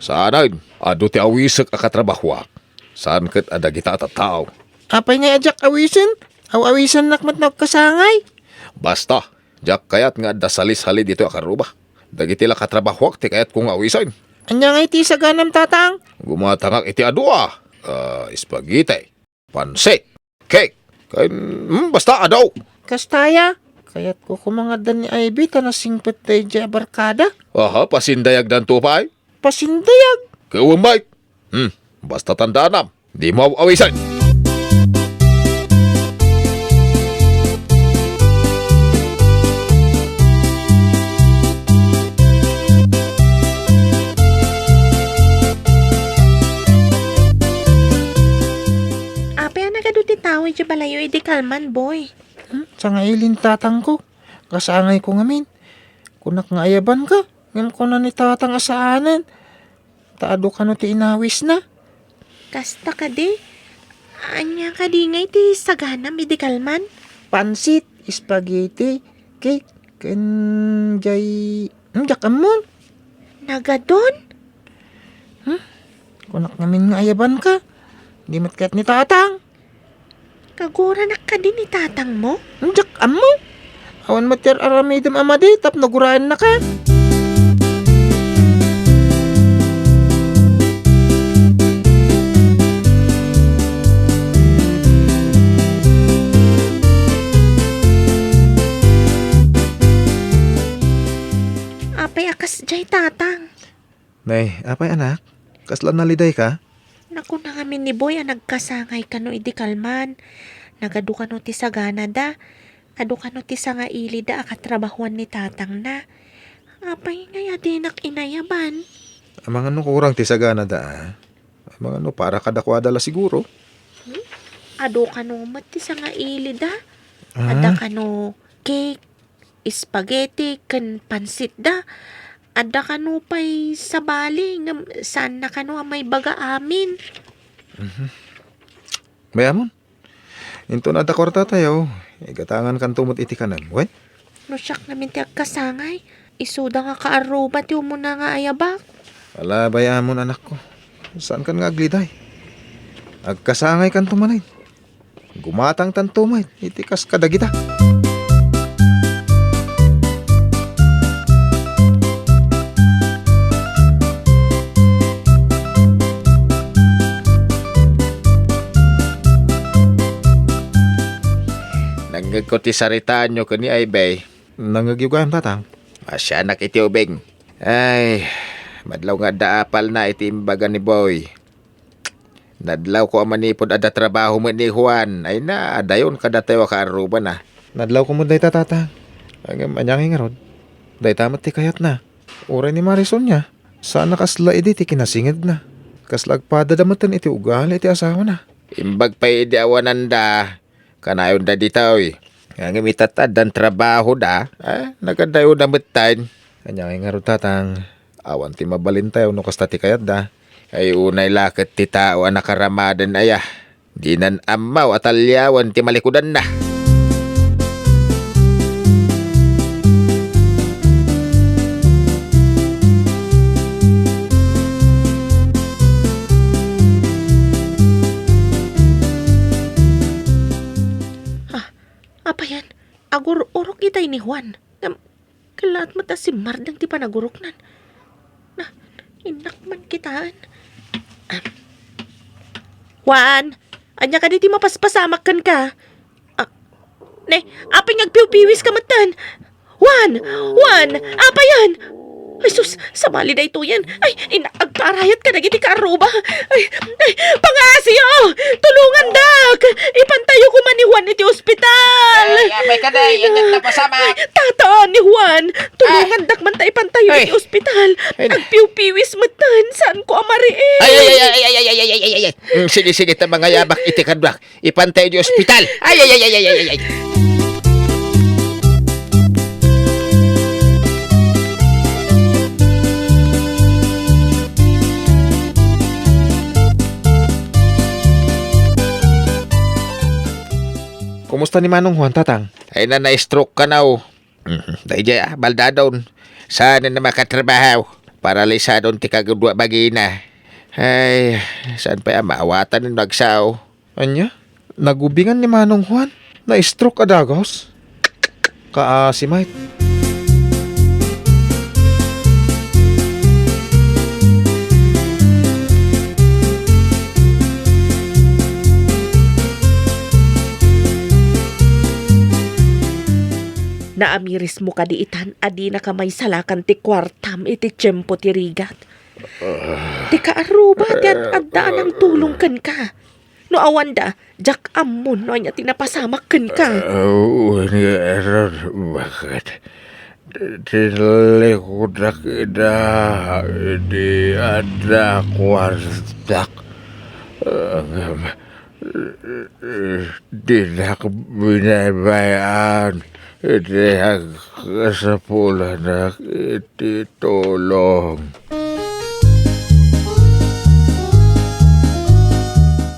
Saanen, adu ti awisek a katrabahoak. Saan ket a dagita a tattao. Apay ngay a diak awisen? Aw-awisennak met no agkasangay. Basta, diak kayat nga adda salisali ditoy a karruba. Dagiti la katrabahoak ti kayatko nga awisen. Ania ngay ti saganam, tatang? Gumatangak iti adu a, ah, spaghetti, pansit, cake, ken, hmm, basta adu. Kasta aya, kayatko koma nga adda ni Ivy ta nasingpet daydiay a barkada. Aha, pasindayagdanto pay? Pasindayag. Ket wen, Mike. Hmm, basta tandaanam, dimo aw-awisen. Apay a nagadu ti tao idiay balayyo idi kalman, Boy? Hmm, sangaili ni tatangko. Kasangayko ngamin. Kunak nga ayabanka. Ngem kuna ni tatang a saanen. Ta adu kano ti inawisna. Kasta kadi? Ania kadi ngay ti saganam idi kalman? Pansit, spaghetti, cake, ken jay, hmm, diak ammon. Nagadun? Hmm? Kunak ngamin nga ayabanka. Di met kayat ni tatang. Kagurannak kadi ni tatangmo? Diak ammo. Awan met ti ar-aramidem a madi tapno guraennaka. Apay a kasdiay, tatang? Nay, apay, anak? Kasla nalidayka? Nakuna ngamin ni Boy a nagkasangay kano idi kalman. Nagadu kano ti saganada. Adu kano ti sangailida a katrabahuan ni tatangna. Apay ngay a dinak inayaban? Amangan no kurang ti saganada, a? Amangan no para kadakuada la siguro. Hmm? Adu kano met ti sangailida. Ah. Adda kano cake, spaghetti, ken pansitda. Adda kano pay sabali, ngem saanna kano a maibaga amin. Mhm. Mayamon. Inton adda kuartatayo, igatangankanto met iti kanem, wen? No siak ngamin ti agkasangay, isuda nga kaarruba ti umuna nga ayabak. Ala, bay-amon, anakko. Saankan nga agliday. Agkasangaykanto manen. Gumatangtanto met iti kas kadagita. Nangngegko ti saritaanyo ken ni Aybay. Nangngegyo gayam, Tatang. Masianak iti ubing. Ay, madlaw nga adda apalna iti imbaga ni Boy. Nadlawko a manipud adda trabaho met ni Juan, ay naadayon kadatayo a kaarrubana. Nadlawko met dayta, Tatang. Ngem ania ngay ngarud? Dayta met ti kayatna. Uray ni Marison nia, saan a kasla idi ti kinasingedna. Kasla agpadada metten iti ugali ti asawana. Imbag pay idi awananda, kanayonda ditoy. Ngem ita ta addan trabahoda, a, nagadayonda metten. Ania ngay ngarud, Tatang? Awan ti mabalintayo no kasta ti kayatda. Ay, unay la ket ti tao a nakaramaden aya. Dinan ammo a taliawen ti malikudanna. Ah, apayan, agur-urok itay ni Juan. Ngem, Kellaat met a simmardeng ti panaguroknan. Na, innak man kitaen. Juan, ania kadi ti mapaspasamak kenka? Ah, ne, apay nga agpiwpiwiska metten? Juan! Juan! Apayan! Ay, sus, sabali daytoyen. Ay, ina, agparayat kadagiti kaarruba. Ay, ay, pangaasiyo! Tulongandak! Ipantayo koma ni Juan iti ospital! Ay, apay ka, day. Ay, agad na pasamak. Tata, ni Juan! Tulongandak man ta ipantayo iti ospital. Ay, na. Agpiwpiwis metten, saanko a mariing. Ay, ay, ay, ay, ay, ay, ay, ay, ay, ay, ay. Mm, sige, sige, ta mangayabak iti kaduak. Ipantayo iti ospital. Ay, ay, ay, ay, ay, ay, ay, ay. Kumusta ni Manong Juan, Tatang? Ay, na, na-stroke kano. Mhm. Daydiay, a, baldadon. Saan na makatrabaho? Paralisadon ti kagudua bagina. Ay, saan pay a maawatan no agsao? Ania? Nagubingan ni Manong Juan? Na-stroke a dagus? Kaasi met. Naamirismo kadi itan a dinaka maisalakan ti kuartam iti tiempo ti rigat? Ti kaarruba ti ad-adda a nangtulong kenka. No awanda, diak ammon no ania ti napasamak kenka. Ah, wen nga, Error, bakit? Tinlikudak ida idi adda kuartak. Ah, ngem, dinak binaybay-an iti agkasapulanak iti tulong.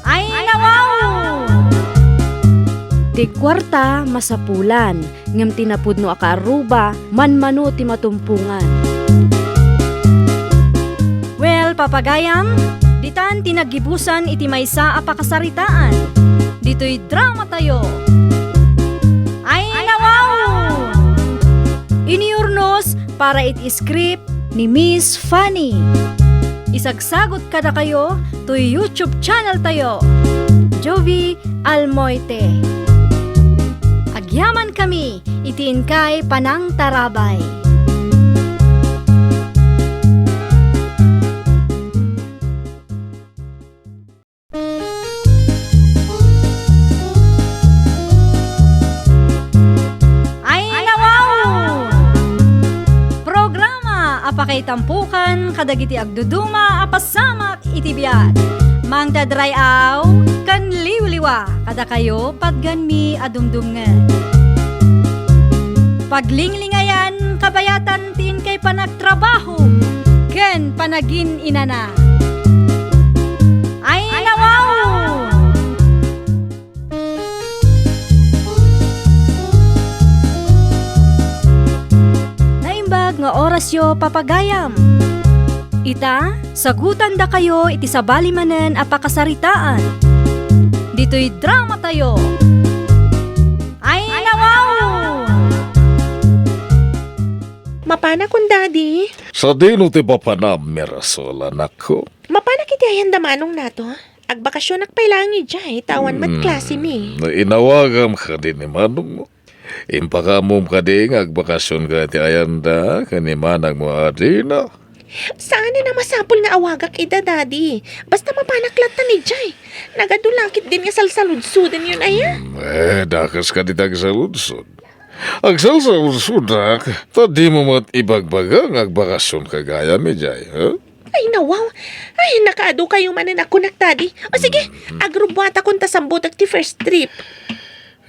Ay, nawaw! Ti kuarta, masapulan, ngem ti napudno a kaarruba, manmano ti matumpongan. Well, papagayam, ditan ti naggibusan iti maysa a pakasaritaan. Ditoy dramatayo. Ay, nawaw! Iniurnos para iti script ni Miss Fanny. Isagsagut kadakayo toy YouTube channel tayo, Jovie Almoite. Agyaman kami iti inkay panangtarabay. Ay, nawaw! Programa a pakaitampukan kadagiti agduduma a pasamak iti biag. Mangdadray-aw ken liwliwa kadakayo patganmi a dumdumngeg. Paglinglingayan kabayatan ti inkay panagtrabaho ken panagin-inana. Ay, nawaw! Naimbag nga orasyo, papagayam. Ita, sagutandakayo iti sabali manen a pakasaritaan. Ditoy dramatayo. Ay, nawaw! Mapanakon, Daddy. Sadino ti mapanam, Mirasol, anakko? Mapanak iti ayan da manong nato. Agbakasionak pay laeng idiay, ta awan met Hmm, klasemi. Inawagam kadi ni manongmo? Impakaammom kadi nga agbakasionka iti ayanda ken ni manangmo a Dina? Saanen a masapul nga awagak ida, Daddy. Basta mapanak lattan idiay. Nagadu la ketdin nga salsaludsodenyon aya. Hmm, eh, dakes kadi ti agsaludsod. Agsalsaludsodak, ta dimo met ibagbaga nga agbakasionka gayam idiay, ha? Ay, nawaw. Ay, nakaadu kayo manen a kunak, Daddy. O sige, agrubbuatakon ta sambutek ti first trip.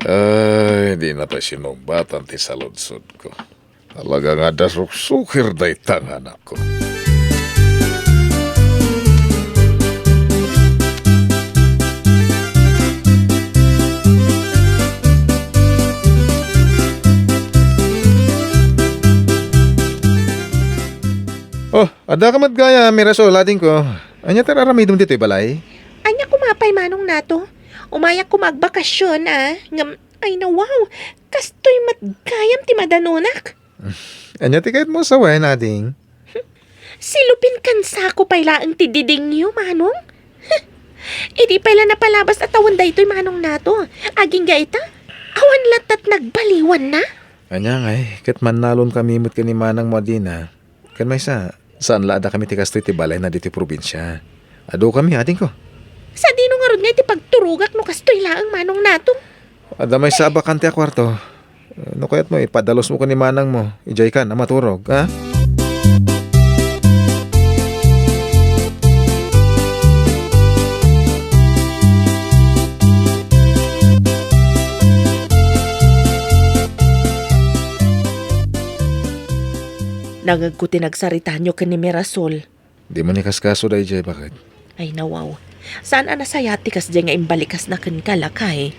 Ay, dina pay sinungbatan ti saludsodko. Talaga nga adda suksukir dayta nga anakko. Oh, adda ka met gayam, Mirasol, adingko. Ania ti ar-aramidem ditoy balay? Ania koma pay manong nato? Umayak koma agbakasion, a. Ngem, ay, nawaw, kastoy met gayam ti madanonak. Ania ti kayatmo a sawen, ading? Silupin ken sako pay laeng ti didingyo, manong? Idi pay la napalabas a tawen daytoy manong nato. Agingga ita, awan lattat nagbaliwanna? Ania ngay, ket mannalon kami met ken ni manangmo a Dina. Ken maysa, saan la a dakami ti kastoy ti balayna ditoy probinsia. Adu kami, adingko. Sadino ngarud nga iti pagturogak no kastoy laeng manong nato? Adda maysa a bakante a kuarto. No kayatmo, ipadalusmo ken ni manangmo. Idiay kan a maturog, ha? Nangegko ti nagsaritanyo ken ni Mirasol. Dimo ni kaskaso daydiay, baket? Ay, nawaw. Saan a nasayaat ti kasdiay nga imbalikasna kenka, lakay?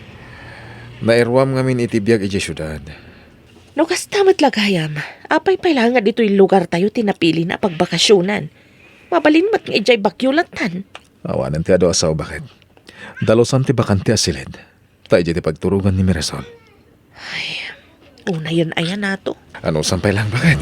Nairuam ngamin iti biag idiay siudad. No kasta met la gayam, apay pay laeng nga ditoy lugartayo ti napilina a pagbakasionan? Mabalin met nga idiay Baguio lattan. Awanen ti adu a sao, baket? Dalusan ti bakante a siled. Ta idiay ti pagturogan ni Mirasol. Ay, unayen aya nato. Anusan pay laeng, baket?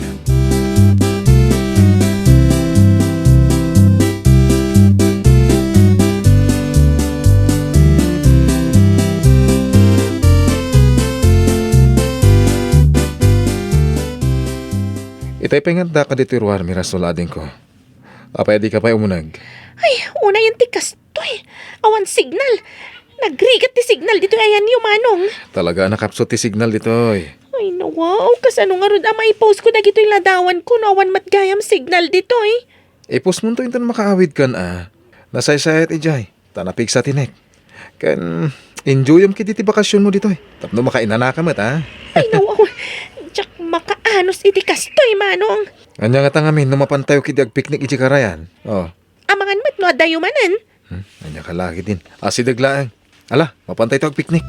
Tay pay nga adda ka ditoy ruar, Mirasol, adingko. Apay a dika pay umuneg? Ay, unayen ti kastoy. Awan signal. Nagrigat ti signal ditoy ayanyo, Manong. Talaga a nakapsut ti signal ditoy. Ay, nawaw. Kasano ngarud a maipostko dagitoy ladawanko no awan met gayam signal ditoy? Ipostmonto inton makaawidkan a. Nasaysayat idiay. Ta napigsa ti nek. Ken enjoyem ketdi ti bakasionmo ditoy. Tapno makainanaka met, a? Ay, nawaw. Diak makaanus iti kastoy, Manong. Ania ngata ngamin no mapantayo ketdi agpiknik idiay karayan? O. Amangan met no addayo manen. Hmm, ania ka la ketdin. Asideg laeng. Ala, mapantayto agpiknik.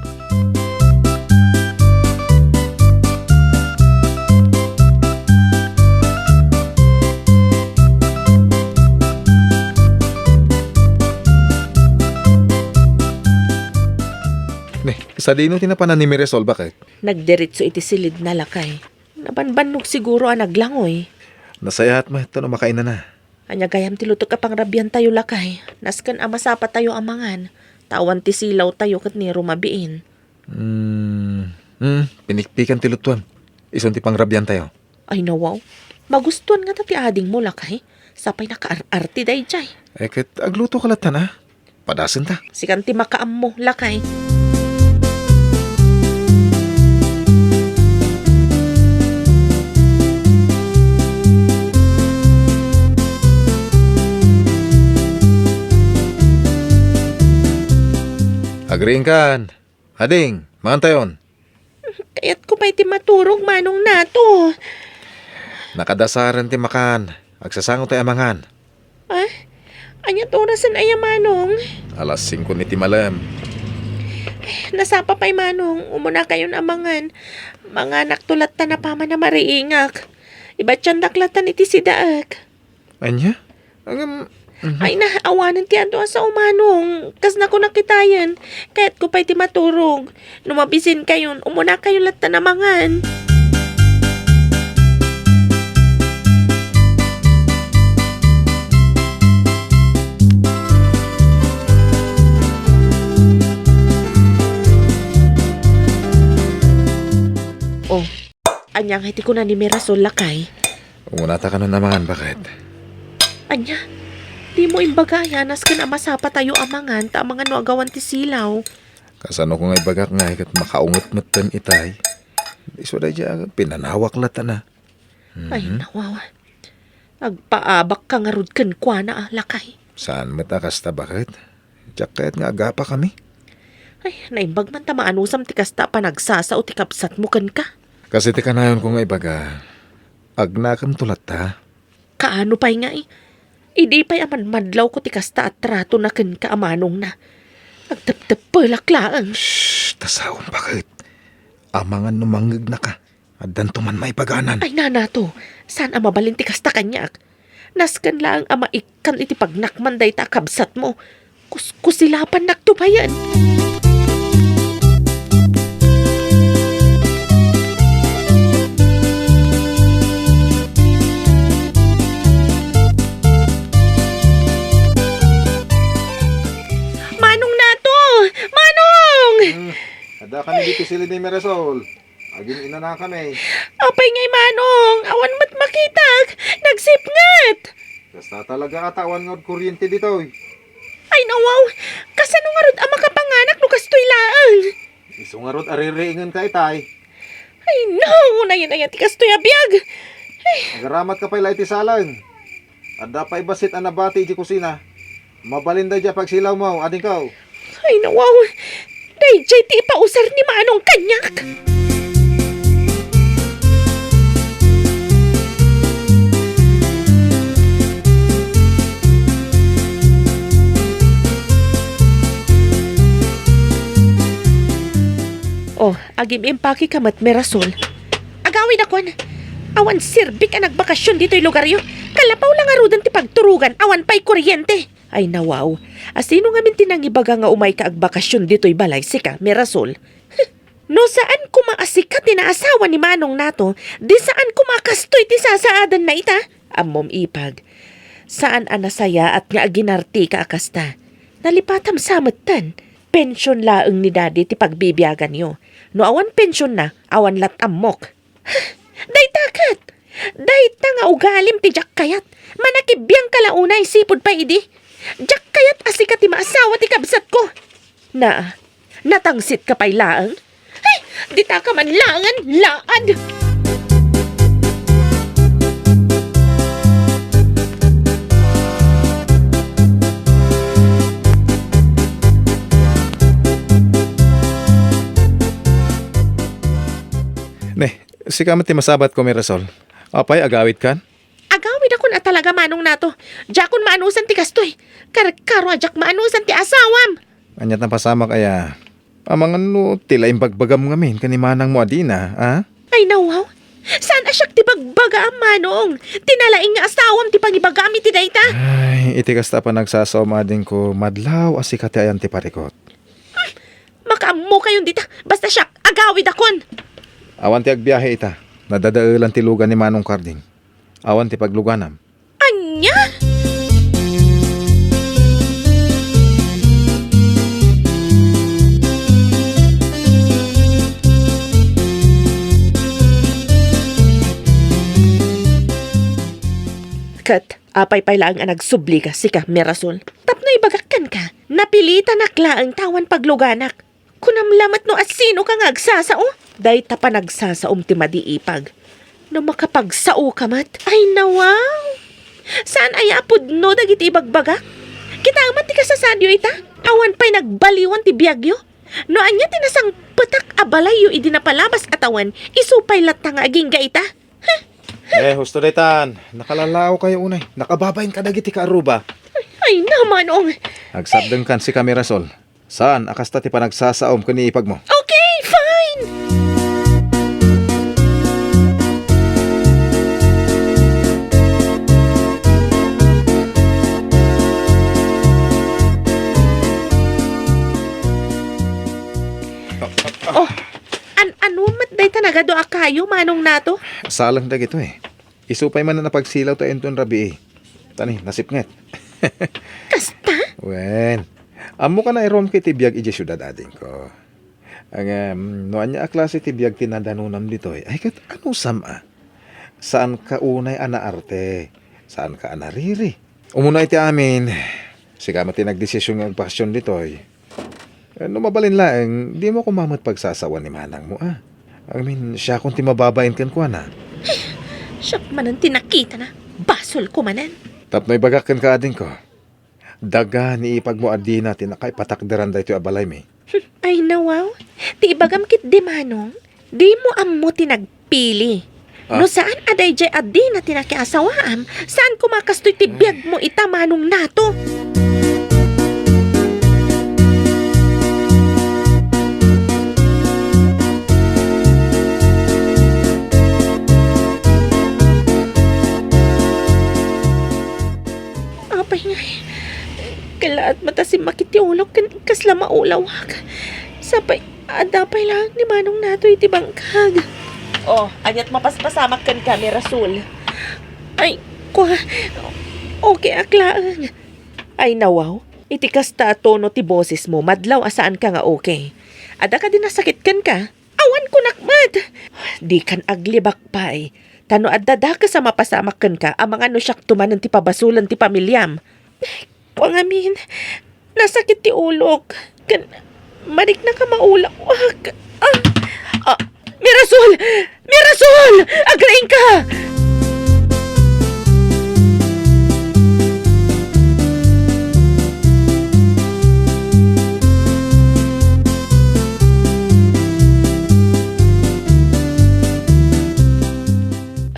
Ne, sadino ti napanan ni Mirasol, baket? Nagdiretso iti silidna, lakay. Nabanbannog siguro a naglangoy. Nasayaat met no makainana. Ania gayam ti lutok a pangrabiantayo, lakay? Nasken a masapatayo a mangan, ta awan ti silawtayo ket ni rumabiin. Hmm, hmm, pinikpikan ti lutuem. Isun ti pangrabiantayo. Ay, nawaw. Magustuan ngata ti adingmo, lakay. Sapay nakaar-arte daydiay. Eh, ket agluto ka latta, a? Padasenta. Sikan ti makaammo, lakay. Agriingkan. Ading, mangantayon. Kayatko pay ti maturog, Manong Nato. Nakadasaren ti makan. Agsasango tay a mangan. Ah? Ania ti orasen aya, Manong? Alas singko iti malem. Nasapa pay, Manong. Umunakayon a mangan. Manganakto latta no apaman a mariingak. Ibatiandak latta iti sidaek. Ania? Ngem, mhm. Ay na, awanen ti adu a sao, Manong. Kasna ko nakitayen. Kayatko pay ti maturog. No mabisinkayon, umunakayo latta a mangan. Oh, ania ngay ti kuna ni Mirasol, lakay? Umunata kanon a mangan, baket? Ania? Dimo imbaga aya, nasken a masapatayo a mangan, ta amangan no agawan ti silaw. Kasano ko nga ibagak ngay ket makaunget metten itay? Isu daydiay a pinanawak latta a. Ay, mhm. Nawaw. Agpaabakka ngarud kenkuana a, lakay. Saan met a kasta, baket? Diak kayat nga agapakami. Ay, naimbag man ta maanusam ti kasta a panagsasao ti kabsatmo kenka. Kas iti kanayonko nga ibaga, agnakemto latta. Kaano pay ngay? Idi pay a madmadlawko ti kasta a tratona kenka a manongna, agtepteppelak laeng. Shh! Ta saom, baket? Amangan no mangngegnaka. Addanto man maipaganan. Ay, nanato, saan a mabalin ti kasta kaniak. Nasken laeng a maikkan iti pagnakman dayta a kabsatmo. Kuskusilapannakto payen. Manong Nato! Manong! Hmm, adda kami ditoy silid ni Mirasol. Agin-inanakami. Apay ngay, Manong? Awan met makitak. Nagsipnget. Kasta talaga a ta awan ngarud kuryente ditoy. Ay, nawaw. Kasano ngarud a makapanganak no kastoy laeng? Isu ngarud a ririingenka itay. Ay, no! Unayen aya ti kastoy a biag. Ay. Agaramatka pay la iti saleng. Adda pay bassit a nabati idiay kusina. Mabalin daydiay a pagsilawmo, adingko. Ay, nawaw. Daydiay ti ipausar ni Manong kaniak. Oh, agim-impakeka met, Mirasol. Agawidakon. Awan serbik a nagbakasion ditoy lugaryo. Kalapaw la ngaruden ti pagturogan, awan pay kuryente. Ay, nawaw. Asino ngamin ti nangibaga nga umayka agbakasion ditoy balay, sika, Mirasol? No saan koma a sika ti naasawa ni Manong Nato, di saan koma a kastoy ti sasaadenna ita. Ammom, ipag, saan a nasayaat nga aginartika a kasta. Nalipatam sa metten. Pension laeng ni Daddy ti pagbibiaganyo. No awan pensionna, awan lat-ammok. Dayta ket! Dayta nga ugalim ti diak kayat. Manakibiangka la unay, sipud pay idi. Diak kayat a sika ti maasawa ti kabsatko. Na, natangsitka pay laeng? Ay, ditaka man laengen, laad! Ne, sika met ti masabatko, Mirasol. Apay, agawidkan? Agawidakon a talaga, manong Nato. Diakon maanusan ti kastoy. Karkaro a diak maanusan ti asawam. Ania ti napasamak aya? Amangan no ti la imbagbagam ngamin ken ni manangmo a dina, a? Ay, nawaw. Saan a siak ti bagbagaam, manong? Ti nalaing nga asawam ti pangibagam iti dayta. Ay, iti kasta a panagsasaom, adingko, madlaw a sika ti ayan ti parikot. Hmm. Makaammokayon dita. Basta siak, agawidakon. Awan ti agbiahe ita. Nadadaelan ti lugan ni Manong Carding. Awan ti pagluganam. Ania? Ket apay pay laeng a nagsubli ka, sika, Mirasol? Tapno ibagak kenka, napilitanak laeng ta awan pagluganak. Kunam lamet no asinoka nga agsasao? Dayta panagsasaom ti madi, ipag. No makapagsaoka met, ay nawaw! Saan aya a pudno dagiti ibagbagak? Kitaem met ti kasasaadyo ita? Awan pay nagbaliwan ti biagyo? No ania ti nasangpetak a balayyo idi napalabas a tawen, isu pay latta nga agingga ita? Eh, husto daytan. Nakalalaokayo unay. Nakababain kadagiti kaarruba. Ay, namanong. Agsabdengkan, sika, Mirasol. Saan a kasta ti panagsasaom ken ni ipagmo? Okay, fine! Oh, an-, ano met dayta nagadu a kayo, manong Nato? Saleng dagitoy. Isu pay manen a pagsilaw ta inton rabii. Tani, nasipnget. Kasta? Wen, ammoka nga iruam iti biag idiay siudad, adingko. Ngem, no ania a klase ti biag ti nadanonam ditoy, ay ket anusam a? Saanka unay a naarte. Saanka a nariri. Umuna iti amin, sika met ti nagdesision nga agpakasion ditoy. Eh, no mabalin laeng, dimo koma met pagsasawan ni manangmo, a? I mean, siakon ti mababain kenkuana. Siak manen ti nakitana. Basolko manen. Tapno ibagak kenka, adingko, daga ni ipagmo a dina ti nakaipatakderan daytoy a balaymi. Ay, nawaw. Ti ibagam ketdi, manong, dimo ammo ti nagpili. Ah. No saan a daydiay a dina ti nakiasawaam, saan koma kastoy ti biagmo ita, manong Nato. Apay ngay, kalaat met a simmakit ti ulok ken kasla maulawak. Sapay, adda pay laeng ni Manong Nato iti bangkag. Oh, aniat mapaspasamak kenka, Mirasol? Ay, kua, okay ak laeng. Ay, nawaw, iti kasta a tono ti bosesmo, madlaw a saanka nga okay. Adda kadi nasakit kenka? Awan kunak met. Dikan aglibak pay. Ta no adda dakes a mapasamak kenka, amangan no siakto manen ti pabasolen ti pamiliam. Kua ngamin, nasakit ti ulok. Ken, mariknak a maulawak. Ah! Ah! Mirasol! Mirasol! Agriingka!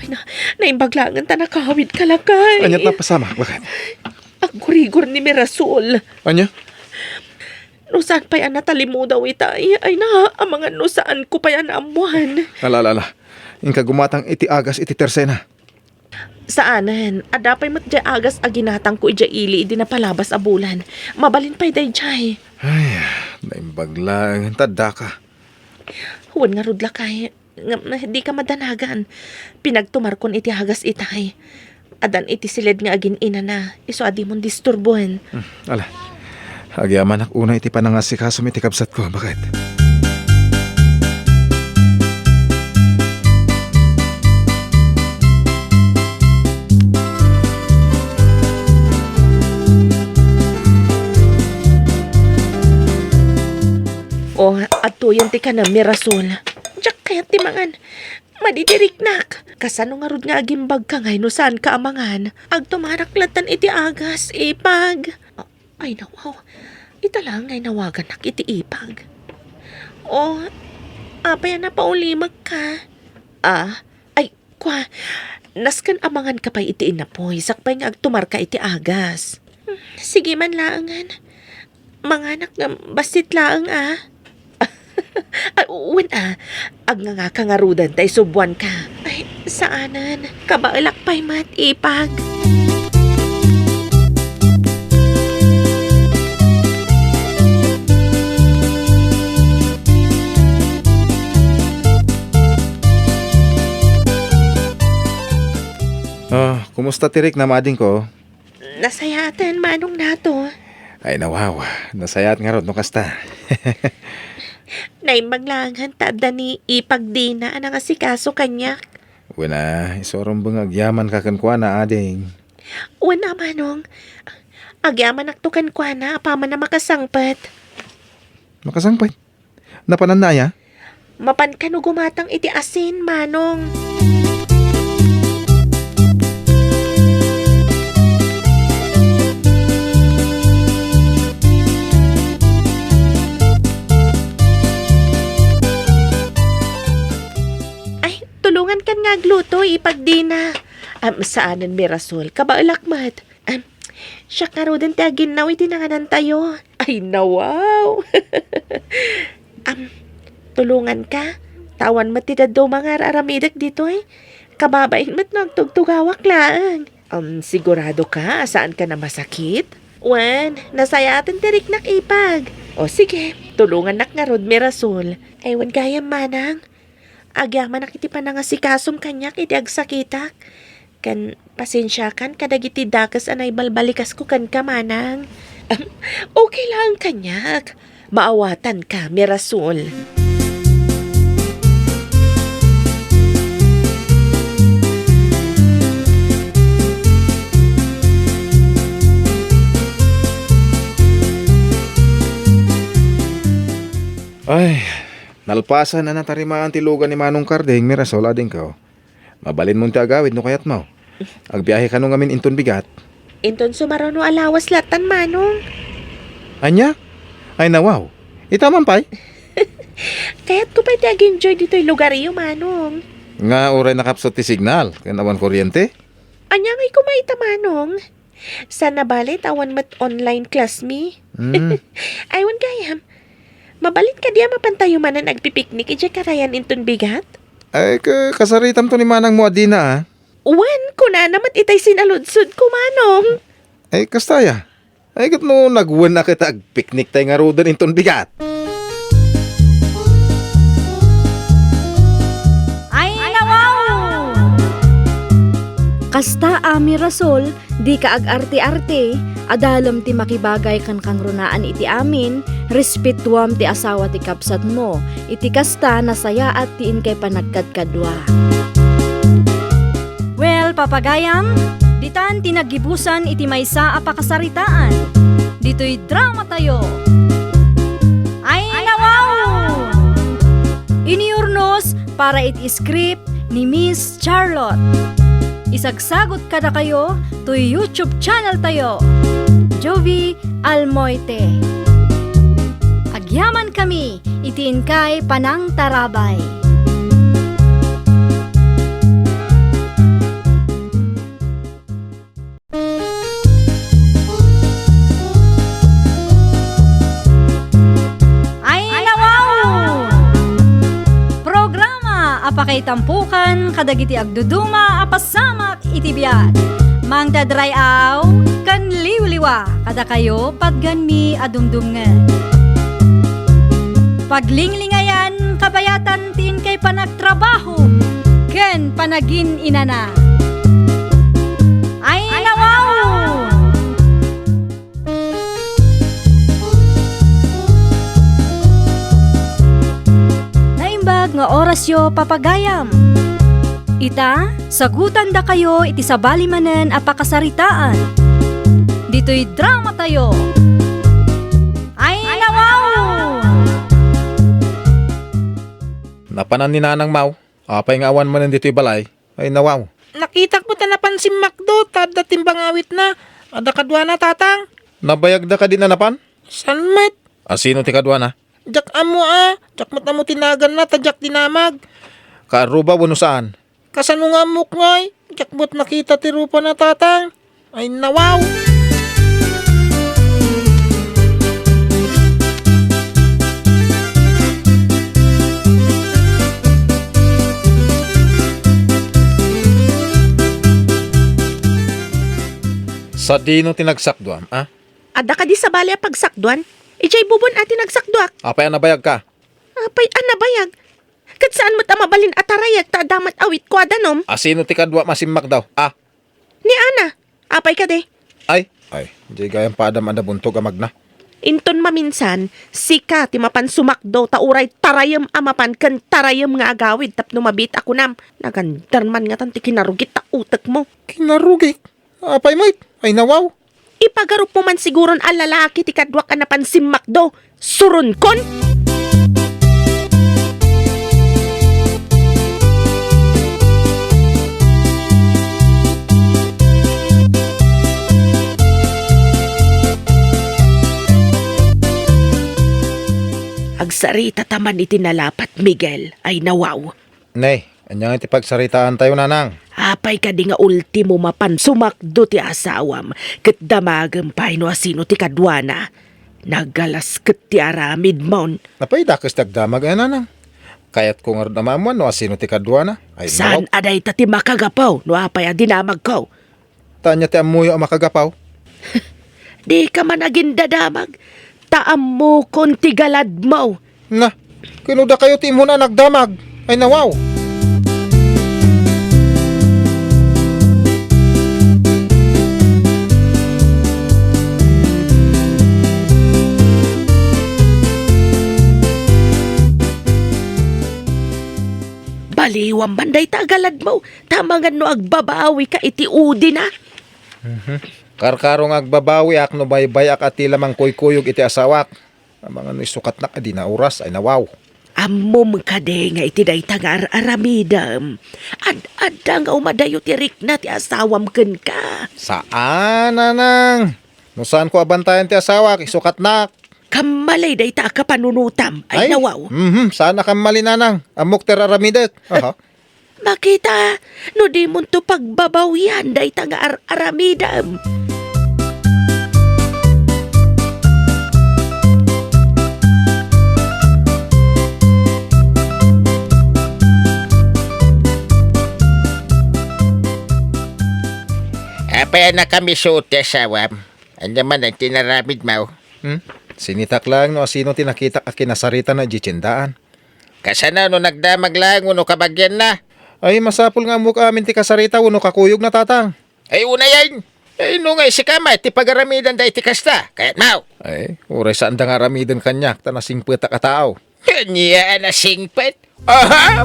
Ay na, naimbag laengen ta nakawidka, lakay. Aniat napasamak? Bakit? Aggurigor ni Mirasol. Ania? No saan pay a natalimudaw ita, ay, ay na, amangan no saanko pay a naammoan. Ala, ala, ala. Inka gumatang iti agas iti tersena. Saanen, adda pay met diay agas a ginatangko idiay ili idi napalabas a bulan. Mabalin pay daydiay. Ay, naimbag laeng ta addaka. Wen ngarud, lakay, ngem dika madanagan. Pinagtumarkon iti agas itay. Addan iti siled nga agin-inana, isu a dimon disturboen. Hmm, ala. Agyamanak unay iti panangasikasom iti kabsatko, baket. Uyan ti kanam, Mirasol. Diak kayat ti mangan. Madidiriknak. Kasano ngarud nga agimbagka nga no saanka a mangan? Agtumarak lattan iti agas, ipag. Ay, nawaw. Ita laeng nga inawaganak iti ipag. O, apay a napaulimekka? Ah, ay, kua, nasken a manganka pay iti inapoy, sakbay nga agtumarka iti agas. Hmm, sige man laengen. Manganak ngem bassit laeng, a. Ay, wen a. Agngangaka ngaruden ta isubwanka. Ay, saanen. Kabaelak pay met, ipag. Ah, kumusta ti riknam, adingko? Nasayaaten, manong Nato. Ay, nawaw. Nasayaat ngarud no kasta. Naimbag laengen ta adda ni ipag Dina a nangasikaso kaniak. Wen a, isurombeng nga agyamanka kenkuana, ading. Wen a, manong. Agyamanakto kenkuana apaman a makasangpet. Makasangpet? Napananna aya? Mapan kano gumatang iti asin, manong. Ay, tulongankan nga agluto, ipag Dina. Am, saanen, Mirasol. Kabaelak met. Am, siak ngaruden ti aginnaw iti nanganantayo. Ay, nawaw! Am, tulonganka. Ta awan met ti dadduma nga ar-aramidek ditoy. Kababain met no agtugtugawak laeng. Am, siguradoka a saanka a masakit? Wen, nasayaaten ti riknak, ipag. O sige, tulongannak ngarud, Mirasol. Ay, wen gayam, manang. Agyamanak iti panangasikasom kaniak iti agsakitak. Ken pasensiakan kadagiti dakes a naibalbalikasko kenka, manang. Okay laeng kaniak. Maawatanka, Mirasol. Ay, nalpasan a natarimaan ti lugan ni Manong Karding, Mirasol, adingko. Mabalinmon ti agawid no kayatmo. Agbiahe kano ngamin inton bigat? Inton sumaruno a lawas lattan, manong. Ania? Ay, nawaw. Ita man pay? Kayatko pay ti ag-enjoy ditoy lugaryo, manong. Nga uray nakapsut ti signal, ken awan kuryente? Ania ngay koma ita, manong? Saan a bale ta awan met online class mi. Mm. Ay, wen gayam. Mabalin kadi a mapantayo manen agpipiknik idiay karayan inton bigat? Ay, ka-, kasaritamto ni manangmo a dina, a. Wen, kunana met itay sinaludsodko, manong. Ay, kasta aya. Ay, ket no nagwen a ket agpiknik tay ngaruden inton bigat. Ay, nawaw! Kasta a, Mirasol, dika ag-arte-arte, adalem ti makibagay ken kangrunaan iti amin, respetuam ti asawa ti kabsatmo. Iti kasta, nasayaat ti inkay panagkadkadua. Well, papagayam, ditan ti naggibusan iti maysa a pakasaritaan. Ditoy dramatayo. Ay, nawaw! Iniyurnos para iti script ni Miss Charlotte. Isagsagut kadakayo toy YouTube channel tayo, Jovie Almoite. Agyaman kami iti inkay panangtarabay. Ay, nawaw! Programa a pakaitampokan kadagiti agduduma a pasamak iti biag. Mangted ray-aw ken liwliwa kadakayo patganmi a dumdumngeg. Paglinglingayan kabayatan ti inkay panagtrabaho ken panagin-inana. Ay, nawaw! Naimbag nga orasyo, papagayam. Ita, sagutandakayo iti sabali manen a pakasaritaan. Ditoy dramatayo. Ay, nawaw! Panan ni Nanang Mau, apay nga awan manen ditoy balay? Ay, nawaw. Nakitak met a napan simmakdo, ta adda timbangawitna. Adda kaduana, Tatang. Nabayagda kadi a napan? Saan met? A, sino ti kaduana? Diak ammo a, diak met ammo ti naganna, ta diak dinamag. Kaarruba wenno saan? Kasano nga ammok ngay? Diak met nakita ti rupana, Tatang. Ay, nawaw! Sadino ti nagsakduam, a? Adda kadi sabali a pagsakduan? Idiay bubon a ti nagsakduak. Apay a nabayagka? Apay a nabayag? Ket saan met a mabalin a tarayek ta adda met awitko a danum. A, sino ti kaduam a simmakdaw? A? Ni Ana. Apay kadi? Ay, ay, di gayam padam a nabuntog a magna. Inton maminsan, sika ti mapan sumakdo ta uray tarayem a mapan ken tarayem nga agawid tapno mabiit a kunam. Nagandar man ngatan ti kinarugit ta utekmo. Kinarugik? Apay met? Ay, nawaw. Ipagarupmo man siguron a lalaki ti kaduak a napan simmakdo. Suronkon! Agsarita ta man iti nalapat, Miguel. Ay, nawaw. Nay, ania nga ti pagsaritaantayo, Nanang? Apay kadi nga ultimo mapan sumakdo ti asawam, ket damagem pay no asino ti kaduana? Nagalas ket ti aramidmon. Apay dakes ti agdamag, a, Nanang? Kayatko ngarud a maammuan no asino ti kaduana. Ay, saan nawaw. A dayta ti makagapu no apay a dinamagko? Ta ania ti ammoyo a makagapu? Dika man agindadamag, ta ammokon ti galadmo. Na, ken no dakayo ti immuna a nagdamag. Ay, nawaw! Baliwam man dayta a galadmo, ta amangan no agbabawika iti udina. Mhm. Karkaro nga agbabawiak no baybay-ak a ti la mangkuykuyog iti asawak. Amangan no isukatnak a dina oras, ay, nawaw. Ammom kadi nga iti dayta nga ar-aramidem, ad-adda nga umadayo ti rikna ti asawam kenka? Saan, Nanang. No saanko a bantayan ti asawak, isukatnak. Kammali dayta a kapanunotam, ay, nawaw. Mhm, saan a kammali, Nanang. Ammok ti ar-aramidek. Aha. Makita, no dimonto pagbabawian dayta nga ar-aramidem. Apay a nakamiso ti asawam? Ania man ti inaramidmo? Hmm? Sinitak laeng no asino ti nakitak a kinasaritana idiay tiendaan. Kasano no nagdamag laeng wenno kabagianna? Ay, masapul nga ammok amin ti kasarita wenno kakuyogna, Tatang. Ay, unayen! Ay, no nga isika met ti pagaramidanda iti kasta, kayatmo? Ay, uray saanda nga aramiden kaniak ta nasingpetak a tao. Ania a nasingpet? Aha!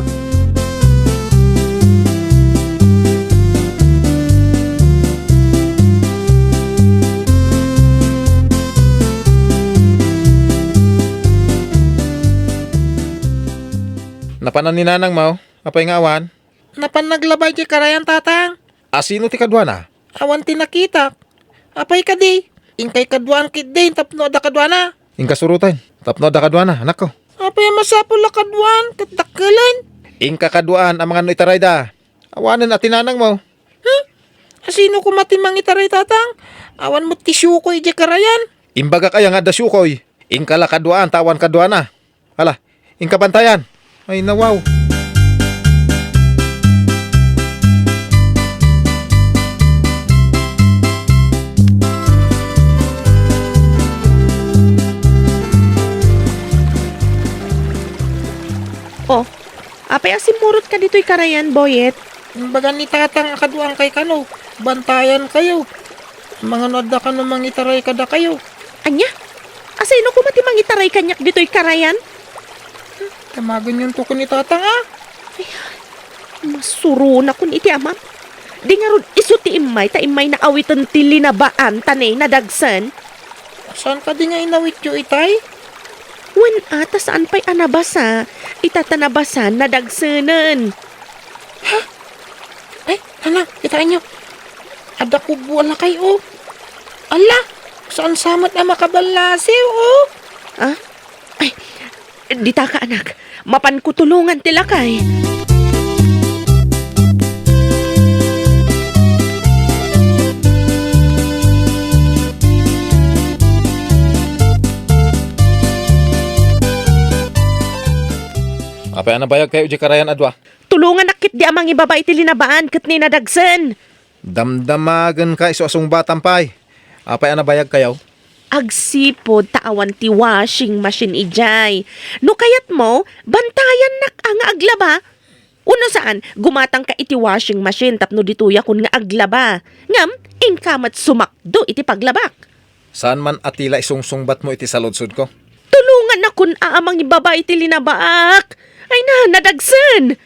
Napanan ni Nanang Mau? Apay nga awan? Napan naglaba idiay karayan, Tatang. A, sino ti kaduana? Awan ti nakitak. Apay kadi? Inkay kaduaan ketdin tapno adda kaduana. Inka suroten tapno adda kaduana, anakko. Apay a masapul a kaduaan ket dakkelen? Inka kaduaan amangan no itarayda. Awanen a ti nanangmo. Hmm? A, sino koma ti mangitaray, Tatang? Awan met ti siokoy idiay karayan. Imbagak aya nga adda siokoy? Inka la kaduaan ta awan kaduana. Hala, inka bantayan. Ay, nawaw. Oh, apay a simmurotka ditoy karayan, Boyet? Imbaga ni Tatang a kaduaankay kano, bantayankayo. Amangan no adda kano mangitaray kadakayo. Ania? A, sino koma ti mangitaray kaniak ditoy karayan? Damagenyon to ken ni Tatang, a. Ay, masuronakon iti amam. Di ngarud isu ti immay ta immayna awiten ti linabaan ta ne nadagsen. Saan kadi nga inawityo itay? Wen a, ta saan pay a nabasa, ita ta nabasan, nadagsenen. Ha? Ay, nanang, kitaenyo. Adda kubbo a lakay, o. Ala, saan sa met a makaballasiw, o. Ah? Ay, dita ka, anak. Mapanko tulongan ti lakay. Apay a nabayagkayo idiay karayan a dua? Tulongannak ketdi a mangibaba iti linabaan ket ni nadagsen. Damdamagenka isu a sungbatam pay. Apay a nabayagkayo? Agsipud ta awan ti washing machine idiay. No kayatmo, bantayannak a nga aglaba. Wenno saan, gumatangka iti washing machine tapno ditoyakon nga aglaba. Ngem, inka met sumakdo iti paglabak. Saan man a tila isungsungbatmo iti saludsodko? Tulongannakon a mangibaba iti linabaak. Ay na, nadagsen!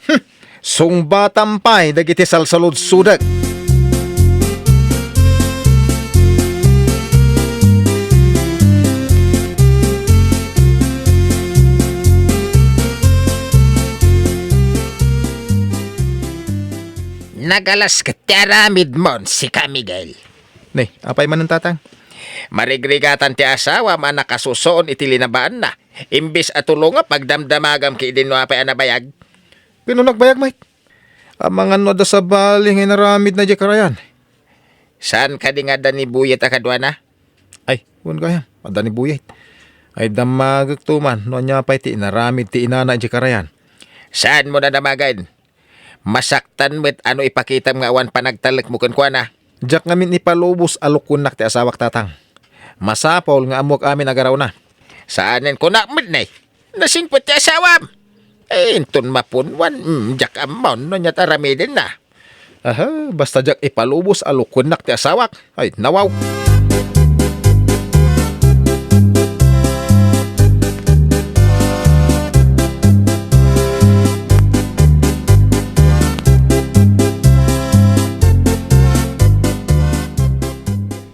Hmm, sungbatam pay dagiti salsaludsodek. Nagalas ket ti aramidmon, sika, Miguel. Ni, apay manen, Tatang? Marigrigatan ti asawam a nakasusuon iti linabaanna. Imbes a tulongam, pagdamdamagam ketdi no apay a nabayag. Ken no nagbayag met? Amangan no adda sabali nga inaramidna idiay karayan. Saan kadi nga adda ni Buyet a kaduana? Ay, wen gayam, adda ni Buyet. Ay, damagekto man no ania pay ti inaramid ti inana idiay karayan. Saanmo nadamagen? Masaktan met a no ipakitam nga awan panagtalekmo kenkuana. Diak ngamin ipalubos a lukuennak ti asawak, Tatang. Masapul nga ammoak amin a garawna. Saanen, kunak met, ne. Nasingpet ti asawam. Eh, inton mapunwan, mm, diak ammo no ania ti aramidenna. Aha, basta diak ipalubos a lukuennak ti asawak. Ay, nawaw.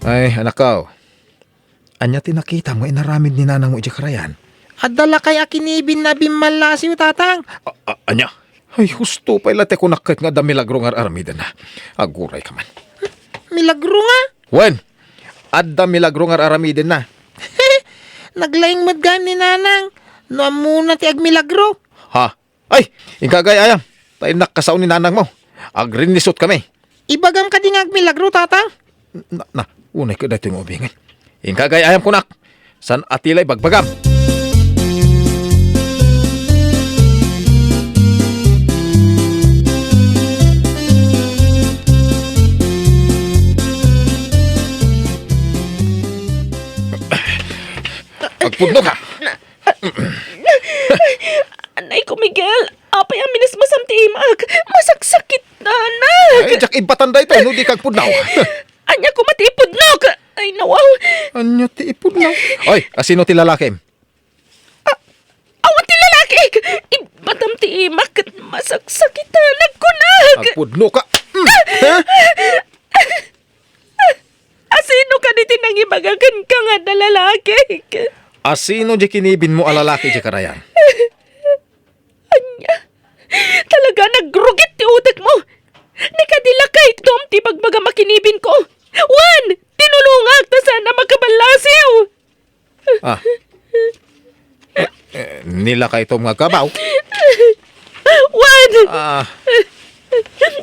Ay, anakko. Ania ti nakitam nga inaramid ni nanangmo idiay karayan? Adda lakay a kinibinna a bimmallasiw, Tatang. A, a, ania? Ay, husto pay la ti kunak ket nga adda milagro nga ar-aramidenna. Agurayka man. Milagro nga? Wen, adda milagro nga ar-aramidenna. Naglaing met gayam ni Nanang no ammona ti agmilagro. Ha? Ay, inka gayam. Ta innak kasaon ni nanangmo. Agrinnisot kami. Ibagam kadi nga agmilagro, Tatang? Na, na, unay ket daytoy nga ubingen. Inka gayam kunak. Saan a tila ibagbagam. Agpudno ka. Anay ko, Miguel. Apay a minismasam ti imak? Masaksakit, anak. Ay, diak ibbatan daytoy no di ka agpudno. Ania koma ti ipudnok? Ay, nawaw. Ania ti ipudno? Oy, asino ti lalakim? A-, awan ti lalaki. Ibbatam ti imak ket masaksakit, anak ko, nak. Agpudno ka. Mm. Ha? Asino kadi ti nangibaga kenka nga adda lalaki? Asino diay kinibinmo a lalaki diay karayan? Ania? Talaga nagrugit ti utekmo. Ni kadi lakaytom ti ibagbagam a kinibinko. Wen, tinulongak ta saan a makaballasiw. Ah. Eh, eh, ni lakaytom nga agkabaw? Wen! Ah.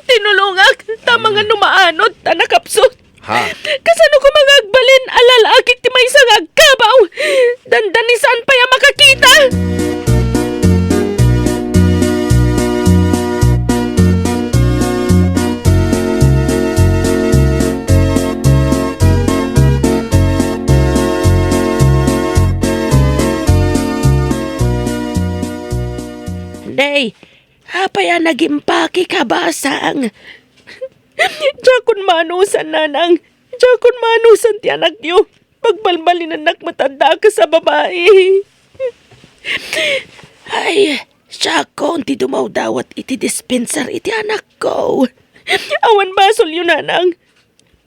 Tinulongak, ta amangan no maanod ta nakapsut. Ha? Kasano koma nga agbalin a lalaki ti maysa nga agkabaw? Dandani saan pay a makakita? Day, apay a nagimpake ka, basang? Diakon maanusan, nanang. Diakon maanusan ti anakyo. Pagbalbalinannak met a dakes a babai. Ay, siakon ti dumawdawat iti dispenser iti anakko. Awan basolyo, nanang.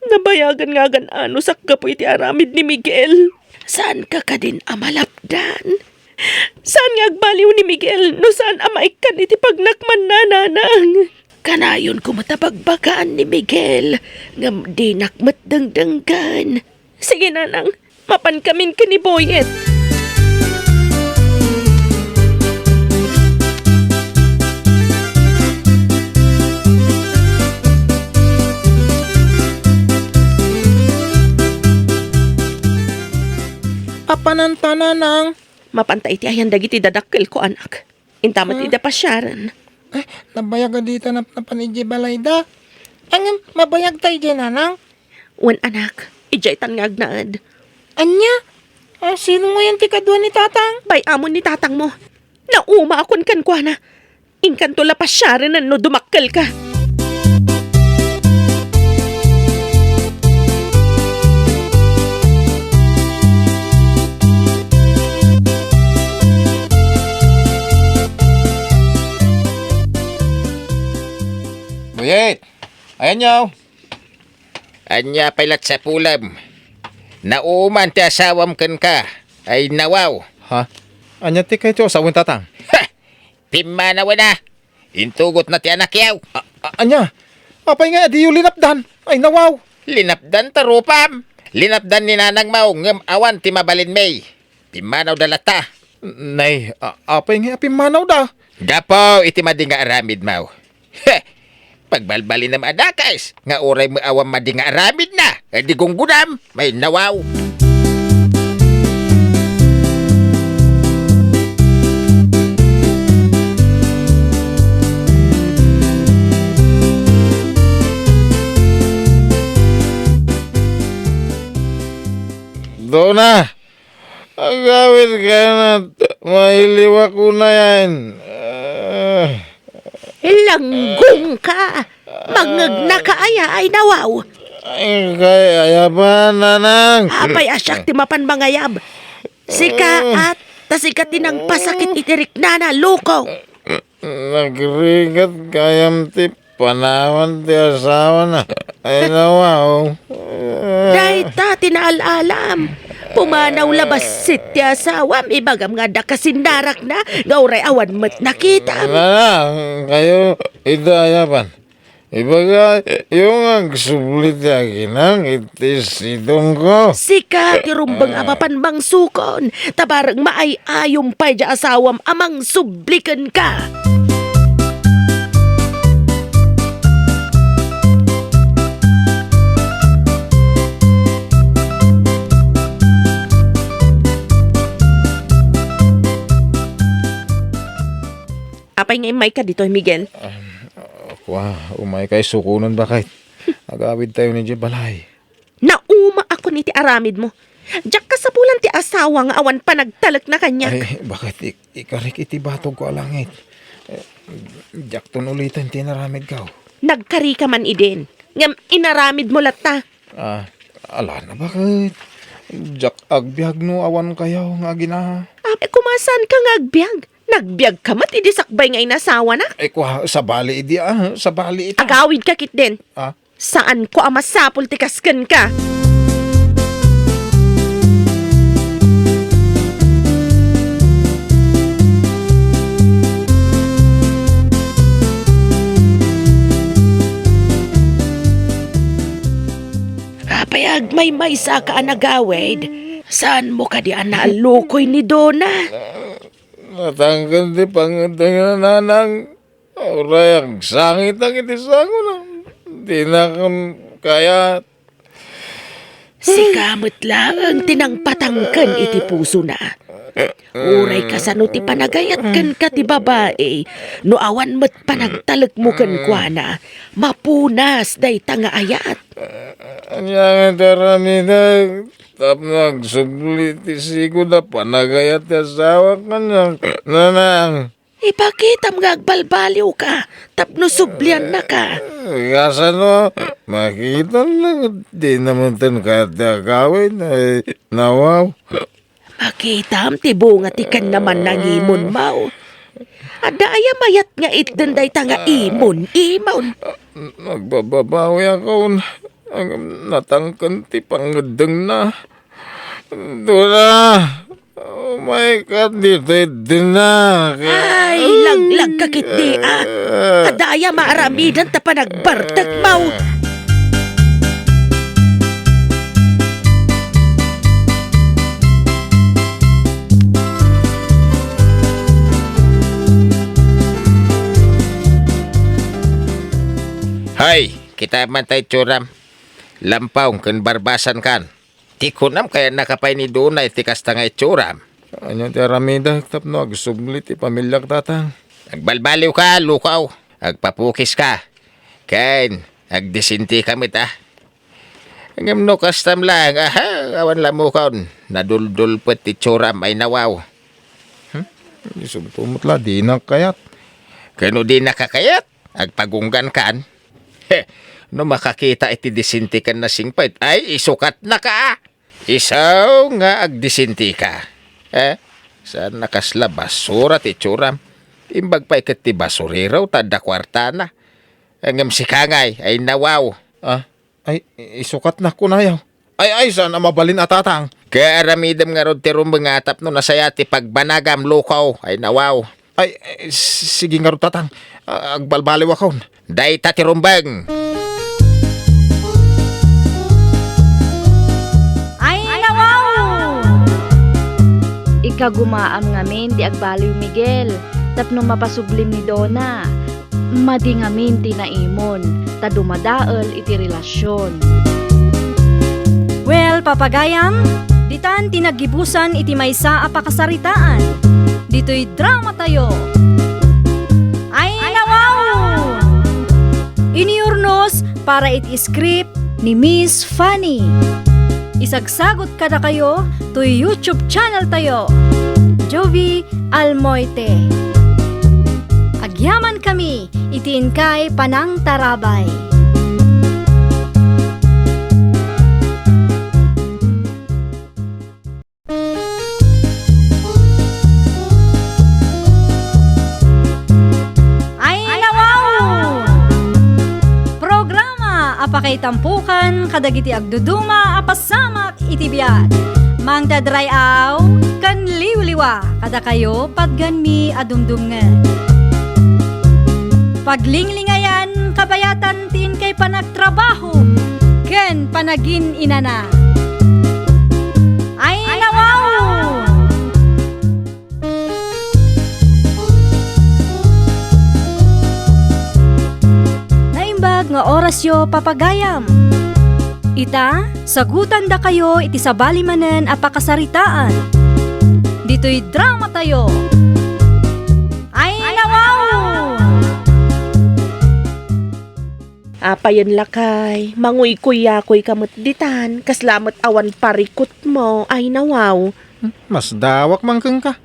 Nabayagan nga agan-anusak gapu iti aramid ni Miguel. Saanka kadin a malapdan? Saan nga agbaliw ni Miguel no saan a maikkan iti pagnakmanna, nanang? Kanayon koma ta bagbagaan ni Miguel, ngem dinak met dengdenggen. Sige, nanang, mapankamin ken ni Boyet. Apanan ta, nanang? Mapanta iti ayan dagiti dadakkelko, anak. Inta met ida pasiaren. Ah, nabayag a dita napnapan idiay balayda. Ngem, mabayag ta idiay, nanang? Wen, anak, idiay tan nga agnaed. Ania? Ah, sino ngayon ti kadua ni tatang? Bay-amon ni tatangmo. Nauma akon kenkuana. Inkanto la pasiaren no dumakkelka. Boyet! Ayanyo! Ania pay la ti sapulem? Nauman ti asawam kenka. Ay, nawaw. Ha? Ania ti kayatyo a sawen, tatang? Ha! Pimmanawen a! Intugotna ti anakyaw. A-, a-, ania? Apay nga diyo linapdan? Ay, nawaw! Linapdan ta rupam. Linapdan ni nanangmo, ngem awan ti mabalinmi. Pimmanawda latta. Nay, a-, apay nga pimmanawda? Gapu iti madi nga aramidmo. Heh! Pagbalbalinam a dakes, nga uray met awan madi nga aramidna, di gunggonam, may nawaw. Dona, agawid ka na, mailiwak unayan. Ah. Langgong ka! Mangngegna ka aya, ay nawaw! Ay, kay aya pa, nanang? Apay a siak ti mapan mangayab? Sika, at, ta sika ti nangpasakit iti riknana, loko! Nagrigat gayam ti panawan ti asawana. Ay, nawaw. Dayta ti naal-alam. Pumanaw la bassit ti asawam, ibagam nga adda kasinnarakna, nga uray awan met nakitam. Nanang, kayo, ita ayapan. Ibagayo nga agsubli ti aginak iti sidongko. Sika ti rumbeng a mapan mangsukon, ta bareng maay-ayom pay diay asawam a mangsubli kenka. Apay nga immayka ditoy, Miguel? Ah, kua, umaykay sukonen, baket. Agawidtayon idiay balay. Naumaakon iti aramidmo. Diak kasapulan ti asawa nga awan panagtalekna kaniak. Ay, baket ik-, ikarik iti batogko a langit. Eh, diakton uliten ti inaramidko. Nagkarika man idin. Ngem inaramidmo latta. Ah, ala na, baket. Diak agbiag no awan kayo nga agina. Apay, koma saanka nga agbiag? Nagbiagka met idi sakbay nga inasawanak? Ay, kua, sabali idi, ah, sabali ita. Agawidka ketdin. Ah? Saanko a masapul ti kas kenka. Apay, agmaymaysaka a nagawid? Saanmo kadi a naallukoy ni Dona? Natangken ti pangeddengna, nanang. Uray agsangitak iti sangona. Dinak kayat. Sika met laeng ti nangpatangken iti pusona. Uray kasano ti panagayat kenka ti babai, no awan met panagtalekmo kenkuana, mapunas dayta nga ayat. Ania nga ti aramidek tapno agsubli ti sigud a panagayat ti asawak kaniak, nanang? Ipakitam nga agbalbaliwka tapno subliannaka. Eh, kasano? Makitam na nga di namanten kayat ti agawid, ay, nawaw. Makitam ti bunga ti kannamannangimonmo. Adda aya mayat nga itden dayta nga imon-imon? Nagbababawi ako. Natangken ti pangeddengna. Dora, pay ka ditoy dinak. Ay, laglag ka ketdi, a. Adda aya maaramidan ta panagbartekmo. Hay, kita man tay itsuram. Lampaw ken barbasan kan. Ti kunam, kayatnaka pay ni Dona iti kasta nga itsuram. Ania ti aramidek tapno agsubli ti pamiliak, tatang? Agbalbaliwka, lukaw. Agpapukiska. Ken agdisintika met, a. Ngem no kastam laeng, aha, awan lamukon. Naduldulpet ti itsuram, ay nawaw. Hmm? Isubto met la, dinak kayat. Ken no dinaka kayat, agpagunggankan. He, no makakita iti disintikan a singpet, ay, isukatnaka. Isu nga agdisintika. Eh, saan a kasla basura ti itsuram. Imbag pay ket ti basurero ta adda kuartana. Ngem sika ngay, ay nawaw. Ah, ay, isukatnak kunayo. Ay, ay, saan a mabalin a, tatang? Kaaramidem ngarud ti rumbeng a tapno nasayaat ti pagbanagam, lukaw, ay nawaw. Ay, ay, s-, sige ngarud, tatang. Ah, agbalbaliwakon. Dayta ti rumbeng. Ay, nawaw! Ikagumaam ngamin ti agbaliw, Miguel, tapno mapasublim ni Dona. Madi ngamin ti naimon, ta dumadael iti relasion. Well, papagayam, ditan ti naggibusan iti maysa a pakasaritaan. Ditoy dramatayo. Ay, nawaw! Iniurnos para iti script ni Miss Fanny. Isagsagut kadakayo toy YouTube channel tayo, Jovie Almoite. Agyaman kami iti inkay panangtarabay. Ay, nawaw! Programa a pakaitampukan kadagiti agduduma a pasamak iti biag. Mangted ray-aw ken liwliwa kadakayo patgenmi a dumdumngeg. Paglinglingayan kabayatan ti inkay panagtrabaho ken panagin-inana. Ay, nawaw! Naimbag nga orasyo, papagayam. Ita, sagutandakayo iti sabali manen a pakasaritaan. Ditoy dramatayo. Ay, nawaw! Apayen, lakay, manguykuyakoy ka met ditan, kasla met awan parikutmo, ay nawaw. Hmm, masdawak man kenka.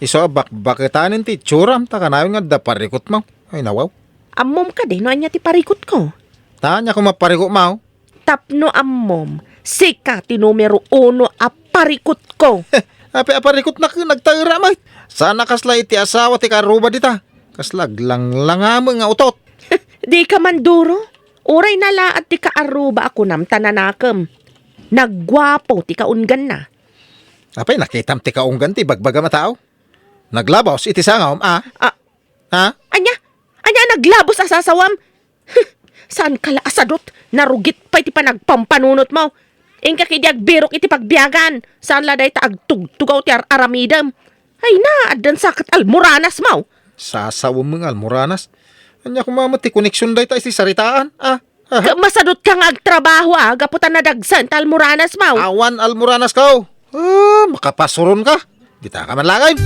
Isu a bakbaketanen ti itsuram, ta kanayon nga adda parikutmo, ay nawaw. Ammom kadi no ania ti parikutko? Ta ania koma parikutmo? Tapno ammom, sika ti numero uno a parikutko. Apay a parikutnak, nagtaera met. Saan a kasla iti asawa ti kaarruba dita. Kasla aglanglangam nga utot. Dika manduro. Uray nalaat ti kaarruba a kunam ta nanakem. Nagguapo ti kaungganna. Apay, nakitam ti kaunggan ti ibagbagam a tao? Naglabos iti sangawm, a? A, Ha? Ania? Ania a naglabos a sasawam? Saanka la a sadut, narugit pay ti panagpampanunotmo. Inka ketdi agbirok iti pagbiagan. Saan la dayta agtugtugaw ti ar-aramidem. Ay na, addan sa ket almoranasmo. Sasawem nga almoranas? Ania koma met ti koneksion dayta iti saritaan, a? Aha. Ka-, masadutka nga agtrabaho, a, gapu ta nadagsen ta almoranasmo. Awan almoranasmo. Ah, makapasuronka. Ditaka man laeng.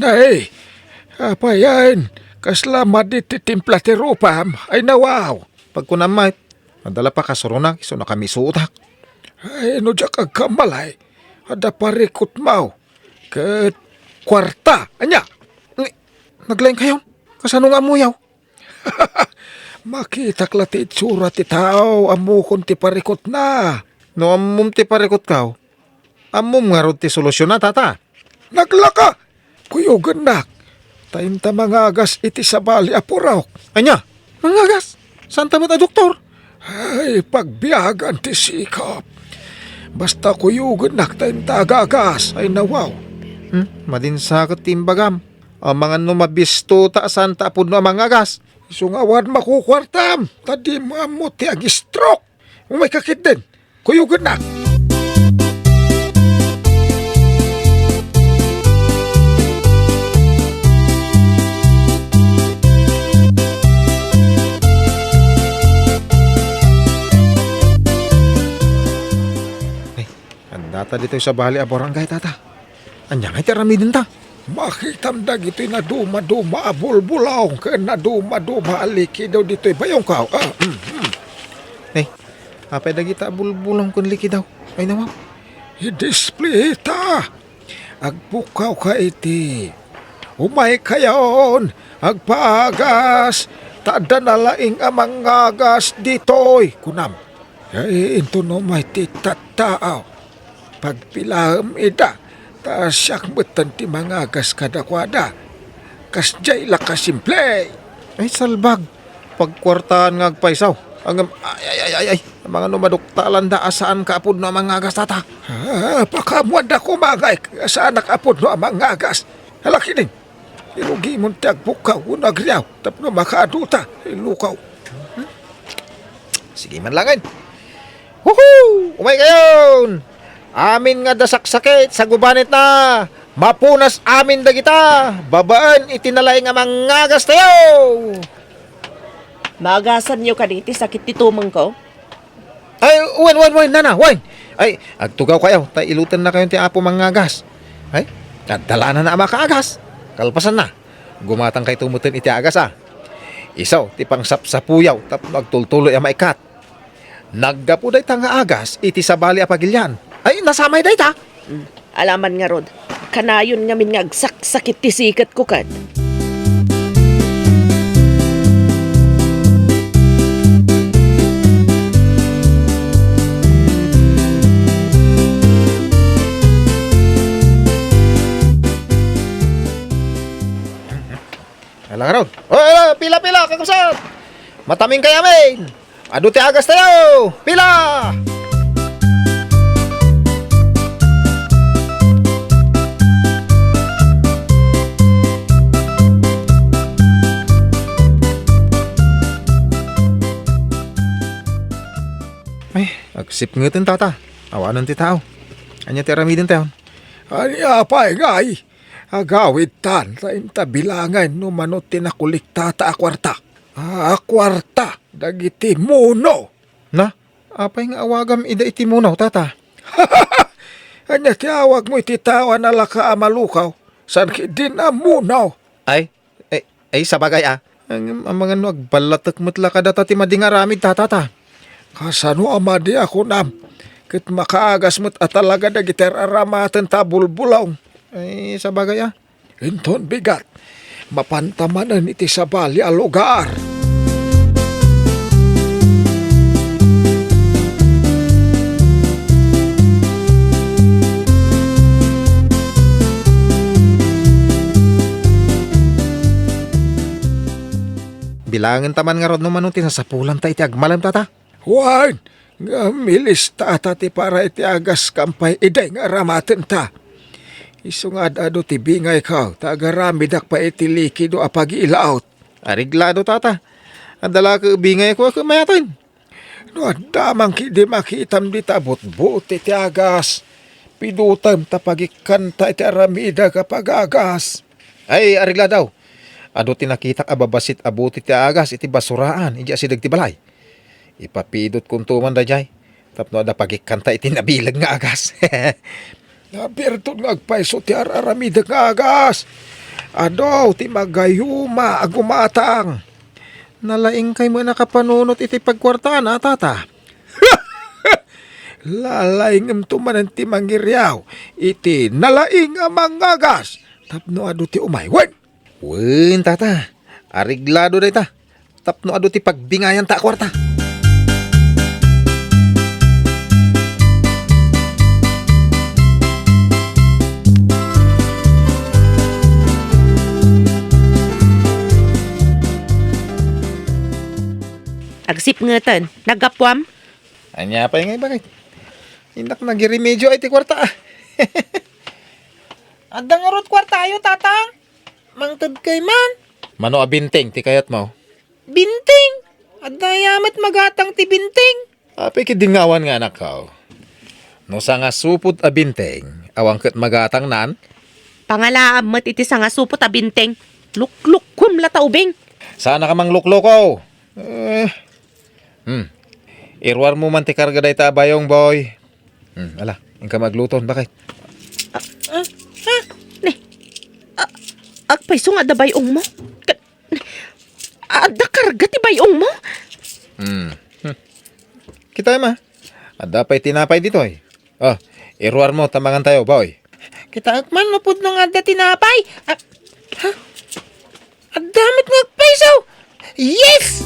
Nay, apayen, kasla madi ti timpla ti rupam? Ay, nawaw. Pagkunam met, adda la pakasuronak isu nakamisutak. Ay, no diak agkamali, adda parikutmo ket kuarta. Ania? Ni-, naglaingkayon? Kasano nga ammoyo? Makitak la ti itsura ti tao, ammokon ti parikutna. No ammom ti parikutko, ammom ngarud ti solusionna, tata? naglaka. Kuyogennak, ta inta mangagas iti sabali a purok. Ania? Mangagas? Saanta met a doktor? Ay, pagbiagan ti sikap. Basta kuyogennak ta inta agagas, ay nawaw. Hmm, madinsa ket ti imbagam. Amangan no mabisto ta a saanta a pudno a mangagas. Isu nga awan makukuartam, ta dimo ammo ti ag-stroke. Umayka ketdin. Kuyogennak. Ay, addata ditoy sabali a barangay, tata. Ania ngay ti aramidenta? Makitam dagitoy nadumaduma a bulbulong ken nadumaduma a likido ditoy bayongkaw. Ah, mm, mm. Eh, apay dagita a bulbulong ken likido? Ay, nawaw. Idisplayta. Agpukkawka iti. Umaykayon, agpaagas, ta adda nalaing a mangagas ditoy, kunam. Ay, inton umay ti tattaaw. Pagpilaem ida, ta siak metten ti mangagas kadakuada. Kasdiay la kasimple. Ay, salbag. Pagkuartaan nga agpayso. Ngem, ay, ay, ay, ay, ay. Amangan no maduktalanda a saanka a pudno a mangagas, tata. Ah, pakaammoanda koma ngay a saanak a pudno a mangagas. Hala ketdin. Irugimon ti agpukkaw wenno agriaw tapno makaadu ta. Ilukaw. Sige man laengen. Huhu! Umaykayon! Amin nga adda saksakit, sagubanitna, mapunas amin dagita, babaen iti nalaing a mangagastayo! Maagasanyo kadi ti sakit ti tumengko? Ay, wen, wen, wen, nana, wen! Ay, agtugawkayo, ta ilutennakayon ti Apo mangagas. Ay, adda la nana a makaagas. Kalpasanna, gumatangkayto metten iti agas, a. Isu ti pangsapsapuyaw tapno agtultuloy a maikkat. Naggapu dayta nga agas iti sabali a pagilian. Ay, nasamay dayta! Mm. Alaman ngarud, kanayon ngamin nga agsaksakit ti siketko ket. Ala ngarud. Oy, ala, pila, pila, kakabsat! Matamingkayo amin! Adu ti agastayo! Pila! Ay, agsipngeten, tata. Awanen ti tao. Ania ti aramidentayon? Ania pay ngay? Agawidtan, ta inta bilangen no mano ti nakolektata a kuarta. A, kuarta dagiti muno. Na, apay nga awagam ida iti muno, tata? Ania ti awagmo iti tao a nalaka a malukaw? Saan ketdin a muno? Ay, ay, ay, sabagay, a. Ngem amangan no agballatek met la kadata ti madi nga aramid, tata, ta. Kasano a madi a kunam? Ket makaagas met a talaga dagiti ar-aramatenta a bulbulong. Ay, sabagay, a. Inton bigat, mapanta manen iti sabali a lugar. Bilangenta man ngarud no mano ti nasapulanta iti agmalem, tata. Wen, ngem ilistata ti para iti agas kam pay idi nga aramatenta. Isu nga ad-adu ti bingayko, ta agaramidak pay iti likido a pagilaot. Areglado, tata. Adda la ket bingayko a ket mayaten. No adda man ketdi makitam dita butbut iti agas, pidutem ta pagikkanta iti aramidek a pagagas. Ay, areglado. Adu ti nakitak a babassit a buti ti agas iti basuraan idiay asideg ti balay. Ipapidotkonto man daydiay tapno adda pagikkanta iti nabileg nga agas. Nabirdon nga agpayso ti ar-aramidek nga agas. Adu ti magayuma a gumatang. Nalaingkay met a nakapanunot iti pagkuartaan, a, tata? Lalaingemto manen ti mangiriaw iti nalaing a mangagas tapno adu ti umay. Wen! Wen, tata. Areglado dayta. Tapno adu ti pagbingayanta a kuarta. Agsipngeten, naggapuam? Ania pay ngay, bakit? Innak nagiremedio ay ti kuarta, ah. Adda ngarud kuartayo, Tatang? Mangted kay man. Mano a binting ti kayatmo? Binting? Adda aya met magatang ti binting? Apay, kidingawan nga anakko. No sangasupot a binting, awan ket magatangnan? Pangalaam met iti sangasupot a binting. Luklukkom la ta ubing. Saan a ka manglukloko? Eh. Hmm. Iruarmo man ti karga dayta a bayong, boy. Hmm, ala, inka magluton, bakit? Ah, ah, ah, ne. Ah, agpayso nga adda bayongmo? Ka-, adda karga ti bayongmo? Hmm. Hmm. Kita ma. Adda pay tinapay ditoy. Oh, iruarmo ta mangan tayo, boy. Kitaek man no pudno nga adda tinapay. Ah, ha? Adda met nga agpayso. Yes!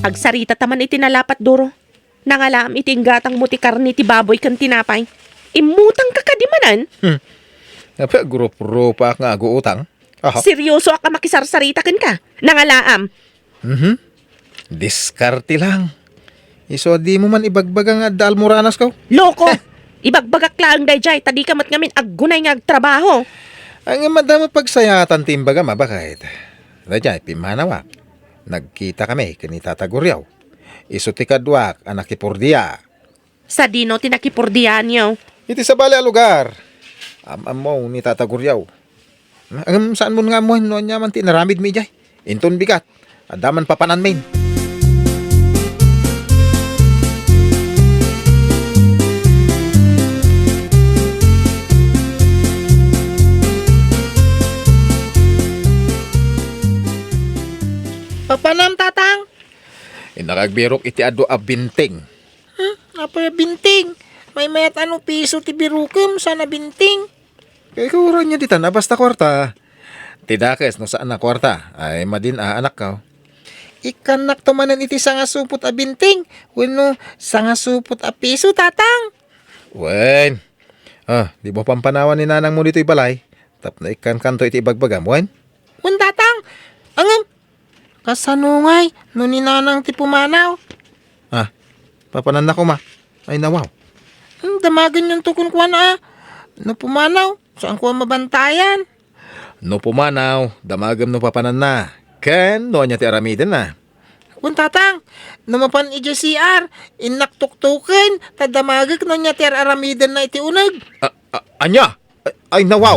Agsarita ta man iti nalapat, Doro. Nangalaam iti inggatangmo ti karne ti baboy ken tinapay. Immutangka kadi manen? Hmm. Apay, agrup-rupaak nga aguutang? Aha. Seryosoak a makisarsarita kenka. Nangalaam. Mhm. Diskarte lang. Isu a dimo man ibagbaga nga adda almoranas ko. Loko! Ibagbagak laeng daydiay, ta dika met ngamin aggunay nga agtrabaho. Ngem adda met pagsayatan ti imbagam a, bakit? Daydiay, pimmanawak. Nagkitakami ken ni Tata Guriaw. Isu ti kaduak a nakipordia. Sadino ti nakipordiaanyo? Iti sabali a lugar. Am-ammo ni Tata Guriaw. Ngem saanmon nga ammoen no ania man ti inaramidmi idiay. Inton bigat, adda man papananmin. Papanam, Tatang? Innak agbirok iti adu a binting. Hmm, apay a binting? Maymayat a no piso ti birokem, saan a binting? Kay kauran niya ditan a basta kuarta. Ti dakes no saan a kuarta, ay madin a anakko. Ikkannakto manen iti sangasupot a binting, wenno sangasupot a piso, Tatang? Wen. Ah, di mo pampanawan ni nanangmo ditoy balay, tapno ikkankanto iti ibagbagam, wen? Wen, Tatang. Ngem, kasano ngay no ni nanang ti pumanaw? Ah, papananna koma. Ay, nawaw. Hmm, damagenyon to kenkuana, ah. No pumanaw, saanko a mabantayan. No pumanaw, damagem no papananna. Ken no ania ti aramidenna. Wen, Tatang, no mapan idiay C R, innak tuktuken, ta damagek no ania ti ar-aramidenna iti uneg. A-, a-, ania? Ay, ay, nawaw!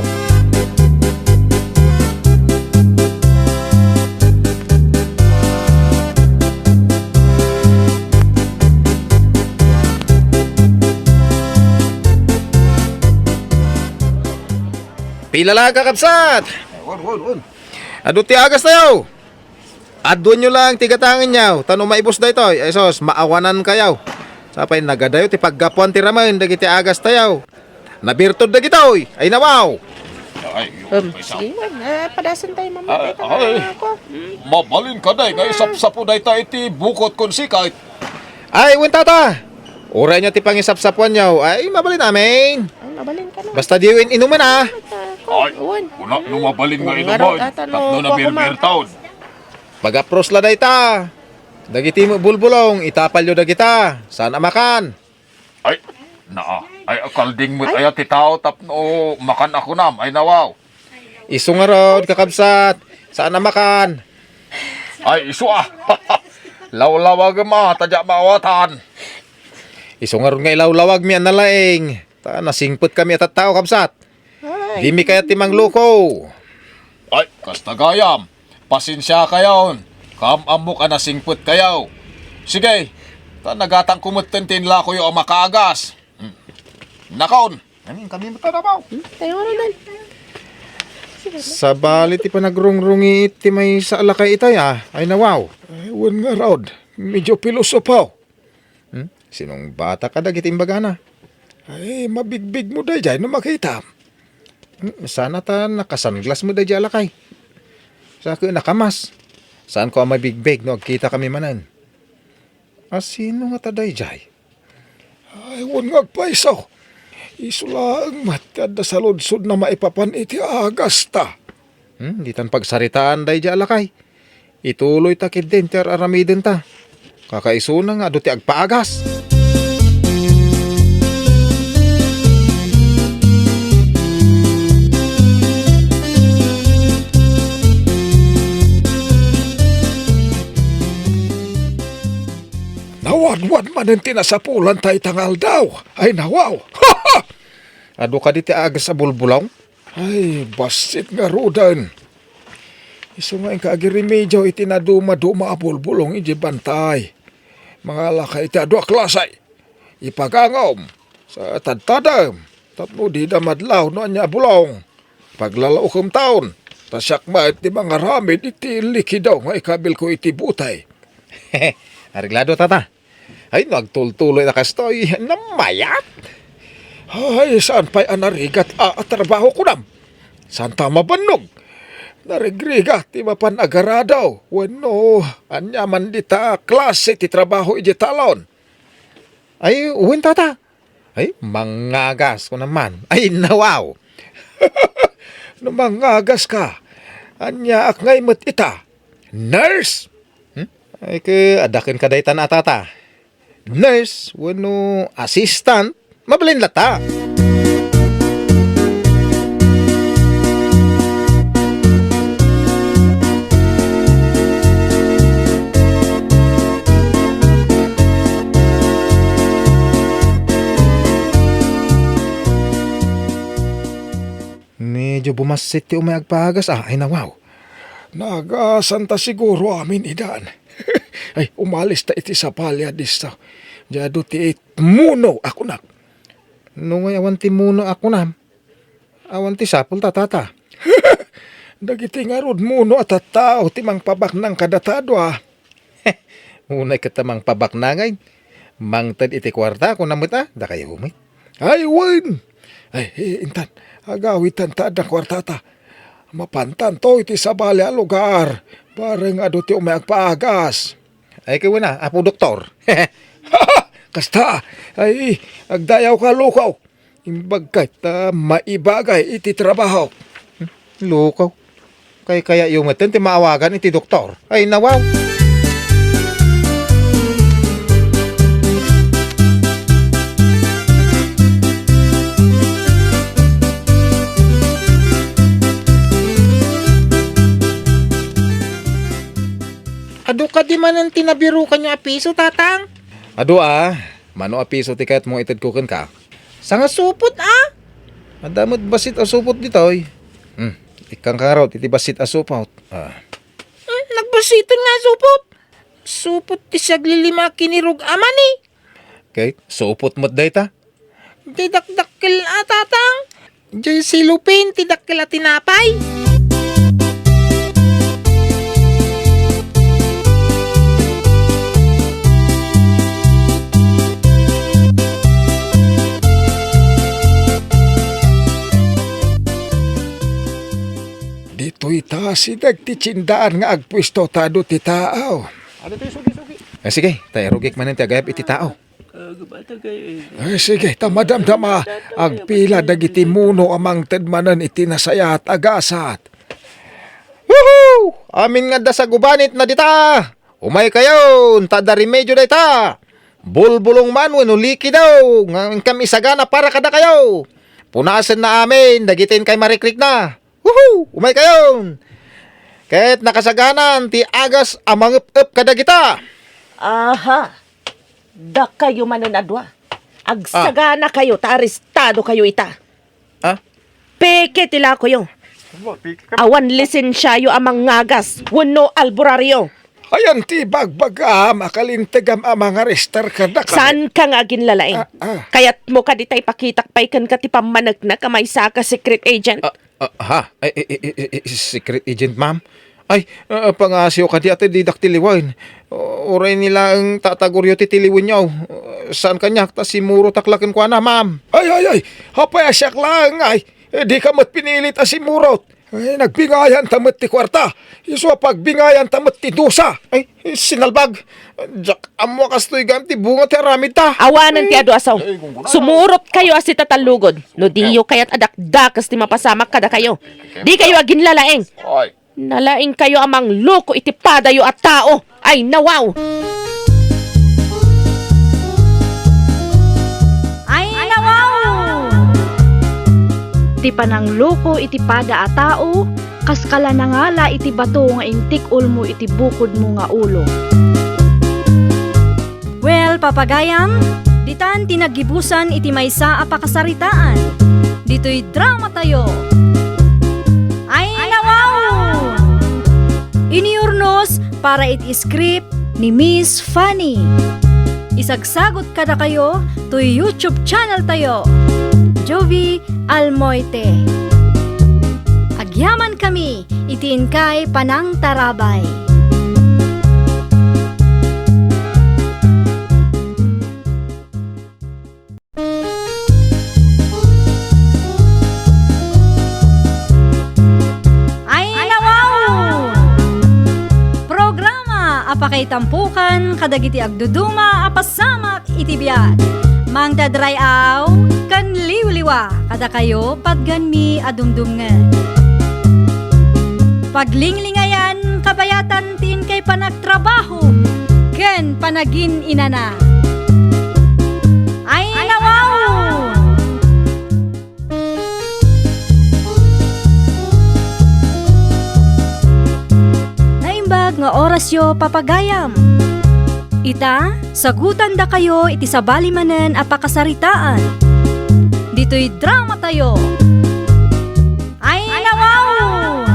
Pila la, kakabsat? Wen, wen, wen. Adu ti agastayo. Adduenyo lang ti gatangenyo, ta no maibus daytoy, ay sus, maawanankayo. Sapay nagadayo ti paggapuan ti ramen dagiti agastayo. Nabirtud dagitoy, ay nawaw. Ay, Um, ay, sa- sige, ah, padasentayo, Mama. Ah, Teka ay. Ako. Hmm. Mabalin ka, day, nga isapsapo dayta iti bukot kon sikay. Ay, wen, Tata. Uray nyo ti pangisapsapuanyo. Ay, mabalin amin. Ay, mabalin ka na. Basta diyo in-inuman, ah. Ay, Ay, wen. Una, no mabalin nga Wen, inuman, Tata, no, tapno kuha ko, Ma. Nabirbirtaw. Pagapros la dayta. Dagiti met bulbulong, itapalyo dagita. Saan a makan? Ay, naa. Ay, kalding met aya ti tao tapno makan a kunam. Ay, nawaw. Isu ngarud, kakabsat. Saan a makan? Ay, isu a. Lawlawagem a, ta diak maawatan. Isu ngarud nga ilawlawagmi a nalaing. Ta nasingpetkami a tattao, kabsat. Ay. Dimi kayat ti mangloko. Ay, kasta gayam. Pasensiakayon. Kaam-ammok a nasingpetkayo. Sige, ta nagatangko metten ti inlakoyo a makaagas. Hmm. Nakon. Amin kami matarabaw. Hmm, tayo nga, Rodan. Sabali ti panagrungrungi iti maysa a lakay itay, ah. Ay, nawaw. Ay, wen ngarud. Medyo pilosopo. Hmm? Sinungbata kadagiti imbagana. Ay, mabigbigmo daydiay no makitam. Hmm, sana ta nakasanglas mo daydiay a lakay. Sa ket nakamas. Saanko a mabigbig no agkita kami manen. A, sino ngata daydiay? Ay, wen nga agpayso. Isu laeng met ti adda saludsodna maipapan iti agasta. Hmm, ditan pagsaritaan daydiay a lakay. Ituloyta ketdin ti ar-aramidenta. Kakaisuna nga adu ti agpaagas. Nawadwad manen ti nasapulanta ita nga aldaw. Ay, nawaw! Adu kadi ti agas a bulbulong? Ay, bassit ngaruden. Isu nga inka agiremedio iti nadumaduma a bulbulong idiay bantay. Mangala ka iti adu a klase. Ipagangom, sa tadtadem, tapno dida madlaw no ania a bulong. Paglalaukem taon, ta siak met ti mangaramid iti likido nga ikabilko iti butey. Areglado, tata. Ay, no agtultuloy a kastoy, namayat. Ay, saan pay a narigat a, a trabaho kunam? Saanta mabannog? Narigrigat ti mapan agarado. Wenno, ania man dita klase ti trabaho idiay talon? Ay, wen, tata. Ay, mangagas ko naman. Ay, nawaw. No mangagas ka, aniaak ngay met ita? Nurse? Hmm? Ay, ke, adda kenka daytan a, tata. Nurse wenno assistant, mabalin latta. Medio bumassit ti umay agpagas, a, ay, nawaw. Naagasanta siguro amin idan. Ay, umalista iti sabali a disso. Diay adu ti muno a kunak. No ngay awan ti muno a kunam, awan ti sapulta, tata. Dagiti ngarud muno a tattao ti mangpabaknang kadata a dua. Unay ket ta mangpabaknang ngay. Mangted iti kuarta, kunam met a, dakayo met. Ay, wen! Ay, eh, intan, agawidtan ta adda kuartata. Mapantanto iti sabali a lugar. Bareng adu ti umay agpaagas. Ay, ket wen a, Apo Doktor. Kasta, ay, agdayawka, lukaw. Imbagka ta maibagay iti trabaho. Lukaw. Kaykayayo metten ti maawagan iti doktor. Ay, nawaw. Adu kadi manen ti nabirukanyo a piso, Tatang? Adu a, mano a piso ti kayatmo itedko kenka? Sangasupot a? Adda met bassit a supot ditoy. Hmm, ikkanka ngarud iti bassit a supot. Ah. Hmm, nagbassiten nga supot. Supot ti siaglilima a kinirog a mani. Ket, supot met dayta. Ti dakdakkel a, Tatang. Diay silupin ti dakkel a tinapay. Ditoy ta asideg ti tiendaan nga agpuesto ta adu ti tao. Ano to, sugi-sugi? Eh, sige, ta irugik manen ti agayab iti tao. Ay, sige, ta madamdama, agpila dagiti muno a mangted manen iti nasayaat a gasat. Woohoo! Amin nga adda sagubanitna dita! Umaykayon, ta adda remedio dayta! Bulbulong man wenno likido nga inkami isagana para kadakayo! Punasenna amin dagiti inkay marikrikna! Woohoo! Umaykayon! Ket nakasaganan ti agas a mangep-ep kadagita! Aha! Dakayo manen a dua. Agsaganakayo ta arestadokayo ita. Ah? Peke ti lakoyo. Awan lisensiayo a mangagas wenno alborario. Ayan ti bagbagam a kalintegam a mangarestar kadakami. Saanka nga aginlalaing? Ah, ah. Kayatmo kadi ta ipakitak pay kenka ti pammaneknek a maysa ka secret agent? Ah, ah, ha? Ay, ay, ay, ay, ay, secret agent, ma'am? Ay, ah, pangasiyo kadi a ti didak tiliwen. Uray ni laeng tataguryo ti tiliwenyo. Saan kaniak ta simurotak la kenkuana, ma'am? Ay, ay, ay! Apay a siak laeng, ay! Eh, dika met pinilit a simurot. Ay, nagbingayanta met ti kuarta. Isu a pagbingayanta met ti dusa. Ay, sinalbag. Diak ammo a kastoy gayam ti bunga ti aramidta. Awanen ti adu a sao. Sumurokayo a sitatallugod. No diyo kayat a dakdakes ti mapasamak kadakayo, dikayo aginlalaing. Ay. Nalaingkayo a mangloko iti padayo a tao. Ay, nawaw! Ay, nawaw! Ti panangloko iti pada a tao, kas kala nangala iti bato nga intik-olmo iti bukodmo nga ulo. Well, papagayam, ditan ti naggibusan iti maysa a pakasaritaan. Ditoy dramatayo. Ay, nawaw! Inurnos para iti script ni Miss Fanny. Isagsagot kadakayo toy YouTube channel tayo, Jovie Almoite. Agyamankami iti inkay panangtarabay. Ay, nawaw! Programa a pakaitampukan kadagiti agduduma a pasamak iti biag. Mangdadray-aw ken liwliwa kadakayo patganmi a dumdumngeg. Paglinglingayan kabayatan ti inkay panagtrabaho ken panagin-inana. Ay, nawaw! Naimbag nga orasyo, papagayam. Ita, sagutandakayo iti sabali manen a pakasaritaan. Ditoy dramatayo. Ay, nawaw!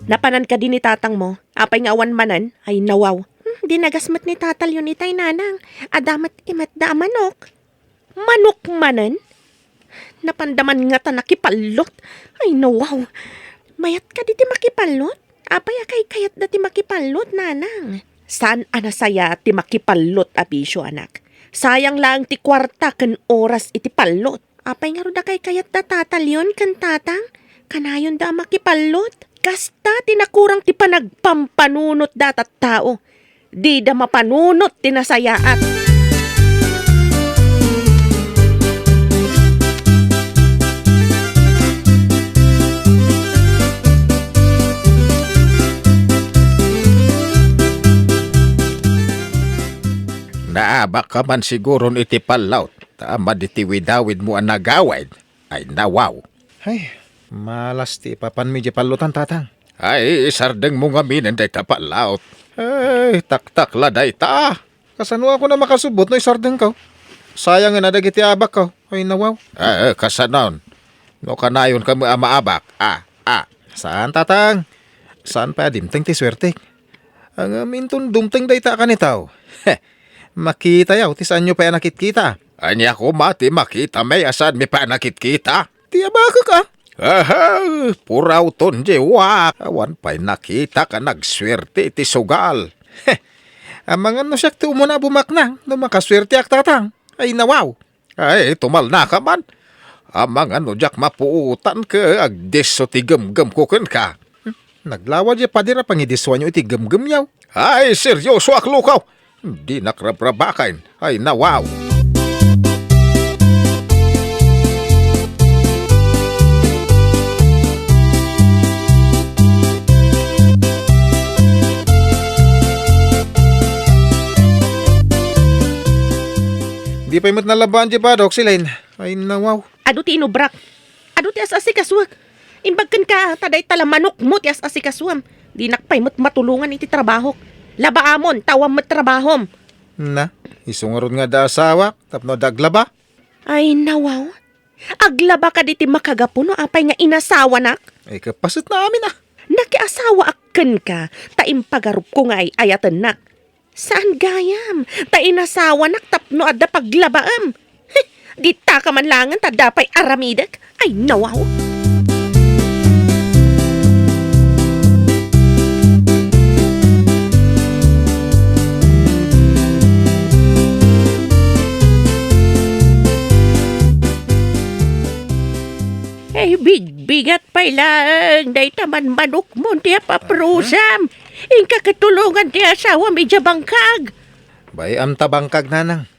Napanan kadi ni tatangmo? Apay nga awan manen? Ay, nawaw. Hmm, dinagas met ni Tata Leon itay, nanang. Adda met imatda a manok. Manok manen? Napanda man ngata nakipallot? Ay, nawaw. Mayat kadi ti makipallot? Apay a kaykayatda ti makipallot, nanang? Saan a nasayaat ti makipallot a bisio, anak. Sayang laeng ti kuarta ken oras iti pallot. Apay ngarud a kaykayatda Tata Leon ken Tatang? Kanayonda a makipallot? Kasta ti nakurang ti panagpampanunotda a tattao. Dida mapanunot ti nasayaat. Naabak ka man siguron iti pallaw, ta madi ti widawidmo a nagawid. Ay, nawaw. Ay, malas ti ipapanmi diay pallotan, Tatang. Ay, isardengmo ngaminen dayta pallawt. Ay, taktakla dayta. Kasano a koma makasubbot no isardengko? Sayangen a dagiti abakko. Ay, nawaw. Eh, kasanon? No kanayonka met a maabak, a, a. Saan, Tatang. Saan pay a dimteng ti suertek. Ngem inton dumteng dayta a kanitaw. Makitayo ti saanyo pay a nakitkita. Ania koma ti makitami a saanmi pay a nakitkita? Ti abakek a. Aha, purawton diay uwak. Awan pay nakitak a nagsuerte iti sugal. Amangan no siak ti umuna a bumaknang no makasuerteak, Tatang. Ay, nawaw. Ay, tumalnaka man. Amangan no diak mapuotan ket agdisso ti gemgemko kenka. Naglawa diay pader a pangidissuanyo iti gemgemyo. Ay, seryosoak, lukaw. Dinak rabrabaken. Ay, nawaw. Di pay met nalabaan diay badok, Celine. Ay, nawaw. Adu ti inubrak. Adu ti as-asikasuek. Imbag kenka, ta dayta la manokmo ti as-asikasuem. Dinak pay met matulongan iti trabahok. Labaamon, ta awan met trabahom. Na, isu ngarud nga adda asawak, tapno adda aglaba? Ay, nawaw. Aglaba kadi ti makagapu no apay nga inasawanak? Ay, kapaset na amin, a. Nakiasawaak kenka, ta impagarupko nga ay-ayatennak. Saan gayam, ta inasawanak tapno adda paglabaem. Heh, ditaka man laengen ta adda pay aramidek. Ay, nawaw. Ay, Ay laeng, dayta manmanokmon ti apaprusam. Inka ket tulongan ti asawam idiay bangkag. Bay-am ta bangkag, nanang.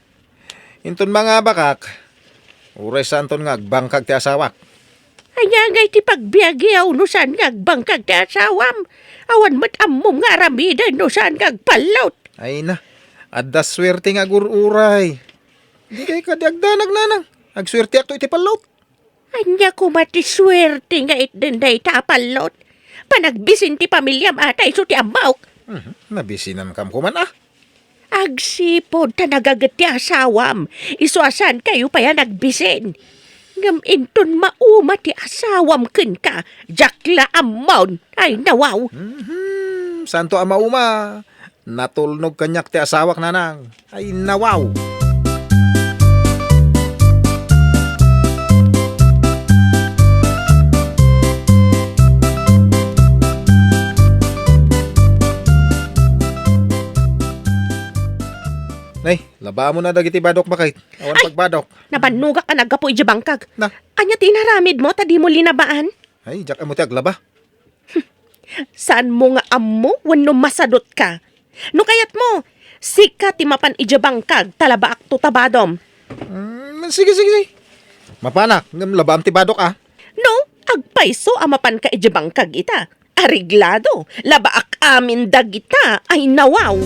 Inton mangabakak, uray saanton nga agbangkag ti asawak. Ania ngay ti pagbiagiaw no saan nga agbangkag ti asawam? Awan met ammom nga aramiden no saan nga agpallot. Ay na, adda suerte nga agur-uray. Dikay kadi agdanag, nanang. Agsuerteakto iti pallot. Ania koma ti suerte nga itden dayta a pallot? Panagbisin ti pamiliam ata isu ti ammok. Mhm, nabisinankam koman, a. Agsipud ta nagaget ti asawam, isu a saankayo pay a nagbisin. Ngem inton mauma ti asawam kenka, diak la ammon. Ay, nawaw. Mhm, saanto a mauma. Natulnog kaniak ti asawak, nanang. Ay, nawaw. Nay, labaamon a dagiti badok, baket. Awan pagbadok. Nabannogak a naggapu idiay bangkag. Na. Ania ti inaramidmo ta dimo linabaan? Ay, diak ammo ti aglaba. Saanmo nga ammo wenno masadutka? No kayatmo, sika ti mapan idiay bangkag ta labaakto ta badom. Mm, sige, sige, sige. Mapanak, ngem labaam ti badok, a. No, agpayso a mapanka idiay bangkag ita. Areglado, labaak amin dagita. Ay, nawaw.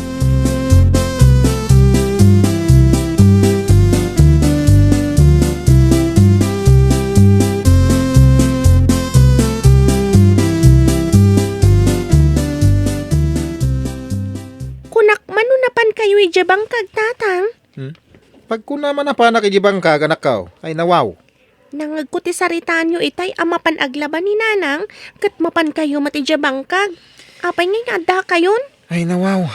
Kunak man no napankayo idiay bangkag, Tatang? Hmm? Pagkuna, mapan a napanak idiay bangkag, anakko. Ay, nawaw. Nangngegko ti saritaanyo itay a mapan aglaba ni Nanang, ket mapankayo met idiay bangkag. Apay ngay nga addakayon? Ay, nawaw.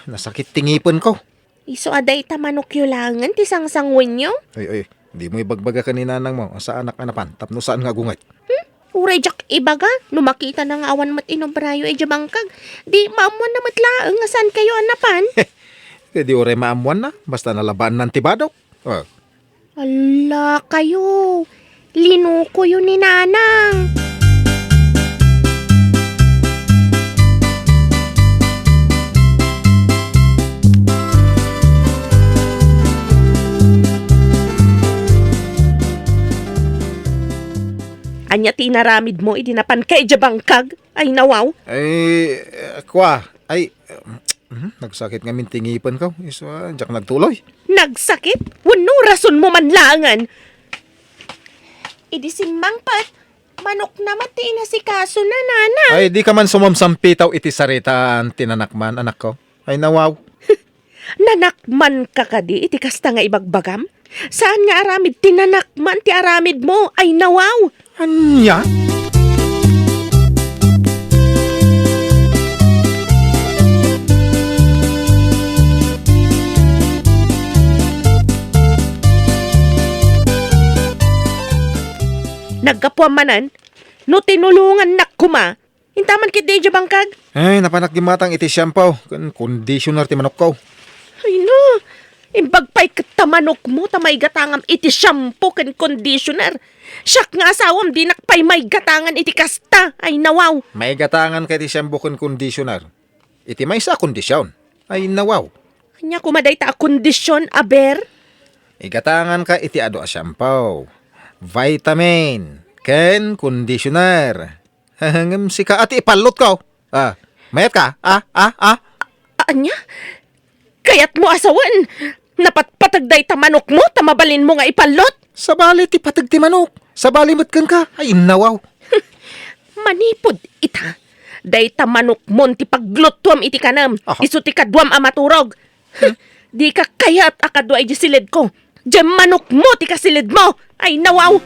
Nasakit ti ngipenko. Isu a dayta manokyo laengen ti sangsanguenyo? Ay, ay, dimo ibagbaga ken ni nanangmo a saanak a napan tapno saan nga agunget. Hmm? Uray diak ibaga, no makitana nga awan met inobrayo idiay bangkag, di maammoanna met laeng nga saankayo a napan. Ket di uray maammoanna, basta nalabaannan ti badok. Ah. Ala kayo, linukoyo ni Nanang. Ania ti inaramidmo idi napanka idiay bangkag? Ay, nawaw. Ay, eh, kua. Ay, mhm, nagsakit ngamin ti ngipenko. Isu a, diak nagtuloy. Nagsakit? Wenno rasonmo man laengen? Idi simmangpet, manokna met ti inasikasona, Nanang. Ay, dika man sumamsampitaw iti saritaan ti nanakman, anakko. Ay, nawaw. Nanakmanka kadi iti kasta nga ibagbagam? Saan nga aramid ti nanakman ti aramidmo? Ay, nawaw! Ania? Naggapuam manen, no tinulongannak koma, intaman ketdi idiay bangkag? Ay, napanak gimmatang iti shampoo ken conditioner ti manokko. Ay na, imbag pay ket ta manokmo ta maigatangam iti shampoo ken conditioner. Siak nga asawam, dinak pay maigatangan iti kasta. Ay, nawaw. Maigatanganka iti shampoo ken conditioner iti maysa a kondisyon. Ay, nawaw. Ania koma dayta a kondisyon, aber? Igatanganka iti adu a shampoo, vitamin, ken conditioner. Ngem sika a ti ipallotko. Ah, mayatka? Ah, ah, ah. Ania? Kayatmo a sawen, napatpateg dayta manokmo ta mabalinmo nga ipallot? Sabali ti pateg ti manok. Sabali met kenka. Ay, nawaw. Manipud ita, dayta manokmon ti paglutuam iti kanem. Aha. Isu ti kaduam a maturog. Dika kayat a kadua idiay silidko. Diay manokmo ti kasilidmo. Ay, nawaw!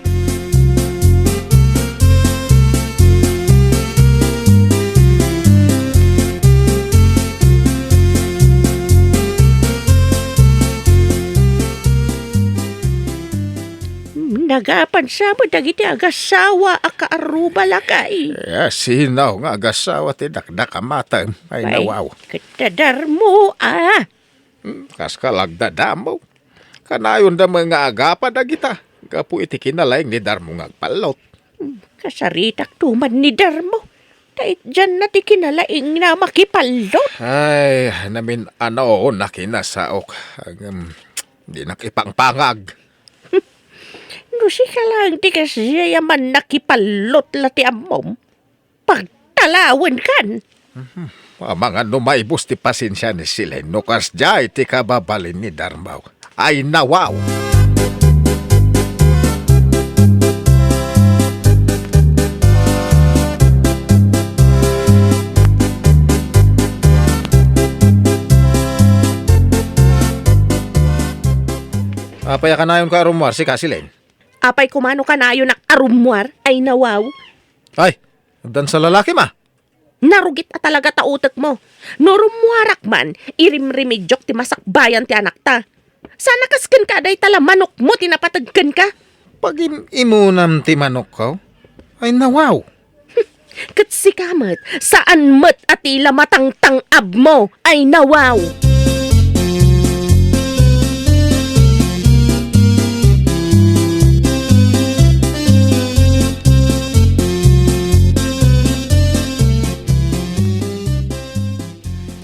Nagapan sa met dagiti agasawa a kaarruba, lakay. Eh, sino nga agasawa ti dakdakamatem? Ay, nawaw. Ket ti darmo, a. Hmm, kas ka la agdadamo. Kanayonda met nga agapa dagita gapu iti kinalaing ni darmo nga agpallot. Nasaritak tuman ni Darmo. Ta itdianna ti kinalaingna a makipallot. Ay, namin-ano, nakinasaok. Agam, dinak ipangpangag. No sika laeng ti kasdiay a mannakipallot la ti ammom, pagtalawenkan. Mhm. Amangan no maibus ti pasensia ni Silen no kasdiay ti kababalin ni Darmo. Ay, nawaw! Apay a kanayonka a rummuar, sika, Silen? Apay koma no kanayonak a rummuar? Ay, nawaw! Ay, addan sa lalaki, ma? Narugit a talaga ta utekmo. No rummuarak man, irimrimidiok ti masakbayan ti anakta. Sana kas kenka a dayta la manokmo ti napateg kenka. Pagim-imunam ti manokko? Ay, nawaw! Ket sika met, saan met a ti la matangtang-abmo? Ay, nawaw!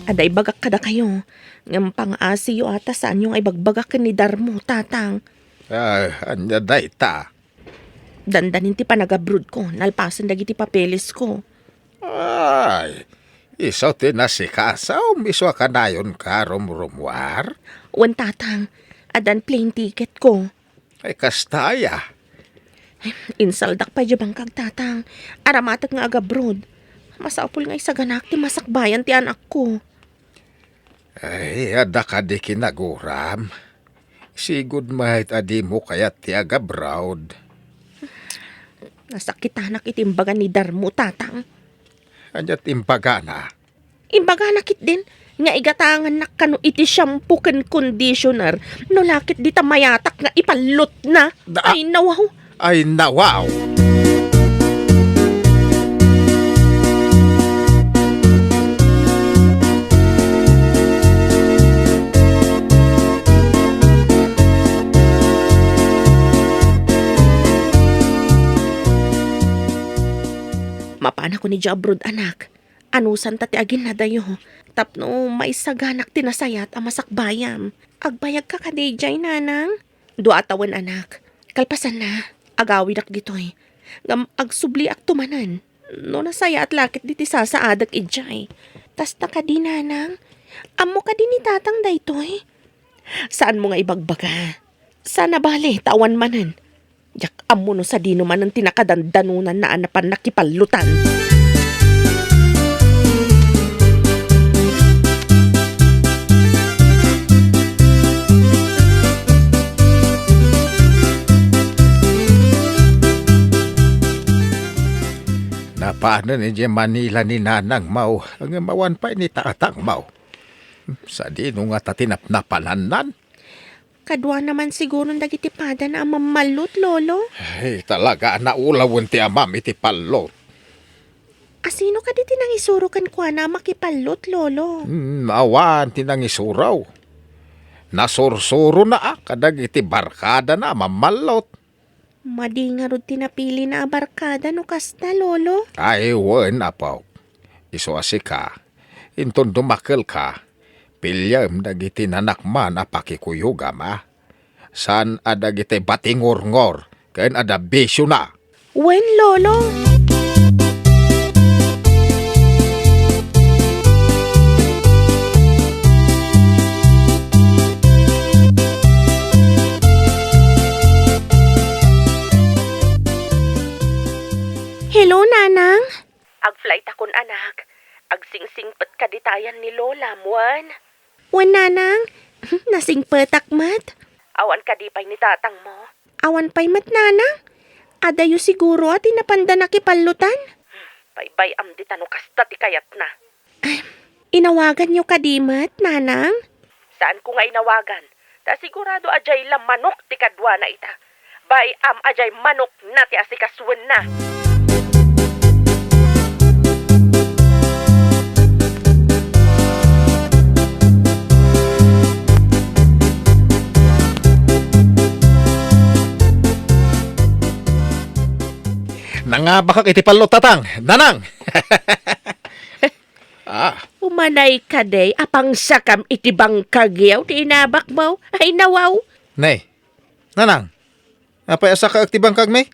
Adda ibagak kadakayo, ngem pangaasiyo a ta saanyo nga ibagbaga ken ni Darmo, Tatang. Ah, ania dayta? Dandanin ti panagabroadko, nalpasen dagiti papelesko. Ay, isu ti nasikasom, isu a kanayonka a rumrummuar? Wen, Tatang, addan plane ticketko. Ay, kasta aya? Insaldak pay diay bangkag, Tatang. Aramatek nga agabroad. Masapul nga isaganak ti masakbayan ti anakko. Ay, adda kadi kinaguram? Sigud met a dimo kayat ti agabroad. Nasakitanak iti imbaga ni Darmo, Tatang. Ania ti imbagana? Imbagana ketdin nga igatangannak kano iti shampoo ken conditioner no la ket dita mayatak nga ipallotna. Da- Ay, nawaw! Ay, nawaw! Mapanakon idiay abroad, anak. Anusanta ti aginnadayo tapno maisaganak ti nasayaat a masakbayam. Agbayagka kadi idiay, nanang? Dua a tawen, anak. Kalpasanna, agawidak ditoy. Ngem agsubliakto manen no nasayaat la ketdi ti sasaadek idiay. Kasta kadi, nanang? Ammo kadi ni tatang daytoy? Saanmo nga ibagbaga. Sana bale ta awan manen. Diak ammo no sadino manen ti nakadandanonanna a napan nakipallotan. Napanen idiay Manila ni nanangmo, ngem awan pay ni tatangmo. Sadino ngata ti napnapanannan? Kaduana man siguron dagiti padana a mammallot, Lolo. Ay, talaga a naulawen ti amam iti pallot. Asino kadi ti nangisuro kenkuana a makipallot, Lolo? Hmm, awan ti nangisuro. Nasursurona a kadagiti barkadana a mammallot. Madi ngarud ti napilina a barkada no kasta, Lolo? Ay, wen, apok. Isu a sika, inton dumakelka, piliem dagiti nanakman a pakikuyogam, a? Saan a dagiti batingurngor ken adda bisiona. Wen, Lolo. Hello, Nanang. Agflight akon, anak. Agsingsingpet kaditayan ni Lolam, wen? Wen, Nanang. Nasingpetak met. Awan kadi pay ni tatangmo? Awan pay met, Nanang. Adayo siguro a ti napanda nakipallotan. Baybay-am dita no kasta ti kayatna. Ay, inawaganyo kadi met, Nanang? Saanko nga inawagan. Ta sigurado a diay la manok ti kaduana ita. Bay-am a diay manokna ti asikasuenna. Ah, bakak iti pallo, Tatang. Nanang! Ah. Umanay kadi, apangsakam iti bangkagyo ti inabakmo. Ay, nawaw. Nay, Nanang, apay a sakaek ti bangkagmi?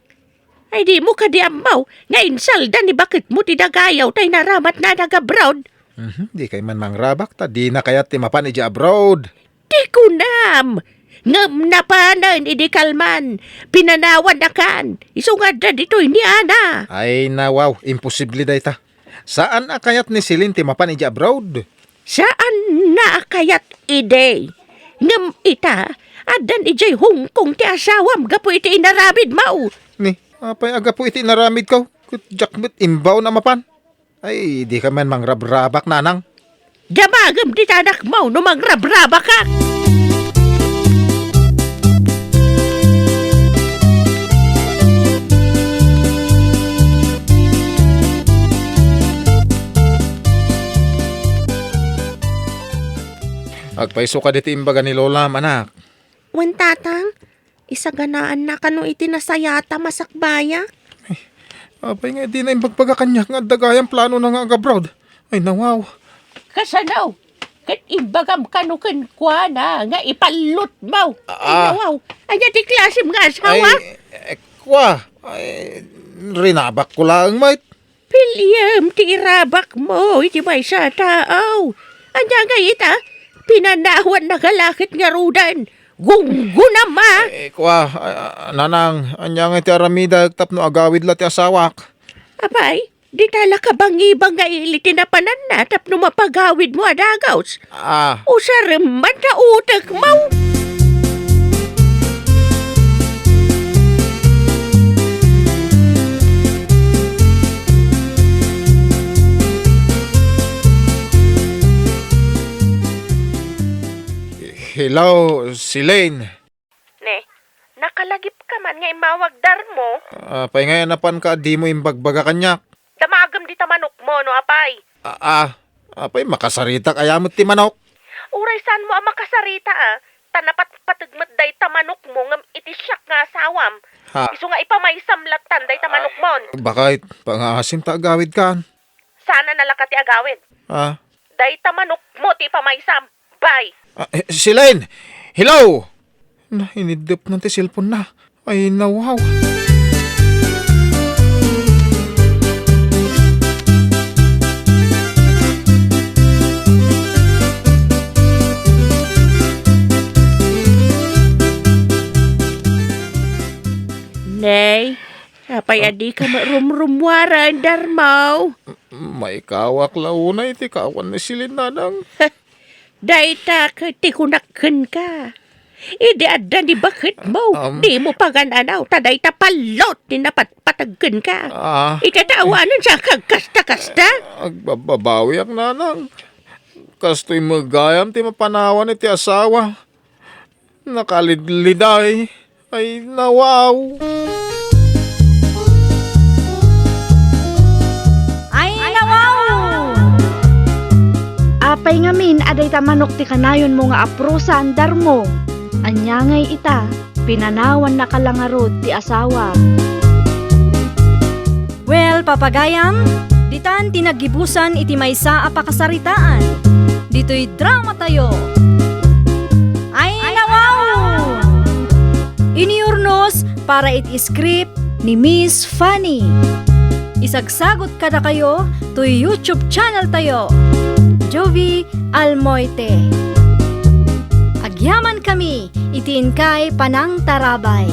Ay, dimo kadi ammo nga insalda ni baketmo ti dagayaw ta inaramatna nag-abroad? Mhm, di kay man mangrabak ta dina kayat ti mapan idiay abroad. Ti kunam, ngem napanen idi kalman, pinanawannakan, isu nga adda ditoy ni Ana. Ay, nawaw, imposible dayta. Saan a kayat ni Celine ti mapan idiay abroad? Saan na a kayat idi. Ngem ita, addan idiay Hong Kong ti asawam gapu iti inaramidmo. Ni, apay a gapu iti inaramidko? Ket diak met imbaon a mapan. Ay, di ka man mangrabrabak, Nanang. Damagem dita anakmo no mangrabrabakak. Agpayso kadi ti imbaga ni Lolam, anak. Wen, Tatang, isaganaanna kano iti nasayatam a sakbaya? Ay, apay nga dina imbagbaga kaniak nga adda gayam planona nga agabroad? Ay, nawaw. Kasano? Ket imbagam kano kenkuana nga ipallotmo? Ay, ah, nawaw. Ania ti klasem nga asawa? Ay, eh, kwa. Ay, rinabakko laeng met. Piliem ti irabakmo iti maysa a tao. Ania ngay ita? Pinanawanna ka la ket ngaruden. Gunggonam a! Eh, kwa, ah, Nanang, ania ngay ti aramidek tapno agawid la ti asawak? Apay, dita la kabangibang nga ili ti napananna tapno mapagawidmo a dagus? Ah. Usarem man ta utekmo. Hello, Celine. Ne, nakalagipka man nga immawag, Darmo? Apay ngay a napanka a dimo imbagbaga kaniak? Damagem dita manokmo, no apay? Ah, ah, apay makasaritak aya met ti manok? Uray saanmo a makasarita, a, ta napatpateg met dayta manokmo ngem iti siak nga asawam. Ha? Isu nga ipamaysam lattan dayta manokmon. Bakit? Pangaasim ta agawid kan. Sana nalaka ti agawid. Ah? Dayta manokmo ti ipamaysam. Bye. Ah, eh, Celine! Hello! Na, iniddep na ti cellphone na. Ay, nawaw. Nay, apay a dika rumrumuara, Darmo? Maikawak la unay ti kawan ni Celine, Nanang. Dayta ket ti kunak kenka. Idi adda ni baketmo, um, dimo pagan-anaw, ta dayta pallot ti napatpateg kenka. Ah. Ita ta awanen siak agkasta-kasta. Agbababawiak, Nanang. Kastoy met gayam ti mapanawan iti asawa. Nakalidliday. Ay, nawaw. Ay, nawaw! Apay ngamin a dayta manok ti kanayonmo nga aprusan, Darmo? Ania ngay ita, pinanawannaka la ngarud ti asawa. Well, papagayam, ditan ti naggibusan iti maysa a pakasaritaan. Ditoy dramatayo. Ay, nawaw! Inurnos para iti script ni Miss Fanny. Isagsagut kadakayo toy YouTube channel tayo, Jovie Almoite. Agyamankami iti inkay panangtarabay.